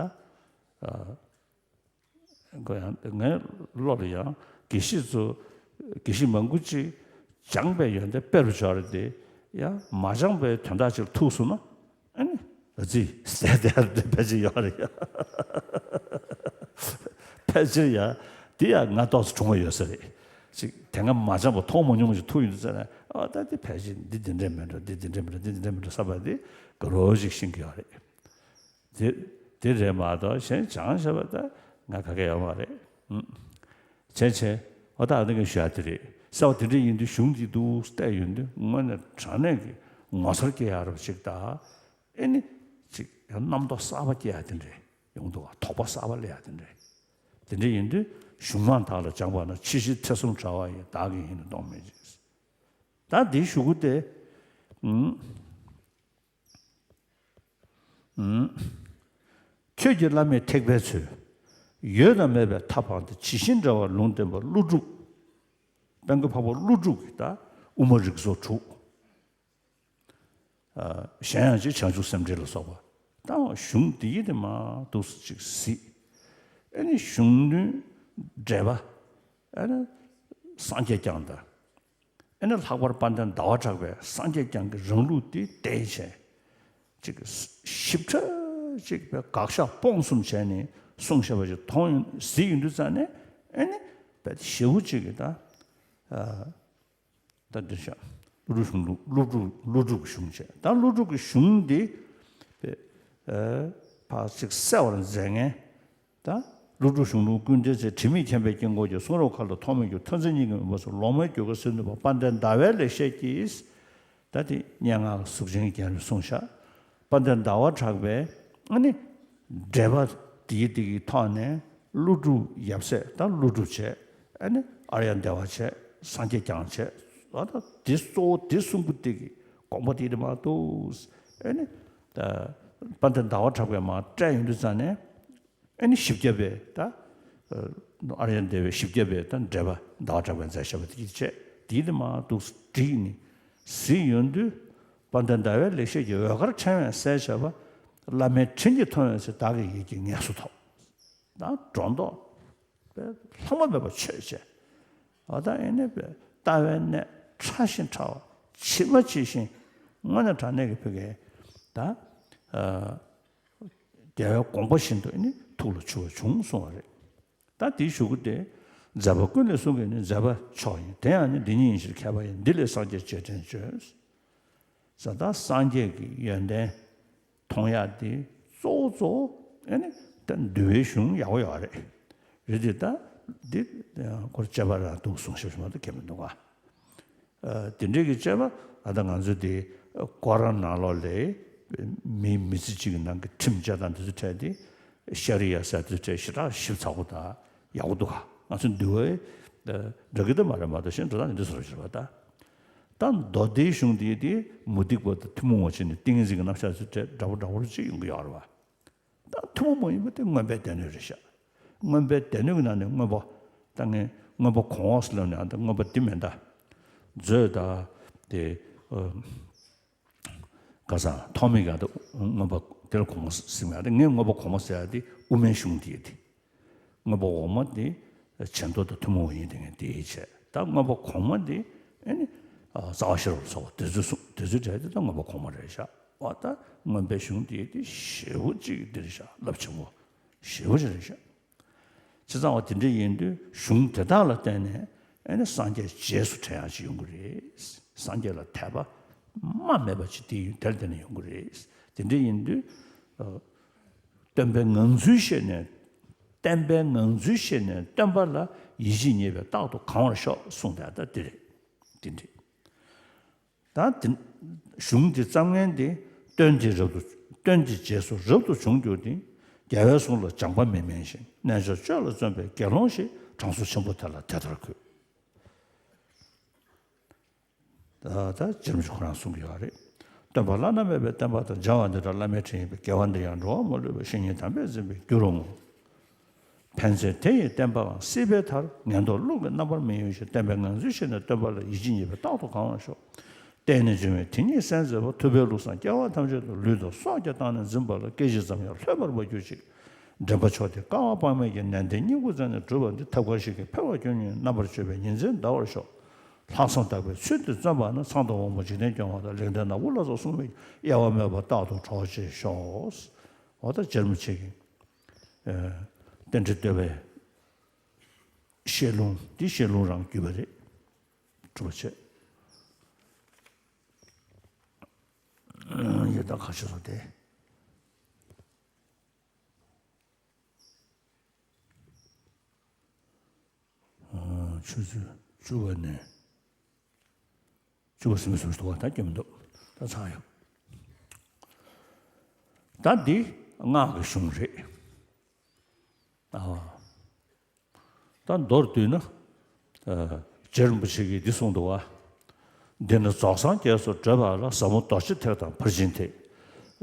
ཨ་ ཁོ་ཡང་ངའི་བློ་ལ་ཡང་དགེ་བཤེས་ཚོ་དགེ་བཤེས་མང་པོ་ཅིག་སྦྱངས་པའི་ཡོན་ཏན་དཔེ་རུ་འཇོག་རེད་དེ། ཡང་མ་སྦྱངས་པའི་དོན་དག་ཅིག་ལ་ཐུག་སོང་ན། ཨ་ནི་ཨ་ཙི་ཟེར་དེ་ཕལ་ཆེར་ཡོད་རེད་ཡ། ཕལ་ཆེར་ཡ་དེ་ཡ་ང་ཏོག་ཙམ་གྲུང་བ་ཡོད་ས་རེད། ཅིག་དེ་སྔ་མ་སྦྱངས་པ་མཐོང་མ་མྱོང་བ་ཞིག་ཐུག་ཡོང་དུས་ཙ་ན། ཨ་ད་དེ་ཕལ་ཆེར་འདི་འདི་འདྲས་མིན་འགྲོ། འདི་འདི་འདྲས་མིན་འགྲོ། འདི་འདི་འདྲས་མིན་འགྲོ་བསམ་པ་དེ་དགའ་རབ་ཅིག་ཤེས་ཀྱི་ཡོད་རེད། དེ་དེ་རེད་མ་གཏོགས་གཞན་སྦྱངས་བྱས་པ་ད་ང་ག་གེ་ཡོད་མ་རེད། ཨུམ། བྱས་བྱས་འོ་ད་ཨ་ནི་ག་ཞུ་ཡ་དེ་རེད། གསལ་བ་དེ་འདྲ་ཡིན་དུས་གཞུང་འདི་འདུག་བལྟས་ཡོང་དུས་དངོས་གནས་དྲང་གནས་ཀྱི་ངོ་མཚར་སྐྱེ་ཡ་རབ་ཅིག་དང་། ཨེ་ནི་ཅིག་ཡང་རྣམ་རྟོག་གསར་པ་སྐྱེ་ཡ་དེ་འདྲ་ཡོང་འདུག་བ། དོགས་པ་གསར་པ་སླེབས་ཡ་དེ་འདྲ། དེ་འདྲ་ཡིན་དུས་གཞུང་མང་དག་ལ་སྦྱངས་པ་ན། ཕྱི་བཞིན་ཐེ་ཚོམ་བྲལ་བ་ཡིས། བདག་གི་ཡིད་ནི་སྟོང་མེད་ཅིང་། ད་འདིའི་གཞུག་གུ་དེ། ཨུམ། ཨུམ། ཁྱོད་ཀྱི་བླ་མེད་ཐེག་པའི་ཚུལ། ཡོད་དང་མེད་པའི་མཐའ་སྤངས་ཏེ། ཇི་བཞིན་འབྲེལ་བར་ལུང་བསྟན་པ། ཀླུ་སྒྲུབ། དཔལ་མགོན་འཕགས་པ་ཀླུ་སྒྲུབ་ཀྱི་ད་དབུ་མ་རིགས་ཚོགས་དྲུག། ཨ། གཞན་ཡང་ཅིག་བྱང་ཆུབ་སེམས་འགྲེལ་ལ་སོགས་པ། ད་གཞུང་འདི་ཡི་དེ་མ་འདུག་སེ་ཅིག་གཟིགས། ཨེ་ནི་གཞུང་དོན་འགྲེལ་པ། ཨེ་ནི་སངས་རྒྱས་བསྐྱངས་དང་། ཨེ་ནི་ལྷག་པར་དཔལ་ལྡན་ཟླ་བ་གྲགས་པའི་སངས་རྒྱས་བསྐྱངས་ཀྱི་རང་ལུགས་འདི་བསྟན་བྱས། ཅིག་ཞིབ་ཕྲ་ཅིག་པའི་དགག་བཞག་སྤོང་གསུམ་བྱས་ནས་གསུངས་བཞག་པ་ཅིག་མཐོང་ཡོང་གཟིགས་ཡོང་དུས་ཙ་ནས། ཨེ་ནི་དཔེ་ཞེ་པོ་ཅིག་གི་ད། ཨ། ད་འདིར་བཞག་ཀླུ་སྒྲུབ་གཞུང་ལུགས། ཀླུ་སྒྲུབ། ཀླུ་སྒྲུབ་ཀྱི་གཞུང་བྱས། ད་ཀླུ་སྒྲུབ་ཀྱི་གཞུང་འདི་པའི། ཨ། ཕར་ཅིག་གསལ་བར་མཛད་མཁན། ད་ཀླུ་སྒྲུབ་གཞུང་ལུགས་ཀུན་བསྟན་ཚེ། དྲི་མེད་མཁྱེན་པས་དཀྱིལ་འཁོར་གྱི། གསུང་རབ་མཁའ་ལ་ཐོགས་མེད་གྱུར། ཐོས་བརྩེ་སྙིང་གི་མུན་པ་སེལ། ལོག་སྨྲའི་རྒྱུད་ཀ་སེལ་ནུས་པ། དཔལ་ལྡན་ཟླ་བའི་ལེགས་བཤད་ཀྱིས། ད་དེ་སྙན་ངག་གཟུགས་ཅན་གྱི་རྒྱན་ལ་གསུངས་ཤག་དཔལ་ལྡན་ཟླ་བ་གྲགས་པས་ཨ་ནི་འགྲེལ་པ་དེའི་དེ་གི་ཐོག་ནས་ཀླུ་སྒྲུབ་ཡབ་སྲས་དང་ཀླུ་སྒྲུབ་བྱས། ཨ་ནི་ཨཱརྱ་དེ་བ་བྱས། སངས་རྒྱས་བསྐྱངས་བྱས། ཨ། ད་དེ་གཙོ་བོ་དེ་གསུང་གི་དེ་གི་དགོངས་པ་དེ་དེ་མ་གཏོགས། ཨ་ནི་ད་དཔལ་ལྡན་ཟླ་བ་གྲགས་པས་མར་བཀྲལ་ཡོང་དུས་ཙ་ནས། ཨ་ནི་བཞི་བརྒྱ་པའི་ད། ཨ། ཨཱརྱ་དེ་བའི་བཞི་བརྒྱ་པའི་ད་འགྲེལ་པ་ཟླ་བ་གྲགས་པས་མཛད་བཞག་པ་དེ་གི་བྱས། དེ་དེ་མ་གཏོགས་བསྒྲིགས་ནས་གཟིགས་ཡོང་དུས། དཔལ་ལྡན་ཟླ་བའི་ལེགས་བཤད་ཀྱི་འོད་དཀར་ཕྲེང་བས་གསལ་བྱེད་པ། བླ་མའི་དྲིན་གྱིས་མཐོང་བའི་ཚེ། བདག་གི་ཡིད་ཀྱི་ངལ་གསོ་ཐོབ། ད་སྒྲོ་འདོགས་པའི་ལྷག་མ་མེད་པ་ཆོད་བྱས། འོ་ད་ཨེ་ནས་པའི་ལྟ་བའི་གནད་ཕྲ་ཞིང་ཕྲ་བ། ཇི་མ་ཇི་བཞིན་དངོས་གནས་དྲང་གནས་ཀྱི་ཕ་གིའི་ད། ཨ། རྒྱལ་བའི་དགོངས་པ་བཞིན་དུ་ཨེ་ནི་ཐུགས་ལ་ཆུད་པ་བྱུང་གསུངས་པ་རེད། ད་དེའི་གཞུག་གུ་དེ། མཛད་པ་ཀུན་ལས་གསུངས་པའི་ནི། མཛད་པ་མཆོག་ཡིན་དེ་ཡང་ནི། འདི་ཉིད་ཡིན་ཕྱིར་མཁས་པ་ཡིས། འདི་ལས་སངས་རྒྱས་རྗེས་དྲན་བརྗོད། ཟེར། ད་སངས་རྒྱས་ཀྱི་ཡོན་ཏན་མཐོང་ཡག་དེ་གཙོ་བོ་གཙོ་བོ་ཨེ་ནི་ད་འདུལ་བའི་གཞུང་ཡག་པོ་ཡོད་རེད། རེད་དེ། ད་འདི་ཁོ་ར་དཔྱད་པ་རང་འདུག་གསུངས་ཤག་ཤུ་མ་གཏོགས་ཁྱད་མི་འདུག་ག་ཨ། དེ་འདྲའི་གི་དཔྱད་པ། ཨ། ད་ང་ཚོ་དེ་ཨ། ཀོ་ར་ནང་ལོགས་ལ་མི་མི་ཚེ་གཅིག་གི་ནང་གི་ཁྲིམས་བཅའ་སྟངས་དེ་ཚོ་འཕྲད་དེ། ཤ་རི་ཡ་ཟེར་དེ་ཚོ་འཕྲད། ཞེ་དྲག་ཞིབ་ཚགས་པོ་དང་ཡག་པོ་འདུག་ག་ང་ཚོ་འདུལ་བའི་འདྲ་གི་ད་མ་རེད་མ་གཏོགས། གཞན་འགྲོ་སྟངས་དེ་འདྲ་བཟོ་འདྲ་ཞིག་རེད་པ། ད་ད་མདོ་སྡེའི་གཞུང་དེ་དེ་མུ་སྟེགས་པ་དང་ཐུན་མོང་བ་བྱས་ནས་ཏིང་ངེ་འཛིན་གྱི་རྣམ་གཞག་ཚོ་འཕྲད་འདྲ་པོ་འདྲ་པོ་ཅིག་ཡོང་གི་ཡོད་རེད་པ། ད་ཐུན་མོང་མ་ཡིན་པ་དེ་མངོན་པའི་སྡེ་སྣོད་རེད་ཤག་མངོན་པའི་སྡེ་སྣོད་ཀྱི་ནང་ནས་མངོན་པ། ད་ངས་མངོན་པ་གོང་འོག་ཟེར་ལབ་ནས། ཨ། ད་མངོན་པ་འདི་མིན་ད། མཛོད་ད་དེ། ཨ། ཁ་སང་ཐོགས་མེད་ཀྱི་ད་མངོན་པ་དེ་ལ་གོང་མ་ཟེར་མ་རེད། ངས་མངོན་པ་གོང་མ་ཟེར་ཡ་དེ་དབུ་མའི་གཞུང་དེ་ཡིན་དེ། མངོན་པ་འོག་མ་དེ་ཆེས་མཐོ་དང་ཐུན་མོང་བ་ཡིན། དེ་ངས་དེ་ཡིན་བྱས། ད་མངོན་པ་གོང་མ་དེ་ཨེ་ནི། ཨ། རྩ་བ་ཤེས་རབ་ལ་སོགས་པ་དེ་ཚོའི་གསུང་དེ་ཚོའི་གྲས་དེ་ད་མངོན་པ་གོང་མ་རེད་ཤག་འོ་ད་མངོན་པའི་གཞུང་དེ་དེ་ཞེ་པོ་ཅིག་འདི་རེད་ཤག་རླབས་ཆེན་པོ་ཞེ་པོ་ཅིག་རེད་ཤག་བྱས་ཙང་བ་དེ་འདྲ་ཡིན་དུས་གཞུང་དེ་དག་ལ་བརྟེན་ནས་ཨེ་ནི་སངས་རྒྱས་རྗེས་སུ་དྲན་ཡག་ཅིག་ཡོང་གི་རེད། སངས་རྒྱས་ལ་དད་པ་རྨ་མེད་པ་ཅིག་དེ་ཡིན་དེར་བརྟེན་ནས་ཡོང་གི་རེད། དེ་འདྲ་ཡིན་དུས། ཨ། སྟོན་པའི་ངང་ཚུལ་ཤེས་ནས། བསྟན་པའི་ངང་ཚུལ་ཤེས་ནས་སྟོན་པ་ལ་ཡིད་ཆེས་རྙེད་པས་རྟག་ཏུ་གང་བར་ཤོག་གསུངས་ཏེ། ད་འདི་རེད། འདི་འདྲ། ད་འདི་གཞུང་འདི་བརྩམས་མཁན་དེ་སྟོན་དེ་རབ་ཏུ། སྟོན་དེ་རྗེས་སུ་རབ་ཏུ་བྱུང་གྱུར་ཏེ། རྒྱལ་བའི་གསུང་ལ་སྦྱངས་པ་མི་དམན་ཞིང་། རྣལ་འབྱོར་སྤྱོད་ལ་བརྩོན་པའི་དགེ་སློང་ཞིག་དྲང་སྲོང་ཆེན་པོ་དེ་ལ་དེ་ལྟར་འགོད། ད་ད་རྗེ་རིན་པོ་ཆེ་ཁོ་རང་གསུང་གི་ཡོད་རེད། སྟོན་པ་བླ་ན་མེད་པའི་བསྟན་པ་དང་། སྦྱང་བ་འདི་དག་བླ་མའི་དྲིན་ཡིན་པས། དགེ་བ་འདི་ཡང་འགྲོ་བ་མ་ལུས་པ། བཤེས་གཉེན་དམ་པས་འཛིན་པའི་རྒྱུ་རུ་བསྔོ། ཕན་ཚུན་དེ་ཡི་བསྟན་པའང་སྲིད་པའི་མཐར། ངན་རྟོག་རླུང་གི་རྣམ་པར་མི་གཡེང་ཞིང་། བསྟན་པའི་ངང་ཚུལ་ཤེས་ནས་སྟོན་པ་ལ། ཡིད་ཆེས་རྙེད་པས་རྟག་ཏུ་གང་བར་ཤོག་བརྟེན་ནས་འབྱུང་བའི་དེ་ཉིད་གསན་མཛད་པ། ཐུབ་པའི་ལུགས་བཟང་སྐྱེ་བ་ཐམས་ཅད་དུ། ལུས་དང་སྲོག་ཀྱང་བཏང་ནས་འཛིན་པ་ལ། སྐད་ཅིག་ཙམ་ཡང་ལྷོད་པར་མ་གྱུར་ཅིག་འདྲེན་པ་མཆོག་དེ་བསྐལ་པ་དཔག་མེད་ཀྱི་ནན་ཏན་སྙིང་པོ་བརྩོན་ནས་བསྒྲུབས་པ་འདི་ཐབས་མཁས་བཞི་གིས་འཕེལ་བར་གྱུར་ནས་རྣམ་པར་དཔྱོད་པའི་ཉིན་མཚན་འདའ་བར་ཤོག། ལྷག་བསམ་དག་པའི་ཚུལ་དུ་བརྩོན་པ་ན་ཚངས་དང་དབང་པོ་འཇིག་རྟེན་སྐྱོང་བ་དང་ལེགས་ལྡན་ནག་པོ་ལ་སོགས་གསུངས་པའི་དབྱེ་བ་མེད་པར་རྟག་ཏུ་གྲོགས་བྱེད་ཤོག། འོ་ད་རྗེ་རིན་པོ་ཆེ་གི་རྟེན་འབྲེལ་བསྟོད་པའི་བཤད་ལུང་འདི་བཤད་ལུང་རང་བརྒྱུད་པ་རེད། གྲུབ་པ་བྱས། ཡོད་ད་ཁ་ཤས་སོ་དེ། ཆུ་ཚོད་བཅུ་པ་ནས་བཅུ་པ་ཟིན་པ་ཟིན་པ་ཞིག་འདུག་བ། ད་སྐྱོན་མི་འདུག། ད་ཚང་ཡོད། ད་འདི་སྔགས་ཀྱི་གཞུང་རེད། ཨ། ད་མདོར་བསྡུས་ན། རྗེ་རིན་པོ་ཆེ་གིས་འདི་གསུངས་འདུག་བ། འདི་ནི་རྫོགས་སངས་རྒྱས་སུ་བགྲོད་པ་ལ་ཟབ་མོ་རྡོ་རྗེ་ཐེག་དང་ཕར་ཕྱིན་ཐེག།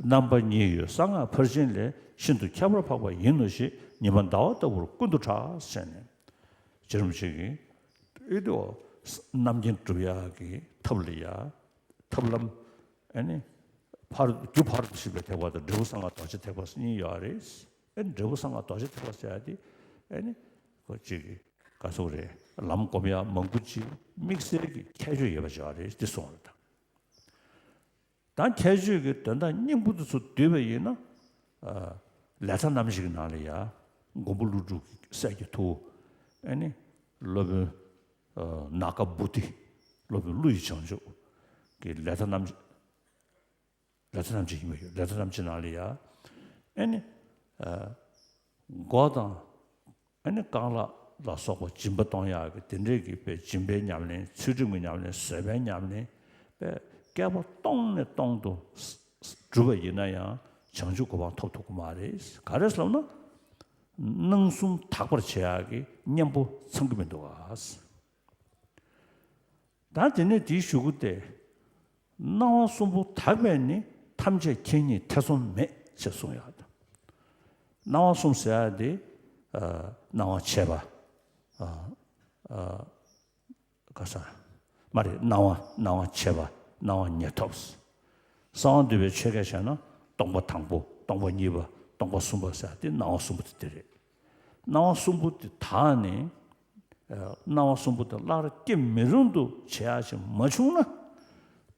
རྣམ་པ་གཉིས་ཡོད་གསང་སྔགས་ཕར་ཕྱིན་ལས། ཤིན་ཏུ་ཁྱད་པར་འཕགས་པ་ཡིན་ནོ་ཞེས། ཉི་མ་ཟླ་བ་ལྟ་བུར་ཀུན་ཏུ་གྲགས། ཟེར་ནས། རྗེ་རིན་པོ་ཆེ་གིས་ཨེ་དེ་རྣམ་མཁྱེན་སྒྲུབ་ཡག་གི་ཐབས་ལ་ཡ། ཐབས་ལམ། ཨ་ནི། ཕར་རྒྱུ་ཕར་ཞིག་པའི་ཐེག་པ་དང་འབྲས་བུ་གསང་སྔགས་རྡོ་རྗེ་ཐེག་པ་གཉིས་ཡོད་རེད། ཨ་ནི་འབྲས་བུ་གསང་སྔགས་རྡོ་རྗེ་ཐེག་པ་ཟེར་ཡ་དེ། ཨ་ནི། ཁོ་གཅིག་གི་ག་ཟེར་རེད། ལམ་སྒོམ་ཡ་མང་པོ་ཅིག་དམིགས་བསལ་གྱི་ཁྱད་ཆོས་ཡོད་པ་ཅིག་ཡོད་རེད་དེ་གསུངས་རེད་ད། ད་ཁྱད་ཆོས་ཀྱི་དོན་དག་སྙིང་པོ་དེ་ཚོ་བསྡུས་པ་ཡིན་ན། ལེ་ཚན་རྣམ་བཞི་གི་ནང་ལ་ཡ། མགོན་པོ་ཀླུ་སྒྲུབ་ཀྱི་སྲས་ཀྱི་ཐུ་བོ། ཨ་ནི། སློབ་དཔོན། ནཱ་ག་བོ་དྷི། སློབ་དཔོན་ཀླུ་ཡི་བྱང་ཆུབ་ཀྱི་ལེ་ཚན་རྣམ་བཞི། ལེ་ཚན་རྣམ་བཞི་ཡིན་པ་ཡོད། ལེ་ཚན་རྣམ་བཞི་ནང་ལ་ཡ། ཨ་ནི། མགོ་དང་། ཨ་ནི་རྐང་ལག་ལ་སོགས་པ་སྦྱིན་པ་གཏོང་ཡག་གི་དེ་འདྲས་ཀྱི་དཔེ་སྦྱིན་པའི་ཉམས་ལེན། ཚུལ་ཁྲིམས་ཀྱི་ཉམས་ལེན། བཟོད་པའི་ཉམས་ལེན། དཔེ་བསྐལ་པ་སྟོང་ནས་སྟོང་དུ་བསྒྲུབས་པ་ཡིན་ན་ཡང་བྱང་ཆུབ་གོ་འཕང་ཐོབ་ཐུབ་ཀྱི་མ་རེད། ག་རེ་ཟེར་ན། སྣང་གསུམ་དག་པར་བྱེད་ཡག་གི་གཉེན་པོ་ཚང་གི་མི་འདུག་ག། ད་དེ་ནས་དེའི་གཞུག་གུ་དེ། སྣང་བ་གསུམ་པོ་དག་པས་ནི། ཐམས་ཅད་མཁྱེན་ཉིད་ཐེ་ཚོམ་མེད། ཅེས་གསུངས་ཡོད། སྣང་བ་གསུམ་ཟེར་ཡ་དེ། ཨ། སྣང་བ་མཆེད་པ། ཨ། ཨ། ག་ས། མ་རེད། སྣང་བ། སྣང་བ་མཆེད་པ། སྣང་བ་ཉེར་ཐོབ། གསང་བ་འདུས་པའི་ཆོས་སྐད་བཤད་ན། སྟོང་པ་དང་པོ། སྟོང་པ་གཉིས་པ། སྟོང་པ་གསུམ་པ་ཟེར་ཡ་དེ་སྣང་བ་གསུམ་པོ་དེ་དེ་རེད། སྣང་བ་གསུམ་པོ་དེ་དག་ནས། སྣང་བ་གསུམ་པོ་དེ་སླར་སྐྱེ་མི་རུང་དུ་བྱེད་ཡག་ཅིག་མ་བྱུང་ན།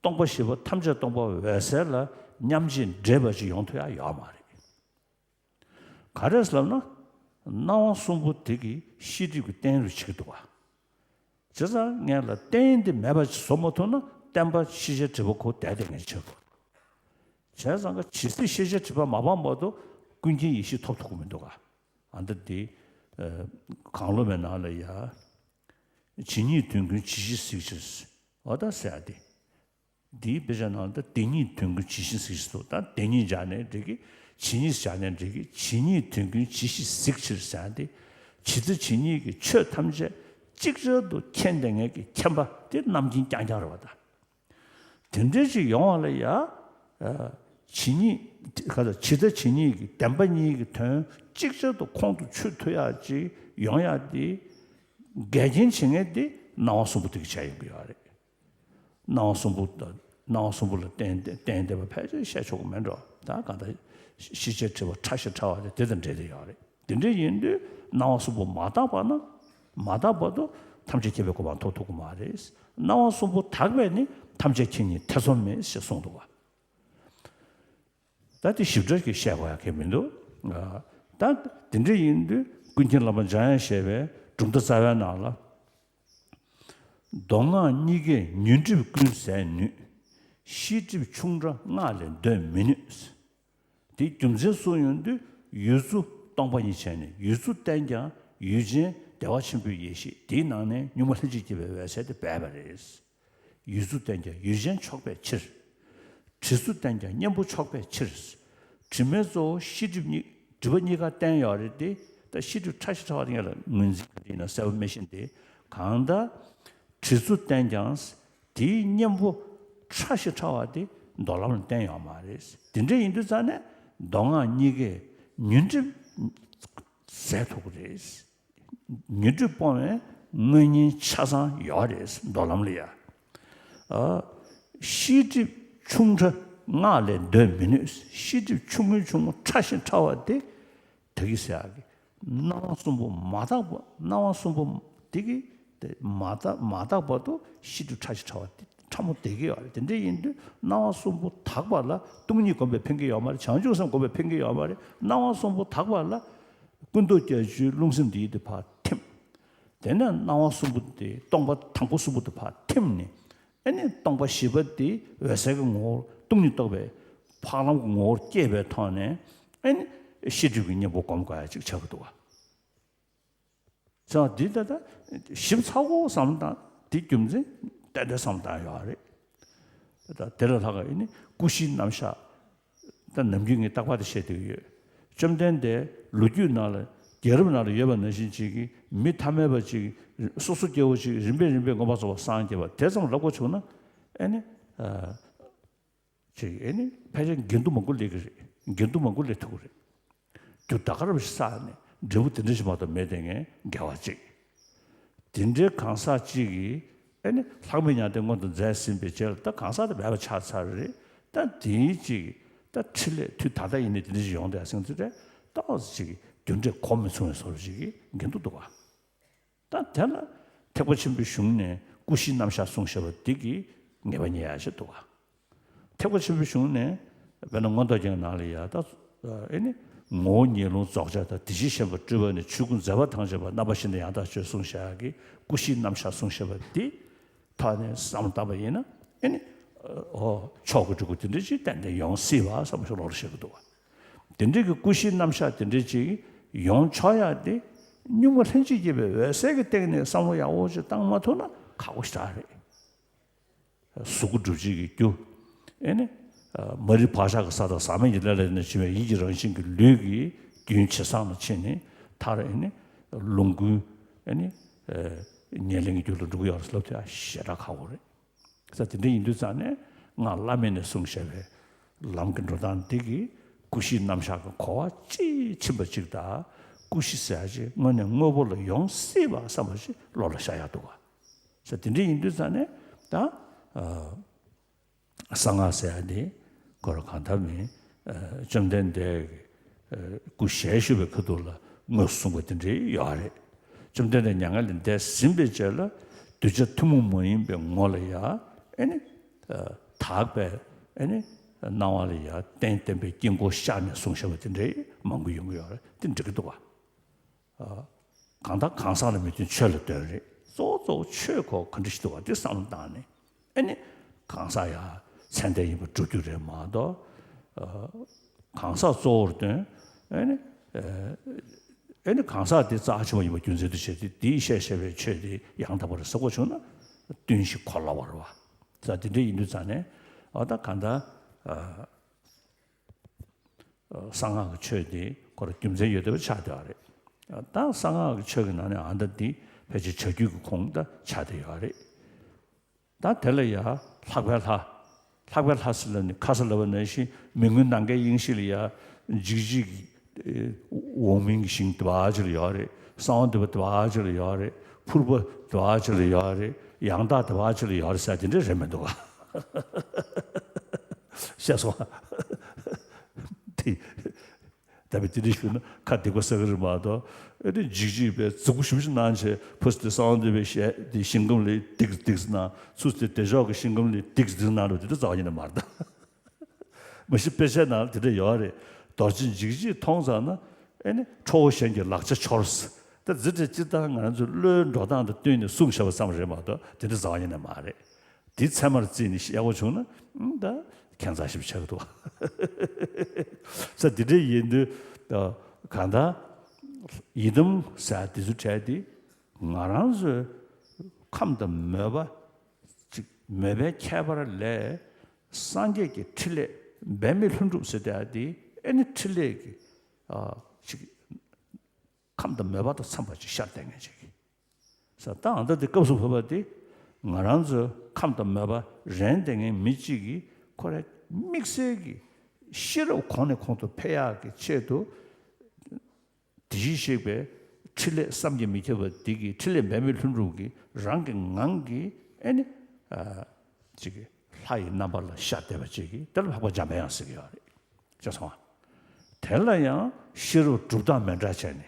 སྟོང་པ་བཞི་པ་ཐམས་ཅད་སྟོང་པ་འོད་གསལ་ལ་མཉམ་རྗེས་འདྲེས་པ་ཅིག་ཡོང་ཐུབ་ཡག་ཡོད་མ་རེད། ག་རེ་ཟེར་ན། སྣང་བ་གསུམ་པོ་དེ་གིས་ཤེས་སྒྲིབ་ཀྱི་རྟེན་རུ་བྱེད་ཀྱི་འདུག་བ། བྱས་ཙང་ངས་ལ་རྟེན་དེ་མེད་པ་ཅིག་བཟོ་མ་ཐུབ་ན་བརྟེན་པ་ཤེས་བྱའི་སྒྲིབ་པ་ཁོ་བསྡད་བསྡད་མཁན་ཆགས་འགྲོ། བྱས་ཙང་ག་ཇི་སྲིད་ཤེས་བྱའི་སྒྲིབ་པ་མ་སྤངས་བར་དུ་ཀུན་མཁྱེན་ཡེ་ཤེས་ཐོབ་ཐུབ་ཀྱི་མི་འདུག་ག། ཨ་ད་འདི། ཨ། གང་བློ་མའི་ནང་ལ་ཡ། ཇི་སྙེད་དོན་ཀུན་ཇི་ཞིག་གཟིགས་ཕྱིར། འོ་ད་ཟེར་ཡ་དེ། འདིའི་དཔེ་ཆ་ནང་ལ་ད་དེ་སྙེད་དོན་ཀུན་ཇི་ཞིག་གཟིགས་ཕྱིར་དུ། ད་དེ་སྙེད་སྦྱར་ནའི་འགྲིག་གི། ཇི་སྙེད་སྦྱར་ནའི་འགྲིག་གི། ཇི་སྙེད་དོན་ཀུན་ཇི་ཞིག་གཟིགས་ཕྱིར་ཟེར་ཡ་དེ། ཇི་ལྟ་ཇི་སྙེད་ཀྱི་ཆོས་ཐམས་ཅད་ཅིག་ཅར་དུ་མཁྱེན་བསྡད་མཁན་གྱི་མཁྱེན་པ་དེ་རྣམ་མཁྱེན་རྐྱང་རྐྱང་རེད་བ་ད། དེ་འདྲ་ཅིག་ཡོང་བ་ལ་ཡ། ཨ། ཇི་སྙེད། ག་ཚོད། ཇི་ལྟ་ཇི་སྙེད་ཀྱི་བདེན་པ་གཉིས་ཀྱི་དོན་གཅིག་ཆར་དུ་ཁོང་དུ་ཆུད་ཐུབ་ཡག་ཅིག་ཡོང་ཡག་དེ། འགལ་རྐྱེན་བྱེད་མཁན་དེ་སྣང་བ་གསུམ་པོ་དེ་གིས་བྱས་ཡོང་གི་ཡོད་རེད། སྣང་བ་གསུམ་པོ་དང་། སྣང་བ་གསུམ་པོ་ལ་བརྟེན་ཏེ་བརྟེན་བསྡད་པ་ཕལ་ཆེར་བཤད་ཆོག་གི་མེད་འགྲོ། ད་གང་ལྟར་ཤེས་བྱའི་སྒྲིབ་པ་ཕྲ་ཞིང་ཕྲ་བ་དེ་དེ་དང་འབྲེལ་ཏེ་ཡོད་རེད། དེ་འདྲ་ཡིན་དུས་སྣང་བ་གསུམ་པོ་མ་དག་པ་ན། མ་དག་པར་དུ་ཐམས་ཅད་མཁྱེན་པའི་གོ་འཕང་ཐོབ་ཐུབ་ཀྱི་མ་རེད། སྣང་བ་གསུམ་པོ་དག་པས་ནི། ཐམས་ཅད་མཁྱེན་ཉིད་ཐེ་ཚོམ་མེད། ཞེས་གསུངས་འདུག་བ། ད་དེ་ཞིབ་ཕྲ་ཞིག་བཤད་དགོས་ཡ་གང་ཡང་མི་འདུག། ཨ། ད་དེ་འདྲ་ཡིན་དུས་ཀུན་མཁྱེན་བླ་མ་འཇམ་དབྱངས་བཞད་པའི་གྲུབ་མཐའ་རྩ་བའི་ནང་ལ། མདོ་སྔགས་གཉིས་ཀས་ཉོན་སྒྲིབ་ཀུན་ཟད་ནུས། ཤེས་སྒྲིབ་ཆུང་ཕྲ་སྔགས་ལས་འདོན་མི་ནུས། དེའི་རྒྱུ་མཚན་གསུངས་ཡོང་དུས། ཡུལ་རྫུ་སྟོང་པ་ཉིད་བྱས་ནས། ཡུལ་རྫུ་བསྟན་ཀྱང་ཡུལ་ཅན་བདེ་བ་ཆེན་པོའི་ཡེ་ཤེས་དེའི་ནང་ནས་གཉུག་མ་ལྷན་ཅིག་སྐྱེས་པའི་འོད་གསལ་དེ་སྦས་པ་རེད། ཡུལ་རྫུ་བསྟན་ཀྱང་ཡུལ་ཅན་ཆོག་པའི་ཕྱིར། དྲི་རྫུ་བསྟན་ཀྱང་གཉེན་པོ་ཆོག་པའི་ཕྱིར། དྲི་མེད་གཙོ་བོ་ཤེས་སྒྲིབ་གཉིས། སྒྲིབ་པ་གཉིས་ཀ་བསྟན་ཡོད་རེད་དེ། ད་ཤེས་སྒྲིབ་ཕྲ་ཞིང་ཕྲ་བ་དེ་ངས་ལ་ངོས་འཛིན་ག་དེ་ཡིན་ན་གསལ་པོ་མི་ཤེས་ཏེ། གང་ལྟར་དྲི་རྫུ་བསྟན་ཀྱང་དེའི་གཉེན་པོ་ཕྲ་ཞིང་ཕྲ་བ་དེ་མདོ་ལམ་ལ་བསྟན་ཡོད་མ་རེད། དེ་འདྲ་ཡིན་དུས་ཙང་ནས་མདོ་སྔགས་གཉིས་ཀས་ཉོན་སྒྲིབ་ཟད་ཐུབ་ཀྱི་རེད། ཉོན་སྒྲིབ་སྤོང་བའི་དངོས་གཉེན་ཆ་ཚང་ཡོད་རེད་མདོ་ལམ་ལ་ཡ། ཨ། ཤེས་སྒྲིབ་ཆུང་ཕྲ་སྔགས་ལས་འདོན་མི་ནུས། ཤེས་སྒྲིབ་ཆུང་ངུའི་ཆུང་ངུ་ཕྲ་ཞིང་ཕྲ་བ་དེ་ དག་གི་ཟེར་ཡག་གི་སྣང་བ་གསུམ་པོ་མ་དག་པ། སྣང་བ་གསུམ་པོ་དེ་གི་དེ་མ་དག་མ་དག་པ་དུ་ཤི་དུ་ཕྲ་ཞིང་ཕྲ་བ་དེ་ཕྲ་མོ་དེ་གི་ཡོད་རེད། དེ་འདྲ་ཡིན་དུས་སྣང་བ་གསུམ་པོ་དག་པ་ལ་སྟོང་ཉིད་སྒོམ་པས་ཕན་གྱི་ཡོད་མ་རེད། བྱང་ཆུབ་སེམས་སྒོམ་པས་ཕན་གྱི་ཡོད་མ་རེད། སྣང་བ་གསུམ་པོ་དག་པ་ལ་ཀུན་རྟོག་བརྒྱད་ཅུའི་རླུང་སེམས་དེ་ཡིས་དེ་ཕར་ཐིམ། དེ་ནས་སྣང་བ་གསུམ་པོ་དེ་སྟོང་པ་དང་པོ་གསུམ་པོ་དེ་ཕར་ཐིམ་ནས། ཨེ་ནི་སྟོང་པ་བཞི་པ་དེ་འོད་གསལ་གྱི་ངོ་བོར་སྟོང་ཉིད་རྟོགས་པའི་འཕགས་ལམ་གྱི་ངོ་བོར་སྐྱེས་པའི་ཐོག་ནས། ཨེ་ནི་ཤེས་སྒྲིབ་ཀྱི་གཉེན་པོ་སྒོམ་དགོས་ཡ་ཅིག་ཆགས་ཀྱི་འདུག་བ། ཙང་འདི་ད་ལྟ་ཞིབ་ཚགས་པོ་བསམ་བློ་བཏང་། འདི་རྒྱུ་མཚན་ཏན་ཏན་བསམ་བློ་བཏང་ཡོད་རེད། ད་དེ་ལ་ལྷག་ག་ཨེ་ནི་ཀུན་གཞིའི་རྣམ་གཞག་ད་ནམ་རྒྱུན་ངས་རྟག་པར་དེ་བཤད་བསྡད་ཀྱི་ཡོད། བཅོམ་ལྡན་འདས་ལོ་རྒྱུས་ནང་ལ་རྒྱལ་རབས་ནང་ལ་ཡོད་པ་ནང་བཞིན་ཅིག་གི་མི་ཐ་མལ་པ་ཅིག་སོ་སོ་སྐྱེ་བོ་ཅིག་རིམ་པས་རིམ་པས་མངོན་པར་རྫོགས་པར་སངས་རྒྱས་པ་དེ་ཙམ་ལབ་དགོས་བྱུང་ན། ཨེ་ནི་ཨ་ཅིག་ཨེ་ནི་ཕལ་ཆེར་འགལ་འདུ་མང་པོ་སླེབས་ཀྱི་རེད། འགལ་འདུ་མང་པོ་སླེབས་ཐུབ་ཀྱི་རེད། རྒྱུ་ད་ག་རང་ཞིག་བསགས་ནས་འབྲས་བུ་དེ་འདྲ་ཞིག་མ་གཏོགས་མེད་དེ་ངས་འགལ་བ་གཅིག་དེ་འདྲའི་གང་ཟག་གཅིག་གིས་ཨེ་ནི་ལྷག་མེད་མྱང་འདས་མངོན་དུ་མཛད་ཟིན་པའི་རྗེས་ལ་ད་གང་ཟག་དེ་མེད་པ་ཆགས་ཚར་རེད། ད་དེའི་གཅིག་ད་འཕྲིན་ལས་དུས་ད་ལྟ་ཡིན་ནའི་དེ་འདྲ་ཞིག་ཡོང་བསྡད་ཟིན་ཚུལ་རེད། ཏོག་ཙམ་ཅིག་རྒྱུ་འབྲས་གོ་མི་མཚུངས་པའི་བཟོ་འདྲ་ཞིག་གི་འགལ་འདུ་འདུག་ག་ད་དེ་ལ་ཐེག་པ་ཆེན་པོའི་གཞུང་ནས་ཀུན་གཞིའི་རྣམ་གཞག་གསུངས་བཞག་པ་འདི་གིས་ངེས་པ་རྙེད་ཡག་ཞིག་འདུག་ག་ཐེག་པ་ཆེན་པོའི་གཞུང་ནས་དཔེར་ན་མངོན་རྟོགས་རྒྱན་ནང་ལ་ཡ་ད་ཨེ་ནི་ངོ་བོ་ཉིད་རླུང་རྫོགས་བྱ་དང་། དེ་བཞིན་གཤེགས་པ་སྤྲུལ་པ་ནི། ཆོས་སྐུ་མཛད་པ་ཐམས་ཅད་པ། རྣམ་པ་བཞི་ནི་ཡང་དག་ཆོས། གསུངས་བཞག་གི་ཀུན་གཞིའི་རྣམ་གཞག་གསུངས་བཞག་པ་འདི་ཐོག་ནས་བསམ་བློ་བཏང་པ་ཡིན་ན། ཨེ་ནི་ཨོ་ཆོས་ཀྱི་སྤྲུལ་སྐུ་དེ་འདྲ་ཅིག་ཏན་ཏན་ཡོང་སྲིད་པ་བསམ་པ་ཞིག་བློ་ལ་ཤར་གྱི་འདུག་བ། དེ་འདྲའི་གི་ཀུན་གཞིའི་རྣམ་གཞག་དེ་འདྲ་ཅིག་ཡོང་ཆོག་ཡ་དེ་གཉུག་མ་ལྷན་ཅིག་སྐྱེས་པའི་འོད་གསལ་གྱི་སྟེང་ནས་བསམ་བློ་ཡག་པོ་ཅིག་བཏང་མ་ཐུབ་ན་ཁག་པོ་ཞེ་དྲག་རེད། གཟུགས་སྐུ་སྒྲུབ་བྱེད་ཀྱི་རྒྱུ། ཨེ་ནི། མ་རིག་བག་ཆགས་ཀྱི་ས་དང་ཟག་མེད་ཀྱི་ཀླད་ལ་ནས་བྱུང་བའི་ཡིད་ཀྱི་རང་བཞིན་གྱི་ལུས་ཀྱི་རྒྱུན་ཇེ་བཟང་ལ་ཕྱིན་ནས་མཐར་ཨེ་ནི། ལོངས་སྐུའི་ཨེ་ནི། ཉེར་ལེན་གྱི་རྒྱུ་ལ་འགྲོ་གི་ཡོད་རེད་ལབ་ཐུབ་ཡ་ཞེ་དྲག་ཁག་པོ་རེད། ས་དེ་འདྲ་ཡིན་དུས་ཙང་ནས་སྔགས་བླ་མེད་ནས་གསུངས་བཞག་པའི་ལམ་གྱི་འགྲོ་སྟངས་འདི་གིས་ཀུན་གཞིའི་རྣམ་གཞག་གི་གོ་བ་དཔྱིས་ཕྱིན་པ་ཅིག་དང་། ཀུན་གཞི་ཟེར་ཡ་ཅིག་དངོས་གནས་དངོས་པོ་ལ་ཡོང་སྲིད་པ་བསམ་པ་ཞིག་བློ་ལ་ཤར་ཡག་འདུག་ག་ས་དེ་འདྲ་ཡིན་དུས་ཙང་ནས་ད། གསང་སྔགས་ཟེར་ཡ་འདི་ཁོ་རང་གང་ལྟར་མིན། བཅོམ་ལྡན་འདས་ཀྱི་སྐུ་ཞལ་བཞུགས་པའི་ཁ་ཐུག་ལ་དངོས་སུ་གསུངས་པ་དེ་འདྲ་ཡོད་རེད། བཅོམ་ལྡན་འདས་མྱ་ངན་ལས་འདས་ཟིན་པའི་རྗེས་ལ་གདུལ་བྱ་ཐུན་མོང་མ་ཡིན་པའི་ངོ་ལ་ཡ་ཨེ་ནི། དག་པའི་ཨེ་ནི། སྣང་བ་ལ་ཡ་རྟེན་བརྟེན་པའི་དཀྱིལ་འཁོར་ཤར་ནས་གསུངས་བཞག་པ་དེ་འདྲ་མང་པོ་ཡོང་གི་ཡོད་རེད། དེ་འགྲིག་གི་འདུག་ག་གང་དག་གང་ཟག་ལ་མི་བརྟེན་ཆོས་ལ་དོན་རེད། གཙོ་བོ་གཙོ་བོ་ཆོས་ཁོ་ག་འདྲ་ཞིག་འདུག་བ་དེ་བསམ་བློ་བཏང་ནས། ཨེ་ནི། གང་ཟག་ཡ་མཚན་ལྡན་ཡིན་པ་སྒྲུབ་རྒྱུ་རེད་མ་གཏོགས། གང་ཟག་གཙོ་བོར་བཏོན། ཨེ་ནི། ཨེ་ནི་གང་ཟག་དེ་རྩ་ཆེན་པོ་ཡིན་པ་རྒྱུ་མཚན་དུ་བྱས་ཏེ་དེའི་ཤེས་བྱ་བའི་ཆོས་དེ་ཡང་དག་པ་རེད་ཟེར་དགོས་བྱུང་ན་བསྟུན་ཞིག་གོ་སླ་བ་རེད་བ། ས་དེ་འདྲ་ཡིན་དུས་ཙང་ནས་ཨ་ད་གང་ལྟར། གསང་སྔགས་ཀྱི་ཆོས་དེ་ཁོ་རང་རྒྱུ་མཚན་ཡོད་བསྡད་པ་ཆགས་བསྡད་པ་རེད། ད་གསང་སྔགས་ཀྱི་ཆོས་ཀྱི་ནང་ནས་ཨ་ད་འདི་ཕལ་ཆེར་བྱ་རྒྱུད་ཀྱི་ཁོངས་ད་ཆགས་བསྡད་ཡོད་རེད། ད་དེ་ལ་ཡ་ལྷག་པའི་ལྷ། ལྷག་པའི་ལྷ་ཟེར་ལབ་ནས་ཁ་ས་ལབ་པ་ནང་བཞིན་མི་མངོན་ནམ་མཁའི་དབྱིངས་ཤིག་ལ་ཡ་འཇིགས་བྱེད་ཀྱི་འོག་མིན་གྱི་ཞིང་དེ་བ་ཅིག་ལ་ཡོད་རེད། གསང་བ་འདུས་པ་དེ་བ་ཅིག་ལ་ཡོད་རེད། ཕུར་པ་དེ་བ་ཅིག་ལ་ཡོད་རེད། ཡང་དག་དེ་བ་ཅིག་ལ་ཡོད་རེད་ཟེར་དེ་འདྲ་རེད་མི་འདུག་ག་ཤེས་སོང་། དེ། ད་བའི་དེ་འདྲ་ཞུས་ན་ཁ་སྡིག་པ་བསགས་ཀྱི་རེད་མ་གཏོགས། ཨེ་དེ་འཇིགས་བྱེད་པའི་མཛུབ་གུ་ཞུམ་ཞིག་གནང་བྱས་ཕུ་སུ་དེ་གསང་བ་འདུས་པའི་ཞལ་དེ་ཞིང་ཁམས་ལ་སྡིགས་སྡིགས་གནང་། ཚུར་དེ་བདེ་མཆོག་གི་ཞིང་ཁམས་ལ་སྡིགས་སྡིགས་གནང་རོགས་དེ་འདྲ་རྩ་བ་ཉིད་ནས་མ་རེད་ད། མ་གཞི་དཔེ་ཆའི་ནང་ལ་དེ་འདྲ་ཡོད་རེད། རྡོ་རྗེ་འཇིགས་བྱེད་མཐོང་ཙང་ན་ཨེ་ནི་ཁྲོ་བོ་གཞན་གྱི་ལག་ཆ་འཆོར། ད་འཛི་བྲལ་སྤྱིར་བཏང་ང་རང་ཚོའི་བློའི་འགྲོ་སྟངས་དང་བསྟུན་ནས་གསུངས་བཞག་པ་ཙམ་རེད་མ་གཏོགས་དེ་འདྲ་རྩ་བ་ཉིད་ནས་མ་རེད། དེ་ཚད་མར་བརྩིས་ནས་བཤད་དགོས་བྱུང་ན་ཨང་ད་ཁྱད་མཚར་ཞིག་ཆགས་འདུག་ས་དེ་འདྲ་ཡིན་དུས་གང་ལྟར་ཡི་དམ་ཟེར་དེ་ཚོ་བྲལ་ཏེ་ང་རང་ཚོའི་ཁམས་དང་མོས་པ་ཅིག་མོས་པའི་ཁྱད་པར་ལས་སངས་རྒྱས་ཀྱི་ཕྲིན་ལས་འབད་མེད་ལྷུན་གྲུབ་ཟེར་དེ་ཨ་དེ་ཨེ་ནི་ཕྲིན་ལས་ཀྱི་ཅིག་ཁམས་དང་མོས་པ་དང་འཚམས་པ་ཅིག་ཤར་བསྡད་མཁན་ཅིག་གིས། ས་ད་ཨ་ད་དེ་སྐབས་སུ་བབ་པ་དེ་ང་རང་ཚོའི་ཁམས་དང་མོས་པ་རན་བསྡད་མཁན་མི་གཅིག་གིས་ཁོ་རང་དམིགས་བསལ་གྱི་ཤེས་རབ་གོང་ནས་གོང་དུ་འཕེལ་ཡག་གི་ཆེད་དུ་དེ་བཞིན་གཤེགས་པའི་ཕྲིན་ལས་བསམ་གྱིས་མི་ཁྱབ་པ་འདི་གི་ཕྲིན་ལས་འབད་མེད་ལྷུན་གྲུབ་ཀྱིས་རང་གི་ངང་གིས་ཨེ་ནི་ཅིག་ལྷ་ཡི་རྣམ་པ་ལ་ཤར་བསྡད་པ་ཅིག་གིས་དེ་ལ་འཕགས་པ་འཇམ་པའི་དབྱངས་ཟེར་གྱི་ཡོད་རེད། ཅེས་སོང་ དེ་ལ་ཡང་ཤེས་རབ་གྲུབ་རྟགས་མི་འདྲ་བྱས་ནས།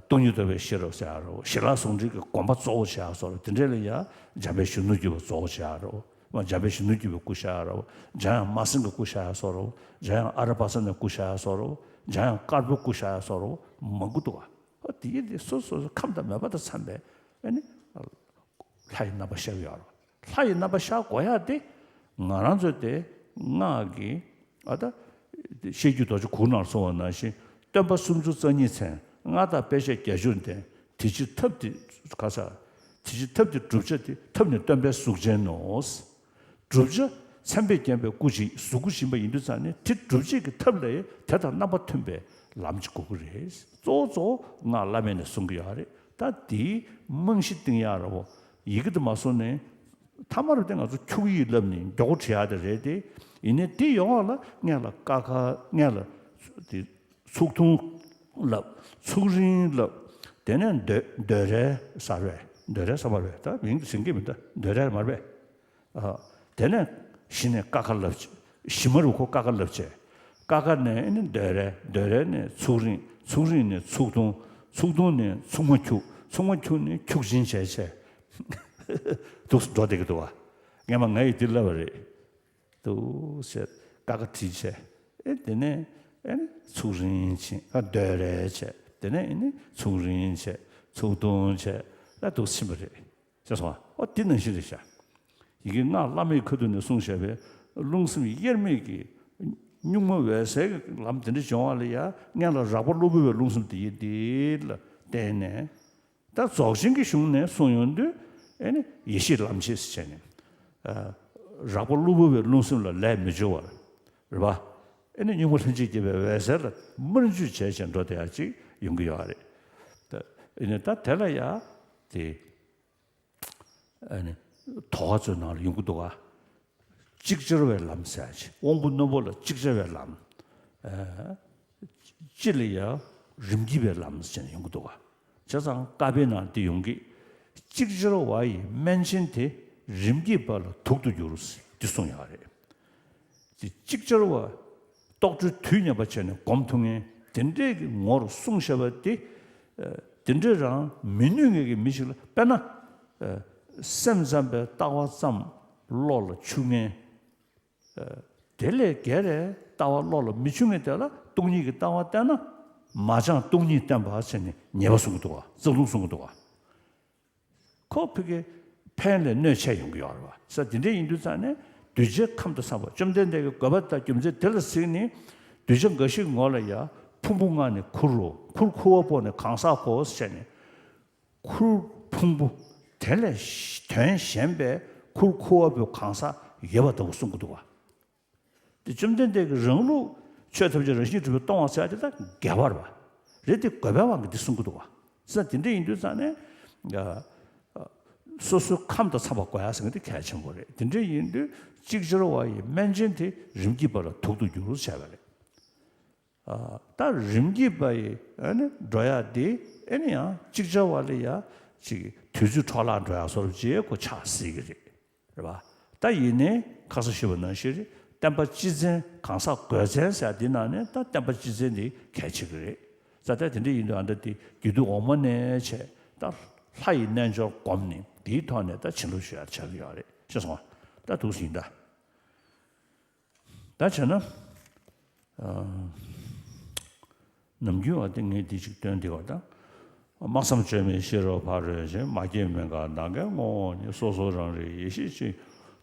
སྟོང་ཉིད་རྟོགས་པའི་ཤེས་རབ་ཟེར་ཡ་རོ། ཞི་ལྷག་ཟུང་འབྲེལ་གྱི་སྒོམ་པ་གཙོ་བོ་བྱེད་ཡ་སོགས་རོ། དེ་འདྲ་ལ་ཡང་འཇམ་དཔལ་གཞོན་ནུ་གྱུར་པ་གཙོ་བོ་བྱེད་ཡ་རོ། འཇམ་དཔལ་གཞོན་ནུ་གྱུར་པའི་སྐུ་བཞག་ཡ་རོ། འཇམ་དབྱངས་སྨྲ་སེང་གི་སྐུ་བཞག་ཡ་སོགས་རོ། འཇམ་དབྱངས་ཨ་ར་པ་ཙ་ནའི་སྐུ་བཞག་ཡ་སོགས་རོ། འཇམ་དབྱངས་དཀར་པོའི་སྐུ་བཞག་ཡ་སོགས་རོ། མང་པོ་འདུག་ག་ཨ་དེ་ཡི་དེ་སོ་སོ་སོ་ཁམས་དང་མོས་པ་དང་འཚམས་པའི་ཨ་ནི། ལྷ་ཡི་རྣམ་པ་ཤར་གྱི་ཡོད་རེད། ལྷ་ཡི་རྣམ་པ་ཤར་དགོས་ཡ་དེ་ང་རང་ཚོ་དེ་སྔགས་ཀྱི་ཨ་ད་བཤད་རྒྱུད་རྡོ་རྗེ་གུར་ནང་གསུངས་པ་ནང་བཞིན། སྟོན་པ་སུམ་ཅུ་རྩ་གཉིས་མཚན། མངའ་བདག་དཔེ་བྱད་བརྒྱད་ཅུར་ལྡན། དེ་ཕྱིར་ཐབས་དེ་ག་ས། དེ་ཕྱིར་ཐབས་དེ་བསྒྲུབ་བྱ་དེ། ཐབས་ནི་སྟོན་པའི་གཟུགས་ཅན་ནོ། བསྒྲུབ་བྱ་མཚན་དཔེས་བརྒྱན་པའི་སྐུ་ཅིག་གཟུགས་སྐུ་བཞིན་པ་ཡིན་དུས་ཙང་ནས། དེ་སྒྲུབ་བྱེད་ཀྱི་ཐབས་ལ་དེ་དང་རྣམ་པ་མཐུན་པའི་ལམ་ཅིག་དགོས་ཀྱི་རེད། གཙོ་བོ་གཙོ་བོ་སྔགས་བླ་མེད་ནས་གསུང་གི་ཡོད་རེད། ད་དེའི་རྨང་གཞི་བཏིང་ཡག་ར་བོ། ཡི་གེ་དེ་མ་བཟོ་ནས། ཐ་མར་དེ་ང་ཚོ་འཁྱུག་ཡིག་ལབ་ནས་མགྱོགས་པོ་བྲིས་ཡག་དེ་རེད་དེ། ཡིན་ནའི་དེ་ཡོང་བ་ལ་སྔོན་ལ་ཀ་ཁ། སྔོན་ལ་དེ་ཚུགས་ཐུང་ལབ། ཚུགས་རིང་ལབ། དེ་ནས་འདོད་འདོད་རལ་ཟེར་བས། འདོད་རལ་ཟེར་མ་རེད། ད་མིང་དེ་ཟིན་གྱི་མི་འདུག་འདོད་རལ་མ་རེད་པས། ཨ། དེ་ནས་གཞི་ནས་ཀ་ཁ་ལབ་བྱས། གཞི་མ་རུ་ཁོ་ཀ་ཁ་ལབ་བྱས། ཀ་ཁ་ནས་ཨ་ནི་འདོད་རལ། འདོད་རལ་ནས་ཚུགས་རིང་། ཚུགས་རིང་ནས་ཚུགས་ཐུང་། ཚུགས་ཐུང་ནས་ཚུགས་མ་འཁྱུག་ཚུགས་མ་འཁྱུག་ནས་འཁྱུག་ཆེན་བྱས་བྱས། འདུག་སེ་འགྲོ་བསྡད་ཀྱི་འདུག་བ། སྔོན་མ་ང་ཡིས་འདི་ལབ་པ་རེད། འདུག་སེ་ཀ་ཁ་བྲིས་བྱས། ཨེ་དེ་ནས་ཨེ་ནི་ཚུགས་རིང་ཕྱིན། ཨ་འདོད་རལ་བྱས། དེ་ནས་ཨེ་ནི་ཚུགས་རིང་བྱས། ཚུགས་ཐུང་བྱས། ཨ་འདུག་སེ་ཕྱིན་པ་རེད། ཤེས་སོང་ཨ། འོ་དེ་ནང་བཞིན་རེད་ཤག་ཡི་གེ་སྔགས་བླ་མེད་ཁ་ཐུག་ནས་གསུངས་བཞག་པའི་རླུང་སེམས་དབྱེར་མེད་ཀྱི་གཉུག་མ་འོད་གསལ་གྱི་ལམ་དེ་འདྲ་བྱུང་བ་ལ་ཡ། སྔོན་ལ་རགས་པ་གློ་བུར་བའི་རླུང་སེམས་དེ་ཡི་དེ་ལ་བརྟེན་ནས། ད་རྫོགས་ཆེན་གྱི་གཞུང་ནས་གསུངས་ཡོང་དུས་ཨེ་ནི་ཡེ་ཤེས་ལམ་བྱེད་ཟེར་བྱས་ནས། ཨ། རགས་པ་གློ་བུར་བའི་རླུང་སེམས་ལ་ལས་མི་འབྱུང་བར། རེད་པ། ཨེ་ནི་གཉུག་མ་ལྷན་ཅིག་སྐྱེས་པའི་འོད་གསལ་ལ་སྨིན་བྱེད་བྱས་བྱས་འགྲོ་བསྡད་ཡ་ཅིག་ཡོང་གི་ཡོད་རེད། ད་ཨེ་ནི་ད་དེ་ལ་ཡ་དེ། ཨ་ནི། དོ་ག་ཚོའི་ནང་ལ་ཡོང་གི་འདུག་ག་ཅིག་ཅར་བའི་ལམ་ཟེར་ཡ་ཅིག་དབང་པོ་རྣོན་པོ་ལ་ཅིག་ཅར་བའི་ལམ། ཨ། སྤྱི་ལ་ཡ་རིམ་གྱིས་པའི་ལམ་ཟེར་ནས་ཡོང་གི་འདུག་ག་བྱས་ཙང་བཀའ་པའི་ནང་འདི་ཡོང་གི། ཅིག་ཅར་བ་ཡི་སྨན་ཆེན་དེ། རིམ་གྱིས་པ་ལ་དུག་ཏུ་འགྱུར། འདི་གསུངས་ཡོད་རེད། དེ་ཅིག་ཅར་བ། རྟོག་བྲལ་དུས་མཉམ་པ་བྱས་ནས་སྒོམ་ཐུབ་མཁན་དེ་འདྲས་ཀྱི་ངོར་གསུངས་བཞག་པ་དེ། ཨ། དེ་འདྲས་རང་མི་ནུས་མཁན་གྱི་མི་ཞིག་ལ། དཔེར་ན། ཨ། སེམས་ཙམ་པའི་ལྟ་བ་ཙམ་བློ་ལ་འཆར་མཁན། ཨ། དེ་ལས་བརྒལ་བའི་ལྟ་བ་བློ་ལ་མི་འཆར་མཁན་དེ་ལ་སྟོང་ཉིད་ཀྱི་ལྟ་བ་བསྟན་ན། མ་བྱང་སྟོང་ཉིད་བསྟན་པ་ཟེར་ནས་ཉེས་པ་གསུང་གི་འདུག་ག་རྩ་རླུང་གསུང་གི་འདུག་ག་ཁོ་ཕ་གི་ཕན་ལས་གནོད་ཆེ་ཡོང་གི་ཡོད་རེད་པ། ས་དེ་འདྲ་ཡིན་དུས་ཙང་ནས་གདུལ་བྱའི་ཁམས་དང་འཚམས་པ། བཅོམ་ལྡན་འདས་ཀྱི་དགོས་པ་དང་རྒྱུ་མཚན་དེ་ལ་གཟིགས་ནས། གདུལ་བྱ་འགའ་ཞིག་ངོ་ལ་ཡ། ཕུང་པོ་ལྔ་ནི་ཁུར་རོ། ཁུར་ཁུ་བ་པོ་ནི་གང་ཟག་གོ་ཟེར་ནས། ཁུར་ཕུང་པོ་དེ་ལས་དོན་གཞན་པའི་ཁུར་ཁུ་བ་པོའི་གང་ཟག་ཡོད་པ་ལྟ་བུ་གསུང་གི་འདུག་ག་དེ་བཅོམ་ལྡན་འདས་ཀྱི་རང་ལུགས་ཆོས་ཐམས་ཅད་རང་བཞིན་གྲུབ་པས་སྟོང་བ་ཟེར་ཡ་དེ་ད་འགལ་བ་རེད་པ། རེད་དེ་དགོས་པའི་དབང་གིས་འདི་གསུང་གི་འདུག་ག་ས་དེ་འདྲ་ཡིན་དུས་ཙང་ནས། ཨ། སོ་སོའི་ཁམས་དང་འཚམས་པ་དགོས་ཡ་ཟེར་མཁན་དེ་གལ་ཆེན་པོ་རེད། དེ་འདྲ་ཡིན་དུས་ཅིག་ཅར་བ་ཡི་སྨན་ཆེན་དེ་རིམ་གྱིས་པ་ལ་དུག་ཏུ་འགྱུར་བྱས་པ་རེད། ཨ། ད་རིམ་གྱིས་པ་ཡི་ཨ་ནི་འགྲོ་ཡ་དེ་ཨ་ནི་ཡང་ཅིག་ཅར་བ་ལ་ཡ་ཅིག་དུས་ཚོད་འཕྲོ་བརླག་འགྲོ་ཡ་བཟོ་འདྲ་ཅིག་ཁོ་ཆགས་སྲིད་ཀྱི་རེད། རེད་པ། ད་ཡིན་ནའི་ཁ་སང་ཞུས་པ་ནང་བཞིན་རེད། བསྟན་པ་སྤྱི་མཚན་གང་ཟག་དགོས་མཚན་ཟེར་ཡ་འདི་ནང་ནས་ད་བསྟན་པ་སྤྱི་མཚན་འདི་གལ་ཆེ་གི་རེད། ས་ད་དེ་འདྲ་ཡིན་དུས་ཨ་ད་དེ་རྒྱུད་སྟོད་འོག་མ་ནས་བྱས་ད་ལྷ་ཡི་རྣལ་འབྱོར་བསྒོམས་ནས་དེའི་ཐོག་ནས་ད་བྱིན་རླབས་ཞུ་ཡ་ཆགས་ཀྱི་ཡོད་རེད། ཤེས་སོང་ང་། ད་འདུག་སེ་ཡིན་ད། ད་བྱས་ན། ཨ། ནམ་རྒྱུན་བ་དེ་ངས་འདི་ཅིག་སྟོན་བདེ་བ་དང་། སྨྲ་བསམ་བརྗོད་མེད་ཤེས་རབ་ཕ་རོལ་ཕྱིན། མ་སྐྱེས་མི་འགག་ནམ་མཁའི་ངོ་བོ་ཉིད། སོ་སོ་རང་རིག་ཡེ་ཤེས་གཅིག།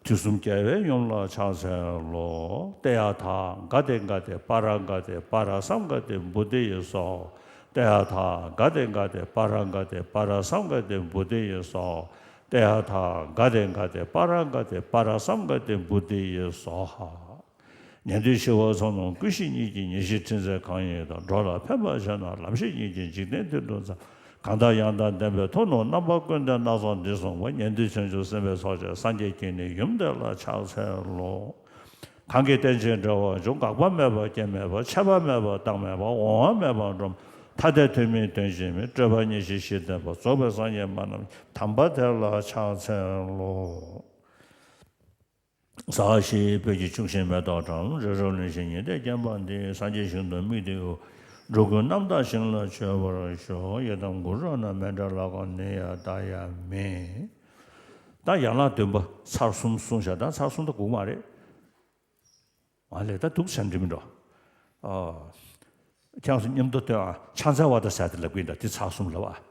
དུས་གསུམ་རྒྱལ་བའི་ཡུམ་ལ་ཕྱག་འཚལ་ལོ། ཏདྱ་ཐཱ། ག་ཏེ་ག་ཏེ་པཱ་ར་ག་ཏེ་པཱ་ར་སཾ་ག་ཏེ་བོ་དྷི་ཡེ་སྭཱ་ཧཱ། ཏདྱ་ཐཱ། ག་ཏེ་ག་ཏེ་པཱ་ར་ག་ཏེ་པཱ་ར་སཾ་ག་ཏེ་བོ་དྷི་ཡེ་སྭཱ་ཧཱ། ཏདྱ་ཐཱ། ག་ཏེ་ག་ཏེ་པཱ་ར་ག་ཏེ་པཱ་ར་སཾ་ག་ཏེ་བོ་དྷི་ཡེ་སྭཱ་ཧཱ། ཉན་ཐོས་ཞི་བ་ཚོགས་རྣམས་ཀུན་ཤེས་ཉིད་ཀྱི། ཉེར་ཞི་ཕྲིན་ཚེགས་གང་ཡིན་དང་། འགྲོ་ལ་ཕན་པར་བྱེད་ན་ལམ་ཤེས་ཉིད་ཀྱི། འཇིག་རྟེན་མཐུན་གྲུབ་ཙམ། གང་དག་ཡང་དག་ལྡན་པའི་མཐུ་རྣམས། རྣམ་པ་ཀུན་ལྡན་སྣ་ཚོགས་འདི་གསུངས་པ། ཉན་ཐོས་བྱང་ཆུབ་སེམས་དཔའི་ཚོགས་ཀྱང་། སངས་རྒྱས་ཀྱི་ནི་ཡུམ་དེ་ལ་ཕྱག་འཚལ་ལོ། གང་གིས་རྟེན་ཅིང་འབྲེལ་བར་འབྱུང་། འགག་པ་མེད་པར་སྐྱེ་མེད་པ། ཆད་པ་མེད་པར་རྟག་མེད་པ། འོང་བ་མེད་པར་འགྲོ། ཐ་དད་ཐུན་མིན་དོན་གཅིག་མིན། སྤྲོས་པ་གཉིས་ཀྱིས་གཞི་བརྟན་པ། རྫོགས་པའི་སངས་རྒྱས་སྨྲ་རྣམས་ཀྱི། དམ་པ་དེ་ལ་ཕྱག་འཚལ་ལོ། ཟ་ཞིག་སྤོས་ཀྱི་ཆུ་ཤིང་མེ་ཏོག་བཀྲམ། རི་རབ་གླིང་བཞི་ཉི་ཟླས་བརྒྱན་པ་འདི། སངས་རྒྱས་ཞིང་དུ་དམིགས་ཏེ་ཡོད། འགྲོ་ཀུན་རྣམ་དག་ཞིང་ལ་སྤྱོད་པར་ཤོག། ཡི་དམ་གུ་རུ་རཏྣ་མཎྜལ་ལ་གོ་ནི་ཡང་ད་ཡང་མེད། ད་ཡན་ལག་བདུན་པ་ཚར་གསུམ་གསུངས་བཞག་ད་ཚར་གསུམ་ད་སྒུག་མ་རེད། མ་ལས་ད་འདུག་སེ་འགྲིག་མི་འགྲོ། ཨ། ཁྱེད་ཚོ་མཉམ་དུ་ཐོན་ཨ། ཕྱག་འཚལ་བ་དང་ཟེར་ཏེ་ལབ་ཀྱི་ཡིན་ད། འདི་ཚར་གསུམ་ལབ་ཨ།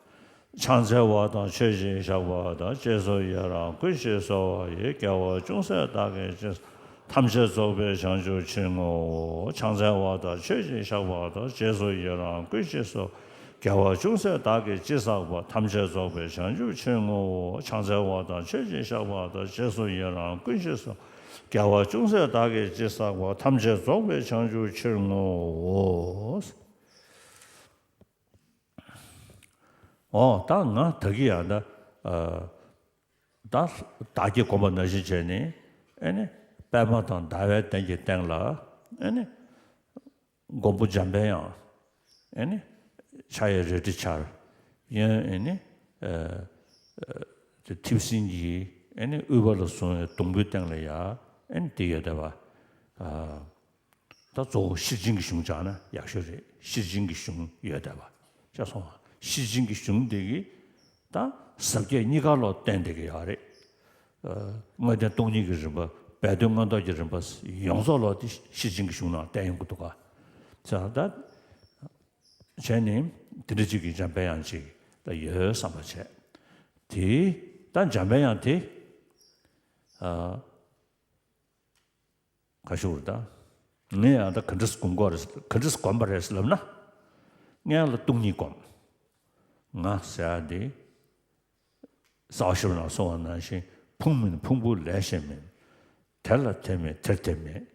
ཕྱག་འཚལ་བ་དང་མཆོད་ཅིང་བཤགས་པ་དང་། རྗེས་སུ་ཡི་རང་བསྐུལ་ཞེས་གསོལ་བ་ཡི། དགེ་བ་ཅུང་ཟད་བདག་གིས་ཅི། ཐམས་ཅད་རྫོགས་པའི་བྱང་ཆུབ་ཕྱིར་བསྔོའོ། ཕྱག་འཚལ་བ་དང་མཆོད་ཅིང་བཤགས་པ་དང་། རྗེས་སུ་ཡི་རང་བསྐུལ་ཞེས་གསོལ། དགེ་བ་ཅུང་ཟད་བདག་གིས་ཅི་བསགས་པ། ཐམས་ཅད་རྫོགས་པའི་བྱང་ཆུབ་ཕྱིར་བསྔོའོ། ཕྱག་འཚལ་བ་དང་མཆོད་ཅིང་བཤགས་པ་དང་། རྗེས་སུ་ཡི་རང་བསྐུལ་ཞེས་གསོལ། དགེ་བ་ཅུང་ཟད་བདག་གིས་ཅི་བསགས་པ། ཐམས་ཅད་རྫོགས་པའི་བྱང་ཆུབ་ཕྱིར་བསྔོའོ། འོ་ད་ང་ད་གི་ཡང་ད། ཨ། ད་བདག་བསྐྱེད་བསྒོམ་པ་ནང་བཞིན་བྱས་ནས། ཨེ་ནི་པདྨ་དང་ཟླ་བའི་གདན་གྱི་སྟེང་ལ། ཨེ་ནི་མགོན་པོ་འཇམ་པའི་དབྱངས། ཨེ་ནི་ཕྱག་གཡས་རལ་གྲི་འཕྱར། གཡོན་ཨེ་ནི་ཨ། ཨ། དེ་མཐེབ་སྲིན་གྱི་ཨེ་ནི་དབུས་པ་ལ་བཟུང་བའི་སྡོང་པོའི་སྟེང་ལ་ཡ་ཨེ་ནི་དེ་ཡོད་བསྡད་པ། ཨ། ད་གཙོ་བོ་ཤེར་ཕྱིན་གྱི་གཞུང་སྦྱངས་ན་ཡག་ཤོས་རེད། ཤེར་ཕྱིན་གྱི་གཞུང་ཡོད་བསྡད་པ། ཤེས་སོང་ང་། ཤེར་ཕྱིན་གྱི་གཞུང་དེ་གིས་ད་ཟབ་རྒྱས་གཉིས་ཀ་ལོག་བསྟན་བསྡད་ཀྱི་ཡོད་རེད། ཨ། དངོས་བསྟན་སྟོང་ཉིད་ཀྱི་རིམ་པ། སྦས་དོན་མངོན་རྟོགས་ཀྱི་རིམ་པ་ཡོངས་རྫོགས་ལོག་དེ་ཤེར་ཕྱིན་གྱི་གཞུང་ནང་བསྟན་ཡོང་གི་འདུག་ག་ས་ད་བྱས་ནས་དེ་འདྲ་ཅིག་གི་འཇམ་པའི་དབྱངས་ཅིག་ད་ཡོད་བསམ་པ་བྱས། དེ་ད་འཇམ་པའི་དབྱངས་དེ། ཨ། ག་ཞུ་རེད་ད། ངས་ཡང་ད་ག་འདྲས་སྒོམ་དགོས་རེད། ག་འདྲས་སྒོམ་པ་རེད་ལབ་ན། སྔོན་ལ་སྟོང་ཉིད་སྒོམ། ང་ཟེར་ཡ་དེ། རྩ་བ་ཤེས་རབ་ནང་གསུངས་པ་ནང་བཞིན། ཕུང་མིན་ཕུང་པོ་ལས་གཞན་མིན། དེ་ལ་དེ་མེད་དེར་དེ་མེད།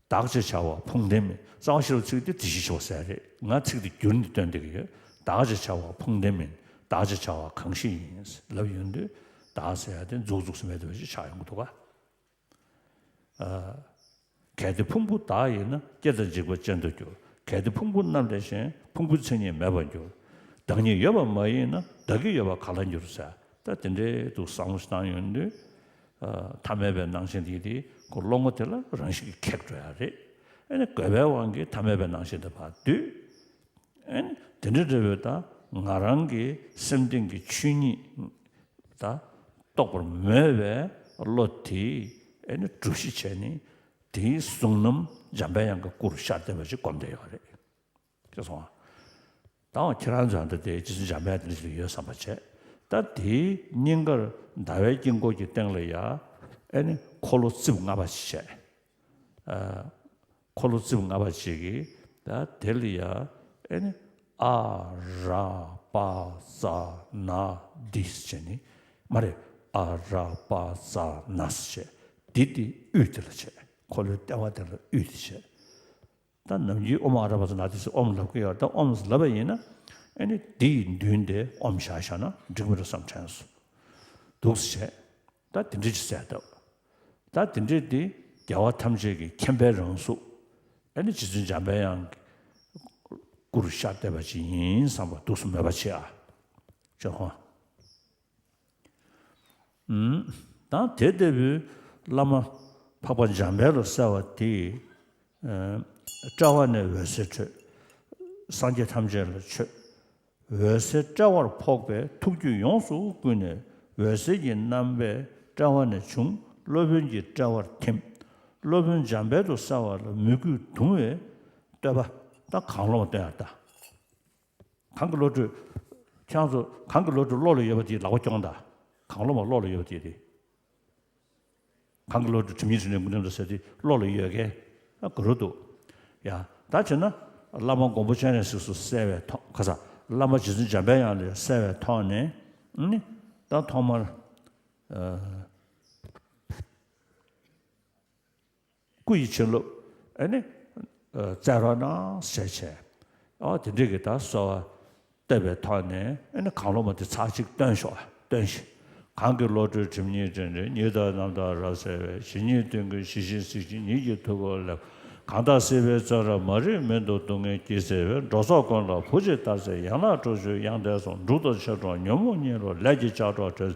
བདག་ཅེས་བྱ་བ་ཕུང་ལྡན་མིན། རྩ་བ་ཤེས་རབ་ཚིག་དེ་དེ་བཞིན་གཤེགས་པ་ཟེར་རེད། ང་ཚིག་དེ་བསྒྱུར་ནས་བཏོན་བསྡད་ཀྱི་ཡོད། བདག་ཅེས་བྱ་བ་ཕུང་ལྡན་མིན། བདག་ཅེས་བྱ་བ་གང་ཞིག་ཡིན། ལབ་ཡོང་དུས་བདག་ཟེར་ཡ་དེ་མཛུབ་བཙུགས་སུ་མེད་པ་ཞིག་ཆགས་ཡོང་གི་འདུག་ག་ཨ། གལ་ཏེ་ཕུང་པོ་བདག་ཡིན་ན། སྐྱེ་དང་འཇིག་པ་ཅན་དུ་འགྱུར། གལ་ཏེ་ཕུང་པོ་རྣམས་ལས་གཞན། ཕུང་པོའི་མཚན་ཉིད་མེད་པར་འགྱུར། བདག་ཉིད་ཡོད་པ་མ་ཡིན་ན། བདག་གི་ཡོད་པ་ག་ལ་འགྱུར་ཟེར། ད་དེ་འདྲའི་འདུག་བསམ་བློ་ཞིག་བཏང་ཡོང་དུས། ཨ། ཐ་མལ་པའི་སྣང་ཞེན་དེ་དེ་ཁོ་བློ་ངོ་དེ་ལ་རང་བཞིན་གྱིས་ཁེགས་འགྲོ་ཡ་རེད། ཨ་ནི་རྒོད་པའི་དབང་གིས་ཐ་མལ་པའི་སྣང་ཞེན་དེ་ཕར་བསྡུས། ཨ་ནི་དེ་འདྲ་འདྲ་བོའི་ད་ང་རང་གི་སེམས་གཏིང་གི་ཆོས་ཉིད་ད་རྟོགས་པར་མོས་པའི་བློ་དེ་ཨ་ནི་སྒྲུབ་གཞི་བྱས་ནས། དེའི་གཟུང་རྣམ་འཇམ་པའི་དབྱངས་ཀྱི་སྐུ་རུ་ཤར་བསྡད་པ་ཞིག་སྒོམ་བསྡད་ཡོད་རེད། ཅེས་གསུངས། ད་འོ་ཁྱེད་རང་ཚོ་ད་ལྟ་དེ་རྗེ་བཙུན་འཇམ་དཔལ་དེ་འདྲ་ཞིག་ཡོད་བསམ་པ་བྱས། ད་དེའི་སྙིང་གར་ཟླ་བའི་དཀྱིལ་འཁོར་གྱི་སྟེང་ལ་ཡ་ཨེ་ནི་འཁོར་ལོ་རྩིབས་ལྔ་པ་ཞིག་བྱས། ཨ། འཁོར་ལོ་རྩིབས་ལྔ་པ་ཞིག་གིས་ད་དེ་ལ་ཡ་ཨེ་ནི་ཨ་ར་པ་ཙ་ན་དྷཱིཿཟེར་བྱས་ནི། མ་རེད། ཨ་ར་པ་ཙ་ན་ཟེར་བྱས། དྷཱིཿདེ་དབུས་དེ་ལ་བྱས། འཁོར་ལོའི་ལྟེ་བ་དེ་ལ་དབུས་དེ་བྱས། ད་ནམ་རྒྱུན་ཨོཾ་ཨ་ར་པ་ཙ་ན་དྷཱིཿཟེར་ཨོཾ་ལབ་ཀྱི་ཡོད། ད་ཨོཾ་ལབ་པ་ཡིན་ན་ཨེ་ནི་དྷཱིཿཡི་མདུན་དེ་ཨོཾ་བཞག་བཞག་ན་འགྲིག་མི་འགྲོ་བསམ་དྲན་སོང་། འདུག་སེ་བྱས། ད་དེ་འདྲ་ཅིག་ཟེར་འདུག་ད་དེ་འདྲས་དེ་རྒྱལ་བ་ཐམས་ཅད་ཀྱི་མཁྱེན་པའི་རང་གཟུགས། ཨེ་ནི་རྗེ་བཙུན་འཇམ་པའི་དབྱངས་ཀྱི་སྐུ་རུ་ཤར་བསྡད་པ་ཅིག་ཡིན་བསམ་པ་འདུག་སེ་མོས་པ་བྱེད་ཨ། ཅེས་གསུངས། ཨུམ། ད་དེ་ལྟ་བུའི་བླ་མ་འཕགས་པ་འཇམ་དཔལ་ལ་གསལ་བ་དེས། ཨ། དཔྲལ་བ་ནས་འོད་ཟེར་འཕྲོས། སངས་རྒྱས་ཐམས་ཅད་ལ་མཆོད། འོད་ཟེར་དཔྲལ་བར་ཕོག་པས་ཐུགས་རྒྱུད་ཡོངས་སུ་བསྐུལ་ནས། འོད་ཟེར་གྱི་རྣམ་པས་དཔྲལ་བ་ནས་བྱུང་། སློབ་དཔོན་གྱི་དཔྲལ་བར་ཐིམ། སློབ་དཔོན་འཇམ་དཔལ་དུ་གསལ་བ་ལ་མོས་གུས་དུང་བས་བསྟོད་པ། ད་གང་བློ་མ་བསྟོད་ཡ་ད། གང་གི་བློ་གྲོས། ཁྱེད་ཚོ་གང་གི་བློ་གྲོས་བློ་ལ་ཡོད་པ་དེ་ལག་པ་རྐྱོང་ད། གང་བློ་མ་བློ་ལ་ཡོད་པ་དེ་རེད། གང་གི་བློ་གྲོས་དྲི་མེད་དྲི་ལན་ཀུན་ལྡན་དུ་ཟེར་དེ་བློ་ལ་ཡོད་མཁན་ཨ་ག་རུ་འདུག་ཡ། ད་བྱས་ན་བླ་མ་མགོན་པོ་སྤྱན་རས་གཟིགས་སུ་གསལ་བའི་ཐོག་ཁ་ས་བླ་མ་རྗེ་བཙུན་འཇམ་དཔལ་དབྱངས་ལས་གསལ་བའི་ཐོག་ནས་ནི། ད་ཐོག་མར། ཨ། སྐུ་ཡི་བྱིན་རླབས་ཨེ་ནི་སྩལ་རོགས་གནང་ཞེས་བྱས། ཨོ་དེ་འདྲས་ཀྱི་ད་གསོལ་བ་བཏབ་པའི་ཐོག་ནས་ཨེ་ནི་གང་བློ་མ་དེ་ཚར་གཅིག་བཏོན་ཤོག་བཏོན་ཞིག་གང་གི་བློ་གྲོས་དྲི་མེད་དྲི་མེད་ཉིད་དང་རྣམ་དག་རབ་གསལ་བའི། ཇི་སྙེད་དོན་ཀུན་ཇི་བཞིན་གཟིགས་ཤིང་ཉིད་ཀྱི་ཐུགས་ཀར་སླེབས། གང་དག་སྲིད་པའི་བཙོན་རར་མ་རིག་མུན་དུ་སྡུག་བསྔལ་གྱིས་གཟིར་བའི། འགྲོ་ཚོགས་ཀུན་ལ་བུ་གཅིག་ལྟར་གཟིགས་ཡན་ལག་དྲུག་ཅུའི་དབྱངས་ལྡན་གསུང་། འབྲུག་ལྟར་ཆེར་སྒྲོགས་ཉོན་མོངས་གཉིད་ལོག་ལས་ཀྱི་ལྕགས་སྒྲོག་གྲོལ།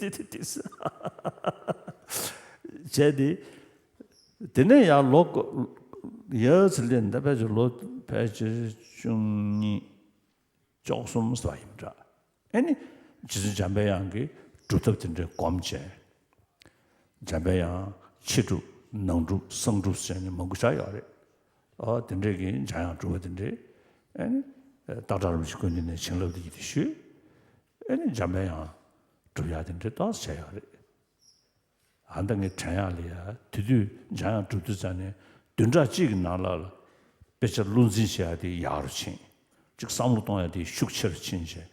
ཏི་ཏི་ཏི་ཏི་ཟེར། བྱས་ཏེ། དེ་ནས་ཡང་ལོ་ཡ་ཚི་ལེ་འདི་ཕལ་ཆེར་ལོ་ཕལ་ཆེར་བཅུ་གཉིས་བཅུ་གསུམ་ཟེར་བ་ཡིན་འདྲ། ཨེ་ནི་རྗེ་བཙུན་འཇམ་པའི་དབྱངས་ཀྱི་སྒྲུབ་ཐབས་དེ་འདྲའི་སྒོམ་བྱས། འཇམ་པའི་དབྱངས་ཕྱི་སྒྲུབ་ནང་སྒྲུབ་གསང་སྒྲུབ་ཟེར་ནས་མང་པོ་ཆགས་ཡོད་རེད། ཨོ་དེ་འདྲས་ཀྱི་འཇམ་དབྱངས་སྒྲུབ་པ་དེ་འདྲས། ཨེ་ནི་སྟག་བྲག་རིན་པོ་ཆེ་སྐུ་མདུན་ནས་བྱིན་རླབས་དེ་ཡིད་དུ་ཞུས། ཨེ་ནི་འཇམ་པའི་དབྱངས་སྒྲུབ་ཡག་དེ་འདྲས་ཏོག་ཙམ་བྱས་ཡོད་རེད། ཨ་ད་ངས་དྲན་ཡག་ལ་ཡ་དེ་དུས་འཇམ་དབྱངས་སྒྲུབ་དུས་ཙ་ནས་བདུན་ཕྲག་གཅིག་གི་ནང་ལ་ལ་དཔེ་ཆ་བློ་འཛིན་བྱེད་ཡག་དེ་ཡག་རུ་ཕྱིན། གཅིག་བསམ་བློ་གཏོང་ཡག་དེ་ཤུགས་ཆེ་རུ་ཕྱིན་བྱས།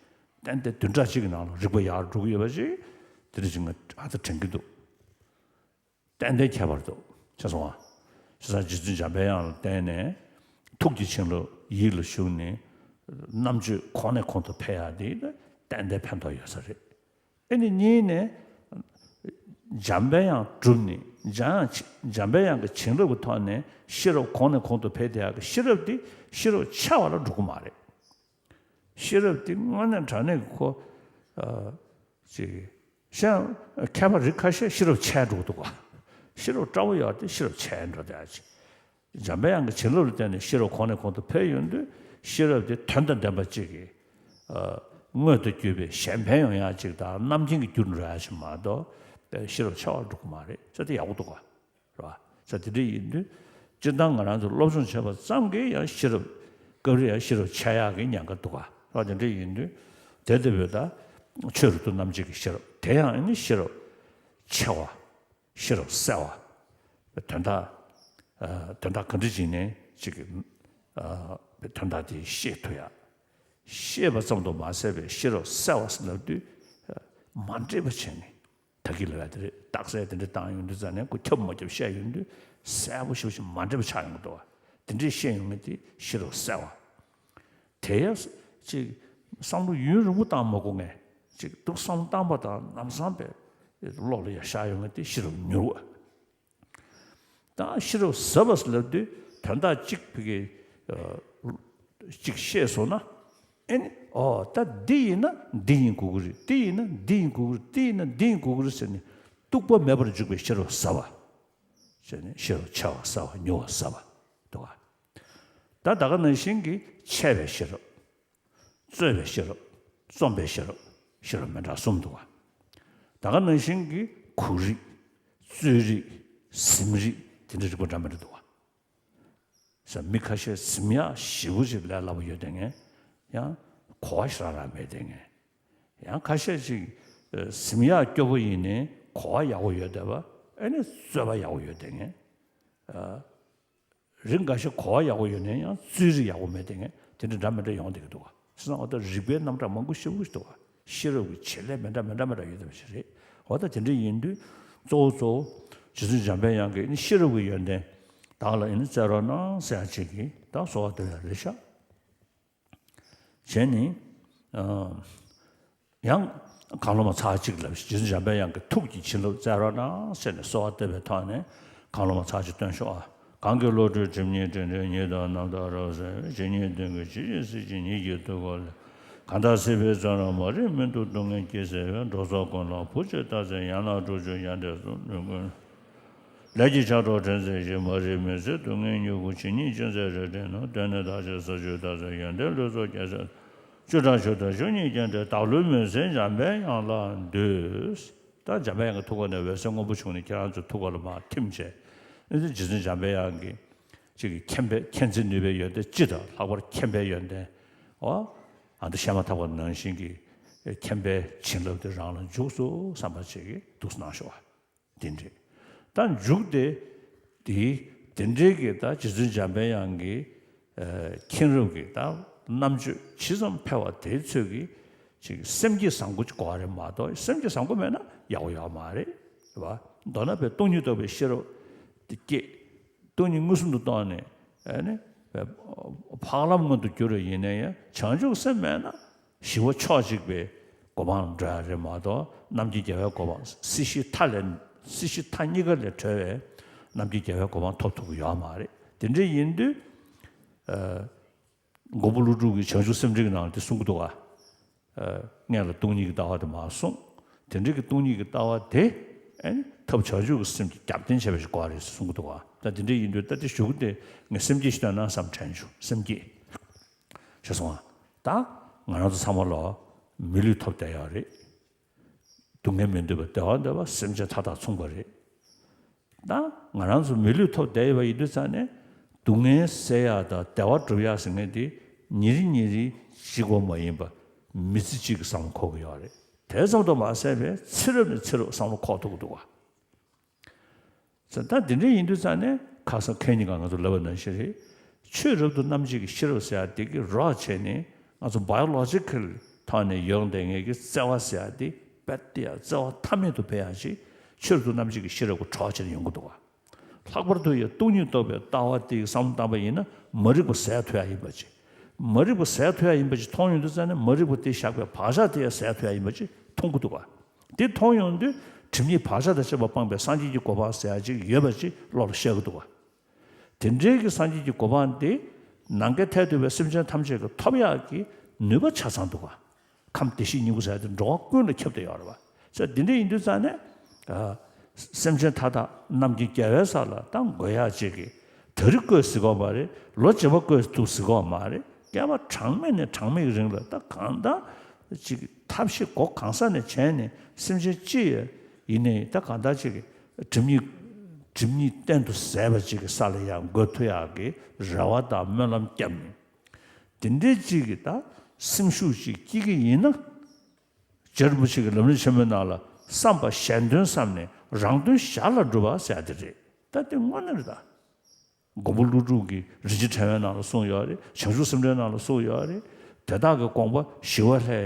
ཏན་ཏན་བདུན་ཕྲག་གཅིག་གི་ནང་ལ་རིག་པ་ཡག་རུ་འགྲོ་གི་ཡོད་པ་ཞིག་དེ་འདྲ་ཞིག་ང་ཨ་ད་དྲན་གྱི་འདུག་ཏན་ཏན་ཁྱད་པར་འདུག་ཤེས་སོང་ང་། བྱས་ཙང་རྗེ་བཙུན་འཇམ་པའི་དབྱངས་ལ་བརྟེན་ནས་ཐུགས་ཀྱི་བྱིན་རླབས་ཡིད་ལ་ཞུགས་ནས་རྣམ་དཔྱོད་གོང་ནས་གོང་དུ་འཕེལ་ཡག་དེ་ཏན་ཏན་ཕན་ཐོགས་ཡོད་ས་རེད། ཨེ་ནི་གཉིས་ནས་འཇམ་པའི་དབྱངས་གྲུབ་ནས་འཇམ་དབྱངས་འཇམ་པའི་དབྱངས་ཀྱི་བྱིན་རླབས་ཀྱི་ཐོག་ནས་ཤེས་རབ་གོང་ནས་གོང་དུ་འཕེལ་བསྡད་ཡག་གི་ཤེས་རབ་དེ་ཤེས་རབ་ཆེ་བ་ལ་འགྲོ་གི་མ་རེད། ཤེས་རབ་དེ་དངོས་གནས་དྲང་གནས་ཀྱི་ཁོ་ཨ་ཅིག་ཤ་མཁས་པ་རིགས་ཁ་ཤས་ཤེས་རབ་ཆེ་འགྲོ་གི་འདུག་ག་ཤེས་རབ་སྤྲ་བོ་ཡོད་དེ་ཤེས་རབ་ཆེ་འགྲོ་བསྡད་ཡག་ཅིག་འཇམ་པའི་དབྱངས་ཀྱི་བྱིན་རླབས་ལ་བརྟེན་ནས་ཤེས་རབ་གོང་ནས་གོང་དུ་འཕེལ་ཡོང་དུས་ཤེས་རབ་དེ་དོན་དང་ལྡན་པ་གཅིག་གི་ཨ་ མངོན་དུ་གྱུར་པའི་གཞན་ཕན་ཡོང་ཡག་ཅིག་དང་རྣམ་མཁྱེན་གྱི་རྒྱུར་འགྲོ་ཡག་ཅིག་མ་གཏོགས་ཤེས་རབ་ཆེ་བར་འགྲོ་གི་མ་རེད་ཟེར་དེ་ཡག་པོ་འདུག་ག་རེད་བ། ས་དེ་འདྲ་ཡིན་དུས། སྤྱིར་བཏང་ང་རང་ཚོ་སློབ་སྦྱོང་བྱེད་པ་ཙམ་གྱིས་ཡང་ཤེས་རབ། སྐབས་རེ་ཡང་ཤེས་རབ་ཆེ་ཡག་གི་ཉེན་ཁ་འདུག་ག་ས་དེ་འདྲ་ཡིན་དུས། དེ་ལྟ་བུའི་ད། ཆོས་རབ་ཏུ་རྣམ་འབྱེད་ཀྱི་ཤེས་རབ་དེ་ཡང་ཨ་ནི་ཤེས་རབ་ཆེ་བ། ཤེས་རབ་གསལ་བ། དོན་དག་ཨ། དོན་དག་ག་འདྲ་ཅིག་ནས་ཅིག་གི་ཨ། དོན་དག་དེ་ཤེས་ཐུབ་ཡག་ཤེས་པ་ཙམ་དུ་མ་ཟད་པའི་ཤེས་རབ་གསལ་བ་ཟེར་ལབ་དུས། མ་འདྲེས་པ་བྱས་ནས། ད་གིན་ལབ་ཡ་དེ་རེད། རྟགས་གསལ་དེ་འདྲ་བཏང་ཡོང་དུས་ཙ་ནས་ཁོ་ཁྱབ་མ་ཁྱབ་བཤད་ཡོང་དུས་གསལ་པོ་ཞེ་པོ་ཞིག་མ་འདྲེས་པ་ཆགས་ཡོང་གི་འདུག་བ། དེ་འདྲས་བཤད་ཡོང་མཁན་དེ་ཤེས་རབ་གསལ་བ། དེ་ཡང་ཅིག་བསམ་བློ་ཡུན་རིང་པོ་བཏང་མ་དགོས་མཁན། ཅིག་འདུག་བསམ་བློ་བཏང་པ་དང་ལམ་སང་པས་བློ་ལ་ཡར་ཤར་ཡོང་མཁན་དེ་ཤེས་རབ་མྱུར་བ། ད་ཤེས་རབ་ཟབ་པ་ཟེར་ལབ་དུས་དོན་དག་གཅིག་ཕ་གི་ཨ། གཅིག་ཤེས་སོང་ན། ཨེ་ནི་ཨོ་ད་འདི་ཡིན་ན་འདི་ཡིན་དགོས་ཀྱི་རེད། འདི་ཡིན་ན་འདི་ཡིན་དགོས་ཀྱི་རེད། འདི་ཡིན་ན་འདི་ཡིན་དགོས་ཀྱི་རེད་ཟེར་ནས་གཏུག་པ་མེད་པར་འཇུག་པའི་ཤེས་རབ་ཟབ་པ། ཟེར་ནས་ཤེས་རབ་ཆེ་བ་ཟབ་པ་མྱུར་བ་ཟབ་པ་འདུག་ག་ད་ད་ག་ནང་བཞིན་གྱི་འཆད་པའི་ཤེས་རབ། རྩོད་པའི་ཤེས་རབ། རྩོམ་པའི་ཤེས་རབ། ཤེས་རབ་མི་འདྲ་གསུམ་འདུག་ག་ད་ག་ནང་བཞིན་གྱི་གོ་རིག་རྩོད་རིག་གཟིམ་རིག་དེ་འདྲ་རིག་པ་འདྲ་མི་འདྲ་འདུག་ག་ས་མི་ཁ་ཤས་གཟིམ་ཡག་ཞེ་པོ་ཅིག་ལས་སླ་པོ་ཡོད་བསྡད་མཁན། ཡང་གོ་བ་ཞེ་དྲག་རང་མེད་བསྡད་མཁན། ཡང་ཁ་ཤས་ཅིག་ཨ། གཟིམ་ཡག་སྐྱོ་པོ་ཡིན་ནའི་གོ་བ་ཡག་པོ་ཡོད་བསྡད་པ། ཨ་ནི་རྩོད་པ་ཡག་པོ་ཡོད་བསྡད་མཁན། ཨ། རིགས་འགའ་ཤས་གོ་བ་ཡག་པོ་ཡོད་ནའི་ཡང་རྩོད་རིགས་ཡག་པོ་མེད་བསྡད་མཁན་དེ་འདྲ་འདྲ་མི་འདྲ་ཡོང་བསྡད་ཀྱི་འདུག་ག་བྱས་ཙང་འོ་ད་རིག་པའི་རྣམ་གྲངས་མང་པོ་ཞེ་པོ་ཞིག་འདུག་ག་ཤེས་རབ་ཀྱི་བྱེད་ལས་མི་འདྲ་མི་འདྲ་མི་འདྲ་ཡོད་བསྡད་པ་ཞིག་རེད། འོ་ད་དེ་འདྲ་ཡིན་དུས་གཙོ་བོ་གཙོ་བོ་རྗེ་བཙུན་འཇམ་པའི་དབྱངས་ཀྱིས་ནི་ཤེས་རབ་ཀྱི་ཡོན་ཏན་བདག་ལ་ཡིན་ན་སྩལ་རོགས་གནང་ཟེར་ཡག་ཅིག་གིས་ད་གསོལ་བ་འདེབས་ཡག་རེད་ཤག་བྱས་ནས། ཨ། ཡང་། གང་བློ་མ་ཚར་གཅིག་ལབ་རྗེ་བཙུན་འཇམ་པའི་དབྱངས་ཀྱི་ཐུགས་ཀྱི་བྱིན་རླབས་སྩལ་རོགས་གནང་ཟེར་ནས་གསོལ་བ་འདེབས་པའི་ཐོག་ནས་གང་བློ་མ་ཚར་གཅིག་བཏོན་ཤོག་ཨ། གང་གི་བློ་གྲོས་སྒྲིབ་གཉིས་དྲི་མྲོད་ཉིད་དུ་རྣམ་དག་རབ་གསལ་བའི་ཇི་སྙེད་དོན་ཀུན་ཇི་བཞིན་གཟིགས་ཀྱི་ཉིད་ཀྱི་ཐུགས་ཀར་ལྷུང་། གང་དག་སྲིད་པའི་བཙོན་རར་མ་རིག་མུན་དུ་སྡུག་བསྔལ་སྐྱེ་ཟེར་བའི་འགྲོ་ཚོགས་ཀུན་ལ་བུ་གཅིག་བལྟ་ཚེ་ཡན་ལག་དྲུག་ཅུ་ཡར་འདྲེན་གསུམ་ལུས་ཀུན། ལས་ཀྱི་ཆག་གྲོགས་དྲན་ཚེ་ཞི་མ་རིག་མུན་སེལ་སྡུག་བསྔལ་མྱུ་གུ་ཇི་སྙེད་ཅི་མཛད་རེ་འདྲེན་ནོ། གདོད་ནས་བདག་ཅག་ས་བཅུད་བལྟ་ཚེ་ཡོན་ཏན་ལུས་སྲོག་རྒྱལ་སྲས་བཅུ་ཕྲག་བཅུ་དང་བཅུ་གཉིས་བརྒྱན་ཏེ་བདག་ལུས་མུན་སེལ་འཇམ་པའི་དབྱངས་ལ་འདུད། ད་འཇམ་པའི་དབྱངས་ཀྱི་ཐུགས་ཀ་ནས་འོད་ཟེར་སྔོན་པོ་བྱུང་ནས་ཁྱེད་རང་ཚོའི་ཐུགས་ཀ་ལ་མར་ཐིམ་བྱས། ཨེ་ཙི་རྗེ་བཙུན་འཇམ་པའི་དབྱངས་ཀྱི་ཅིག་གི་མཁྱེན་པའི་མཁྱེན་བརྩེ་ནུས་པའི་ཡོན་ཏན་སྤྱི་དང་ལྷག་པར་མཁྱེན་པའི་ཡོན་ཏན། འོ། ཨ་འདི་བཤད་མ་ཐག་པ་ནང་བཞིན་གྱི་མཁྱེན་པའི་བྱིན་རླབས་དེ་རང་ལ་འཇུག་སོང་བསམ་པ་ཅིག་གིས་འདུག་སེ་གནང་ཤོག་ཨ། དེ་འདྲས། ད་མཇུག་དེ། དེ། དེ་འདྲའི་གི་ད་རྗེ་བཙུན་འཇམ་པའི་དབྱངས་ཀྱི། ཨ། མཁྱེན་རབ་ཀྱི་ད་རྣམ་དཔྱོད་ཇི་ཙམ་འཕེལ་བ་དེའི་ཚོད་ཀྱི་ཅིག་སེམས་བསྐྱེད་བཟང་པོ་ཅིག་དགོས་པ་རེད་མ་གཏོགས་སེམས་བསྐྱེད་བཟང་པོ་མེད་ན་ཡག་པོ་ཡོད་མ་རེད། རེད་བ། མདོར་ན་པའི་སྟོང་ཉིད་རྟོགས་པའི་ཤེས་རབ་དེ་སྐྱེས། སྟོང་ཉིད་མངོན་སུམ་དུ་རྟོགས་ནས། ཨ་ནི། འཕགས་ལམ་མངོན་དུ་གྱུར་བ་ཡིན་ན་ཡང་བྱང་ཆུབ་སེམས་མེད་ན། ཞི་བ་ཕྱོགས་གཅིག་པའི་གོ་འཕང་འགྲོ་ཡ་རེད་མ་གཏོགས་རྣམ་མཁྱེན་རྒྱལ་བའི་གོ་འཕང་སྲིད་ཞིའི་མཐའ་ལས། སྲིད་ཞིའི་མཐའ་གཉིས་ཀ་ལས་གྲོལ་བའི་རྣམ་མཁྱེན་རྒྱལ་བའི་གོ་འཕང་ཐོབ་ཐུབ་ཀྱི་ཡོད་མ་རེད། དེ་འདྲ་ཡིན་དུས། ཨ། མགོན་པོ་ཀླུ་སྒྲུབ་ཀྱིས་བྱང་ཆུབ་སེམས་འགྲེལ་གྱི་ནང་ལ་དེ་གསུང་གི་འདུག་ག་ཨ། སྔོན་ལ་སྟོང་ཉིད་ཀྱི་ལྟ་བ་དེ་མར་གསུངས། དེ་འདྲ་གི་སྟོང་ཉིད་ཀྱི་ལྟ་བ་དེ། ཨ་ནི་ཐབས་བྱང་ཆུབ་ཀྱི་སེམས་ཀྱི་རྒྱབ་རྟེན་བྱས་པ་ཞིག་དགོས་པ་རེད་ཟེར་གསུང་གི་འདུག་ག་ད་དེ་འདྲ་ཡིན་དུས་ད་དེ་གཞུག་གུ་དེ་ངས་སེམས་བསྐྱེད་ཞིག་བཏོན་ན་བསམ་དྲན་བྱུང་། སེམས་བསྐྱེད། ཤེས་སོང་ང་། ད་ང་རང་ཚོ་ཚང་མ་ལ་མི་ལུས་ཐོབ་བསྡད་ཡོད་རེད། སྡུག་བསྔལ་མི་འདོད་པ་བདེ་བ་འདོད་པ་སེམས་ཅན་མཐའ་དག་མཚུངས་པ་རེད། ད་ང་རང་ཚོ་མི་ལུས་ཐོབ་བསྡད་ཡོད་པ་ཡིན་དུས་ཙང་ནས་སྡུག་བསྔལ་སེལ་ཡག་དང་བདེ་བ་སྒྲུབ་ཡག་ཟེར་མཁན་དེ་ཉིན་རེ་ཉིན་རེ་གཅིག་པོ་མ་ཡིན་པ་མི་ཚེ་གཅིག་གི་བསམ་བློ་འཁོར་གྱི་ཡོད་རེད། དེ་ཙམ་དུ་མ་ཟད་པའི་ཚེ་རབས་ནས་ཚེ་རབས་བསམ་བློ་འཁོར་ཐུབ་ཀྱི་འདུག་ག་ད་དེ་འདྲ་ཡིན་དུས་ཙང་ནས་ཁ་སང་ཁ་ཉིན་གང་ང་ཚོ་ལབ་པ་ནང་བཞིན་རེད། ཆོས་རབ་ཏུ་རྣམ་འབྱེད་ཀྱི་ཤེས་རབ་ཟེར་ཡ་དེ་གི་རོགས་བྱས་ནས་ང་ཚོ་བ་ཡོ་ལོ་ཇི་ཀལ་ཐོག་ནས་ཡོང་བསྡད་མཁན་གྱི་བརྩེ་བ་ཟེར་ཡ་དེ་རྦད་དེ་ཡང་བརྩེ་བ་མཐའ་མེད་དུ་འཕེལ་ཡག་ཅིག་ཆོས་རབ་ཏུ་རྣམ་འབྱེད་ཀྱི་ཤེས་རབ་ཀྱི་གྲོགས་བྱས་ནས་ཡོང་གི་འདུག་ག་ལྷག་པར་དུ་ཡང་སྟོང་ཉིད་རྟོགས་པའི་ལྟ་བ་དེ་ཡི་བསམ་བློ་བཏང་པ་ཡིན་ན་མ་རིག་པ་ཟད་ཐུབ་ཡག་ཡིན་པ་ཅིག་མ་རིག་པ་ཟད་ཐུབ་ཡག་ཡིན་པ་ཅིག་མཐོང་ཡོང་དུས་ཙང་ནས་མ་རིག་པ་དེ་བཞག་པའི་བག་ཆགས་དེ་ཡང་ཟད་ཐུབ་ཡག་ཡིན་པ་ཅིག་མཐོང་གི་འདུག་ག་དེ་མཐོང་ཡོང་དུས་སྒྲིབ་གཉིས་བག་ཆགས་དང་བཅས་པ་སྤངས་པའི་སངས་རྒྱས་ཀྱི་གོ་འཕང་ཟེར་ཡག་ཅིག་ཡོད་པ་ཅིག་བློ་ལ་ཤར་གྱི་འདུག་ག་དེ་འདྲའི་གི་སངས་རྒྱས་ཀྱི་གོ་འཕང་དེ་ནམ་མཁའི་མཐས་གཏུགས་པའི་སེམས་ཅན་ཐམས་ཅད་ཀྱིས་ཐོབ་ཡག་གི་ནུས་པ་ཆ་ཚང་འདུག་ག་ཁམས་བདེ་གཤེགས་སྙིང་པོ་ཟེར་ཡག་དེ་འགྲོ་བ་ཀུན་ལ་ཁྱབ་བསྡད་ཡོད་རེད་བ། ཟེར་འདི་འདྲ་ཡིན་དུས་ཙང་ནས། ཨ། སེམས་ཅན་མཐའ་དག་རྣམ་མཁྱེན་རྒྱལ་བའི་ས་ལ་ད་འགོད་ཡག་ཅིག་གི་ད་རེས་བཀོད་སྲིད་ཀྱི་ཡོད་མ་རེད། ལོ་རྗེས་མ་བཀོད་ཐུབ་སྲིད་ཀྱི་ཡོད་མ་རེད། བསྐལ་པ་གྲངས་མེད་ནས་གྲངས་མེད་ཀྱི་རིང་ལ་ད་གང་ལྟར་ ཅིག་ཐབས་ཤེས་སྒོ་གང་ས་ནས་བྱས་ནས་སེམས་ཅན་ཅི་ཡིན་ནའི་ད་གང་ལྟར་ཅིག་སྒྲིབ་གཉིས་སྒྲིབ་གཉིས་གཏན་དུ་ཟད་པ་ཅིག་གི་ས་ལ་ཡང་འགོད་ཐུབ་ཡག་གི་རེ་བ་དང་སྨོན་ལམ་བརྒྱབ་ནས། དེ་འདྲའི་ཅིག་གི་ད་སེམས་ཤུགས་ཅིག་སྐྱེ་གི་ཡིན་ན། རྗེ་རིན་པོ་ཆེ་གི་ལམ་རིམ་ཆེན་མོའི་ནང་ལ་བསམ་པ་གཞན་དོན་བསམ་ནས་རང་དོན་ཞར་ལ་སྒྲུབ་པ་ཟེར་ཡ་དེ་རེད། ད་དེ་དངོས་གནས་རེད་ད། མགོན་པོ་ཀླུ་སྒྲུབ་ཀྱི་རིན་ཆེན་ཕྲེང་བའི་ནང་ལ་གསུངས་ཡོད་རེད། བྱང་ཆུབ་སེམས་འགྲེལ་ནང་ལ་གསུངས་ཡོད་རེད། དེ་དག་གི་དགོངས་པ་ཞི་བ་ལྷའི་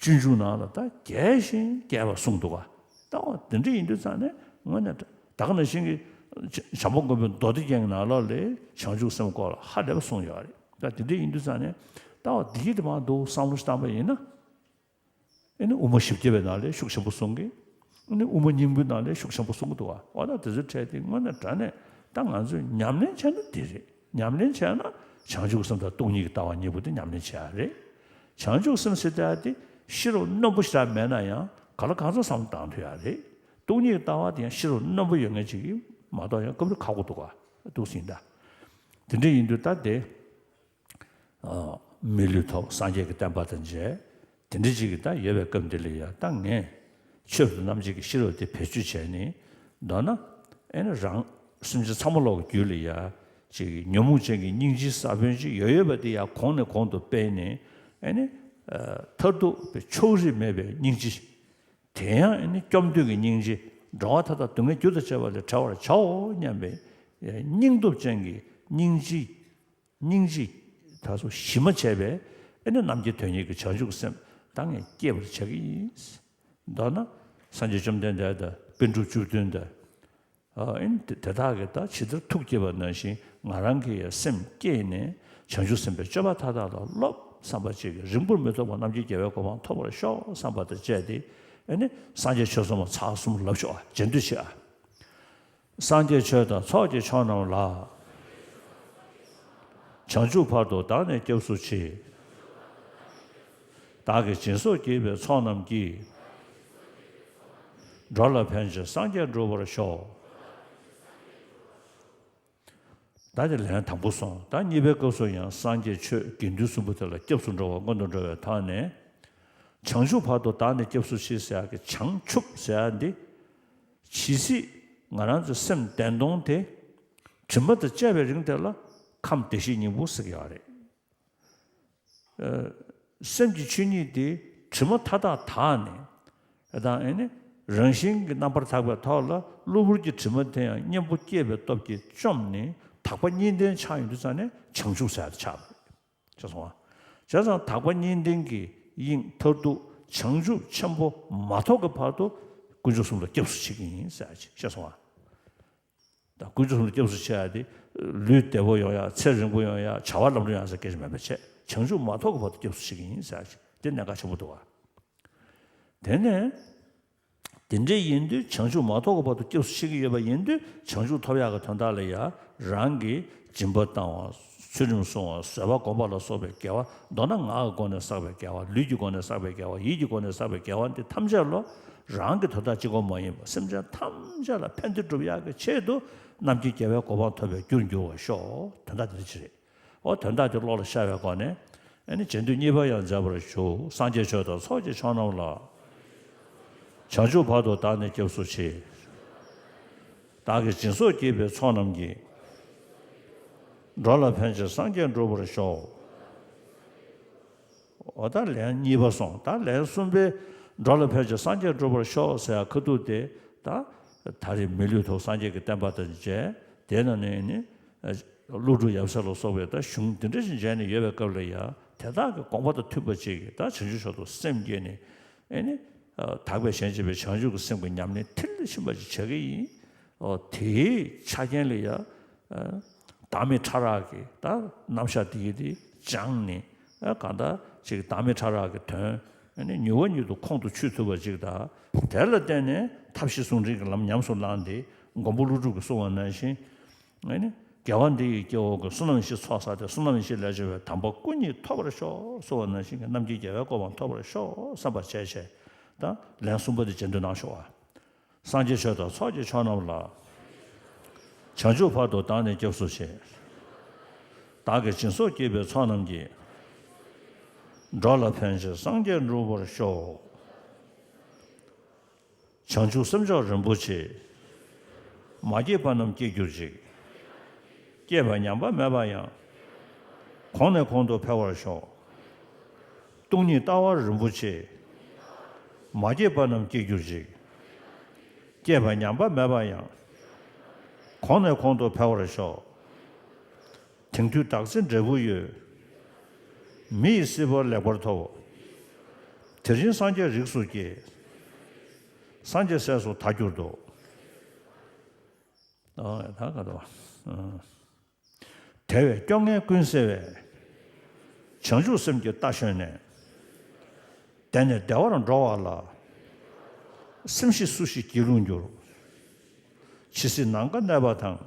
སྤྱོད་འཇུག་ནང་ལ་ད་རྒྱས་ཤིང་རྒྱས་པ་གསུངས་འདུག་ག་ད་འོ་དེ་འདྲ་ཡིན་དུས་ཙང་ནས་དངོས་གནས་ད་ག་ནང་བཞིན་གྱི་བྱམས་པ་མགོན་པོའི་མདོ་སྡེ་རྒྱན་གྱི་ནང་ལོགས་ལས་བྱང་ཆུབ་སེམས་སྐོར་ལ་ཧ་ལས་པ་གསུངས་ཡོད་རེད། ད་དེ་འདྲ་ཡིན་དུས་ཙང་ནས་ད་འོ་འདི་གི་དེ་མ་འདུག་བསམ་བློ་ཞིག་བཏང་པ་ཡིན་ན། ཨེ་ནི་དབུ་མ་བཞི་བརྒྱ་པའི་ནང་ལས་ཤུགས་ཆེན་པོ་གསུང་གི། ཨེ་ནི་དབུ་མ་སྙིང་པོའི་ནང་ལས་ཤུགས་ཆེན་པོ་གསུང་གི་འདུག་བ། འོ་ན་དེ་ཚོའི་གྲས་དེ་དངོས་གནས་དྲང་གནས་ད་ང་ཚོས་ཉམས་ལེན་བྱས་ན་དེ་རེད། ཉམས་ལེན་བྱས་ན་བྱང་ཆུབ་སེམས་དང་སྟོང་ཉིད་ཀྱི་ལྟ་བ་གཉིས་པོ་དེ་ཉམས་ལེན་བྱེད་ཡ་རེད། བྱང་ཆུབ་སེམས་ཟེར་ཡ་དེ་ཤེས་རབ་རྣོན་པོ་ཞེ་དྲག་མེད་ན་ཡང་གང་ལ་གང་འཚམ་བསམ་བློ་བཏང་ཐུབ་ཡ་རེད། སྟོང་ཉིད་ཀྱི་ལྟ་བ་དེ་ཡང་ཤེས་རབ་རྣོན་པོ་ཡོད་མཁན་ཅིག་གིས་མ་གཏོགས་ཡང་སྐབས་རེ་ཁག་པོ་འདུག་ག་འདུག་ཟིན་ད། དེ་འདྲ་ཡིན་དུས་ད་དེ། མི་ལུས་ཐོབ། སངས་རྒྱས་ཀྱི་བསྟན་པ་དང་མཇལ། དེ་འདྲ་ཅིག་གི་ད་ཡོད་པའི་སྐབས་འདི་ལ་ཡང་ད་ངས་ཆོས་སུ་རྣམ་འབྱེད་ཀྱི་ཤེས་རབ་དེ་བེད་སྤྱོད་བྱས་ནས་མདོར་ན་ཨེ་ནི་རང་སེམས་ཅན་ཚང་མ་ལོག་གི་རྒྱུད་ལ་ཡང་ཅིག་ཉོན་མོངས་ཅན་གྱི་སྙིང་རྗེའི་ས་བོན་ཅིག་ཡོད་ཡོད་པ་དེ་ཡང་གོང་ནས་གོང་དུ་སྤེལ་ནས་ཨེ་ནི་མཐར་ཐུག་ཕྱོགས་རིས་མེད་པའི་སྙིང་རྗེ། དེ་ཡང་ཨེ་ནི་སྐྱོབ་འདོད་ཀྱི་སྙིང་རྗེ། འགྲོ་བ་མཐའ་དག་སྡུག་བསྔལ་རྒྱུ་དང་བཅས་པ་ལས་བྲལ་བར་བྱའོ་སྙམ་པའི་སྙིང་སྟོབས་ཅན་གྱི་སྙིང་རྗེ། སྙིང་རྗེ་ད་སོ་ཞི་མ་བྱས་པའི་ཨེ་ནི་རྣམ་མཁྱེན་དོན་གཉེར་གྱི་བྱང་ཆུབ་སེམས་ད་ངས་སྐྱེས་པར་བྱ་གི་ཡིན། མདོར་ན་སངས་རྒྱས་བཅོམ་ལྡན་འདས་དང་པཎ་གྲུབ་བཅུ་བདུན་དང་། ཨ་ཨེ་ནི་དེ་དག་གིས་ད་ཇི་ལྟར་ཐུགས་བསྐྱེད་པ་ནང་བཞིན་ང་རང་གི་ཡང་སེམས་བསྐྱེད་ནས་བྱང་ཆུབ་སེམས་དཔའི་སྤྱོད་པ་མཐའ་དག་ལ་སློབ་བསམ་པ་ཅིག་གིས་རིང་པོར་མི་ཐོགས་པར་རྣམ་མཁྱེན་རྒྱལ་བའི་གོ་འཕང་ཐོབ་པར་ཤོག་བསམ་པ་དང་བཅས་ཏེ་ཨེ་ནི་སངས་རྒྱས་ཆོས་གསུམ་ཚར་གསུམ་ལབ་ཤོག་ཨ། རྗེས་ཟློས་བྱེད་ཨ། སངས་རྒྱས་ཆོས་དང་ཚོགས་ཀྱི་མཆོག་རྣམས་ལ། བྱང་ཆུབ་བར་དུ་བདག་ནི་སྐྱབས་སུ་མཆི། བདག་གིས་སྦྱིན་སོགས་བགྱིས་པའི་ཚོགས་རྣམས་ཀྱིས། འགྲོ་ལ་ཕན་ཕྱིར་སངས་རྒྱས་འགྲུབ་པར་ཤོག་ད་དེ་ལན་དང་པོ་སོང་། ད་གཉིས་པའི་སྐབས་སུ་ཡང་སངས་རྒྱས་ཆོས་དགེ་འདུན་གསུམ་པོ་དེ་ལ་སྐྱབས་སུ་འགྲོ་བ་སྔོན་དུ་འགྲོ་བའི་ཐོག་ནས། བྱང་ཆུབ་བར་དུ་བདག་ནི་སྐྱབས་སུ་མཆི་ཟེར་ཡག་གི་བྱང་ཆུབ་ཟེར་ཡག་འདི། ཇི་སྲིད་ང་རང་ཚོའི་སེམས་བདེན་སྟོང་དེ། དྲི་མ་དང་བཅས་པའི་རིང་དེ་ལ་ཁམས་བདེ་གཤེགས་སྙིང་པོ་ཟེར་གྱི་ཡོད་རེད། ཨ་སེམས་ཀྱི་ཆོས་ཉིད་དེ་དྲི་མ་མཐའ་དག་དག་ནས། དང་ཨེ་ནི་རང་བཞིན་གྱི་རྣམ་པར་དག་པའི་ཐོག་ལ་གློ་བུར་གྱི་དྲི་མ་དེ་ཡང་གཉེན་པོ་སྐྱེས་པའི་སྟོབས་ཀྱིས་བཅོམ་ནས་དག་པ་གཉིས་ལྡན་ཆགས་ཡོང་དུས་ཙང་ནས་བྱང་ཆུབ་ཟེར་ཡ་དེ་ཆགས་པ་རེད། ཤེས་སོང་ང་། བྱས་ཙང་དག་པ་གཉིས་ལྡན་གྱི་དབྱིངས་མཐར་ཐུག་བྱང་ཆུབ་ཆེན་པོ་མ་ཐོབ་ཀྱི་བར་དུ་དཀོན་མཆོག་གསུམ་ལ་སྐྱབས་སུ་མཆི་གི་ཡིན་ཟེར་ཡ་ཅིག་ཤེས་སོང་ང་། ད་དཀོན་མཆོག་གསུམ་ལ་སྐྱབས་སུ་མཆི་ཡ་དེ་ལུས་བདེ་པོ་ཡོང་ཡ། ཚེ་རིང་པོ་ཡོང་ཡ། བྱ་བ་ལམ་འགྲོ་ཡོང་ཡ་ཟེར་སྐད་ཆ་མེད་པ་བྱས། བྱང་ཆུབ་མ་ཐོབ་ཀྱི་བར་དུ་སྐྱབས་སུ་མཆི་གི་ཡིན་ཟེར་ཡ་ཅིག་དེ་གནད་འགག་ཆེན་པོ་འདུག་བ། དེ་ནས། དེ་འདྲ་ཡིན་དུས་བྱང་ཆུབ་མ་ཐོབ་ཀྱི་བར་དུ་སྐྱབས་སུ་མཆི་གི་ཡོད་པ་ཡིན་དུས་བྱང་ཆུབ་ཐོབ་ཡག་གི་དོན་དག་ལ་ཡང་རང་གིས་སྦྱིན་པ་བཏང་བ། ཚུལ་ཁྲིམས་བསྲུང་བ། བཟོད་པ་སྒོམ་པ་ལ་སོགས་པའི་དགེ་བ། མདོར་ན་ངག་གི་སྒོ་ནས་བསགས་པའི་དགེ་བ། ལུས་ཀྱི་སྒོ་ནས་བསགས་པའི་དགེ་བ། ཡིད་ཀྱི་སྒོ་ནས་བསགས་པའི་དགེ་བ་འདི་ཐམས་ཅད་ལོ། རང་གི་དོན་དག་གཅིག་པོ་མ་ཡིན་པར་སེམས་ཅན་ཐམས་ཅད་ལ་ཕན་བདེ་སྒྲུབ་ཡག་གི་ཆེད་དུ་རྣམ་མཁྱེན་རྒྱལ་བའི་གོ་འཕང་ཐོབ་པའི་རྒྱུར་འགྱུར་བར་ཤོག་དོན་དག་འདི་འདྲ་ཅིག་རེད། འོ་དོན་དག་དེ་བློ་ལ་ཤར་བའི་སྒོ་ནས། ཨ་ནི་རྗེས་ཟློས་གཉིས་པ་ཡང་མཛད་པར་ཞུ། སངས་རྒྱས་ཆོས་དང་ཚོགས་ཀྱི་མཆོག་རྣམས་ལ། བྱང་ཆུབ་བར་དུ་བདག་ནི་སྐྱབས་སུ་མཆི། བདག་གིས་སྦྱིན་སོགས་བགྱིས་པའི་ཚོགས་རྣམས་ཀྱིས། འགྲོ་ལ་ཕན་ཕྱིར་སངས་རྒྱས་འགྲུབ་པར་ཤོག་འོ་ད་ལན་གཉིས་པ་སོང་། ད་ལན་གསུམ་པའི་འགྲོ་ལ་ཕན་ཕྱིར་སངས་རྒྱས་འགྲུབ་པར་ཤོག་ཟེར་ཡ་ཁ་ཐུག་དེ་ད་ད་རེས་མི་ལུས་ཐོབ། སངས་རྒྱས་ཀྱི་བསྟན་པ་དང་མཇལ། དེ་ནང་ནས་ནི། ཀླུ་སྒྲུབ་ཡབ་སྲས་ལ་སོགས་པའི་ད་གཞུང་འདི་འདྲ་ཞིག་མཇལ་ནས་ཡོད་པའི་སྐབས་ལ་ཡང་དེ་དག་གི་དགོངས་པ་དང་མཐུན་པ་ཅིག་གིས་ད་བྱང་ཆུབ་མཆོག་ཏུ་སེམས་བསྐྱེད་ནས་ཨེ་ནི། དག་པའི་ཞེན་བྱེད་པའི་བྱང་ཆུབ་ཀྱི་སེམས་ཀྱི་ཉམས་ལེན་མཐིལ་ལ་ཕྱིན་པ་ཅིག་བྱེད་ཀྱི་ཡིན། དེའི་ཆ་རྐྱེན་ལ་ཡང་། བདག་མེད་ཕྲ་རགས་ཀྱི་ད་རྣམ་གཞག་འདི་ཡི་དེ་སྦྱངས་ནས། གང་ལྟར་ཅིག་བདག་མེད་ཕྲ་རགས་ཀྱི་དོན། ཨེ་ནི་མྱུར་བ་ཉིད་དུ་ཁོང་དུ་ཆུད་ཐུབ་པ་ཅིག་དང་། དེ་ལ་བརྟེན་ནས་ཐབས་ཤེས་ཟུང་འབྲེལ་གྱི་ལམ་ཉམས་སུ་བླངས་ཏེ་མགོན་པོ་ཀླུ་སྒྲུབ་ཀྱིས་གསུངས་པ་ནང་བཞིན། ཨེ་ནི། དགེ་བ་འདི་ཡི་སྐྱེ་བོ་ཀུན། བསོད་ནམས་བཞི་ཚོགས་བསགས་ཏེ། བསོད་ནམས་བཞི་ལས་བྱུང་བའི་དམ་པ་སྐུ་གཉིས་ཐོབ་པར་ཤོག་གསུངས་པ་ནང་བཞིན་གྱི་རྣམ་མཁྱེན་རྒྱལ་བའི་གོ་འཕང་ཐོབ་པར་ཤོག་བསམ་པ་བྱས་བྱས། ད་ལན་གསུམ་པ་དེ་རྗེས་ཟློས་གནང་ཤོག་ཨ། སངས་རྒྱས་ཆོས་དང་ཚོགས་ཀྱི་མཆོག་རྣམས་ལ། བྱང་ཆུབ་བར་དུ་བདག་ནི་སྐྱབས་སུ་མཆི། བདག་གིས་སྦྱིན་སོགས་བགྱིས་པའི་ཚོགས་རྣམས་ཀྱིས། འགྲོ་ལ་ཕན་ཕྱིར་སངས་རྒྱས་འགྲུབ་པར་ཤོག། བྱང་ཆུབ་སེམས་མཆོག་རིན་པོ་ཆེ། མ་སྐྱེས་པ་རྣམས་སྐྱེ་གྱུར་ཅིག། སྐྱེས་པ་ཉམས་པ་མེད་པ་ཡང་། གོང་ནས་གོང་དུ་འཕེལ་བར་ཤོག། སྟོང་ཉིད་ལྟ་བ་རིན་པོ་ཆེ། མ་སྐྱེས་པ་རྣམས་སྐྱེ་གྱུར་ཅིག། སྐྱེས་པ་ཉམས་པ་མེད་པ་ཡང་། གོང་ནས་གོང་དུ་འཕེལ་བར་ཤོག། དེང་དུས་བདག་ཚེ་འབྲས་བུ་ཡོད། མི་ཡི་སྲིད་པ་ལེགས་པར་ཐོབ། དེ་བཞིན་སངས་རྒྱས་རིགས་སུ་སྐྱེས། སངས་རྒྱས་སྲས་སུ་ད་གྱུར་ཏོ། ཨ་ད་ག་དོ། ཨ། དེ་བས་སྐྱོ་ངལ་ཀུན་སེལ་བའི། བྱང་ཆུབ་སེམས་ཀྱི་རྟ་ཞོན་ནས། བདེ་ནས་བདེ་བར་འགྲོ་བ་ལ། སེམས་ཤེས་སུ་ཞིག་སྒྱིད་ལུག་འགྱུར། ཇི་སྲིད་ནམ་མཁའ་གནས་པ་དང་།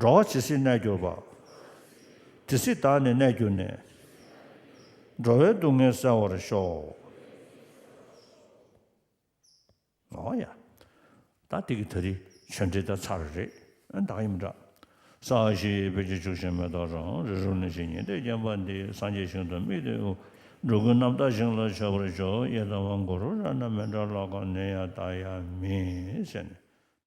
འགྲོ་བ་ཇི་སྲིད་གནས་གྱུར་པ། དེ་སྲིད་བདག་ནི་གནས་གྱུར་ནས། འགྲོ་བའི་སྡུག་བསྔལ་སེལ་བར་ཤོག། ཨོ་ཡ། ད་དེ་གི་ད་རེས་ཆོས་འབྲེལ་ད་ཚར་རེད། ཨ་ད་ཡིན་འདྲ། ས་གཞི་བེ་ཅི་ཆུ་ཤིང་མེ་ཏོག་རང་རི་རུ་ནི་ཞིང་ཉི་ཟླའི་བརྒྱན་པ་འདི། སངས་རྒྱས་ཞིང་དུ་དམིགས་ཏེ་འོ། འགྲོ་ཀུན་རྣམ་དག་ཞིང་ལ་སྤྱོད་པར་ཤོག། ཡེ་ད་མ་གུ་རུ་ར་ན་མེ་འདྲ་ལ་ཀ་ནི་ཡ་ད་ཡ་མི་ཟེར་ནས་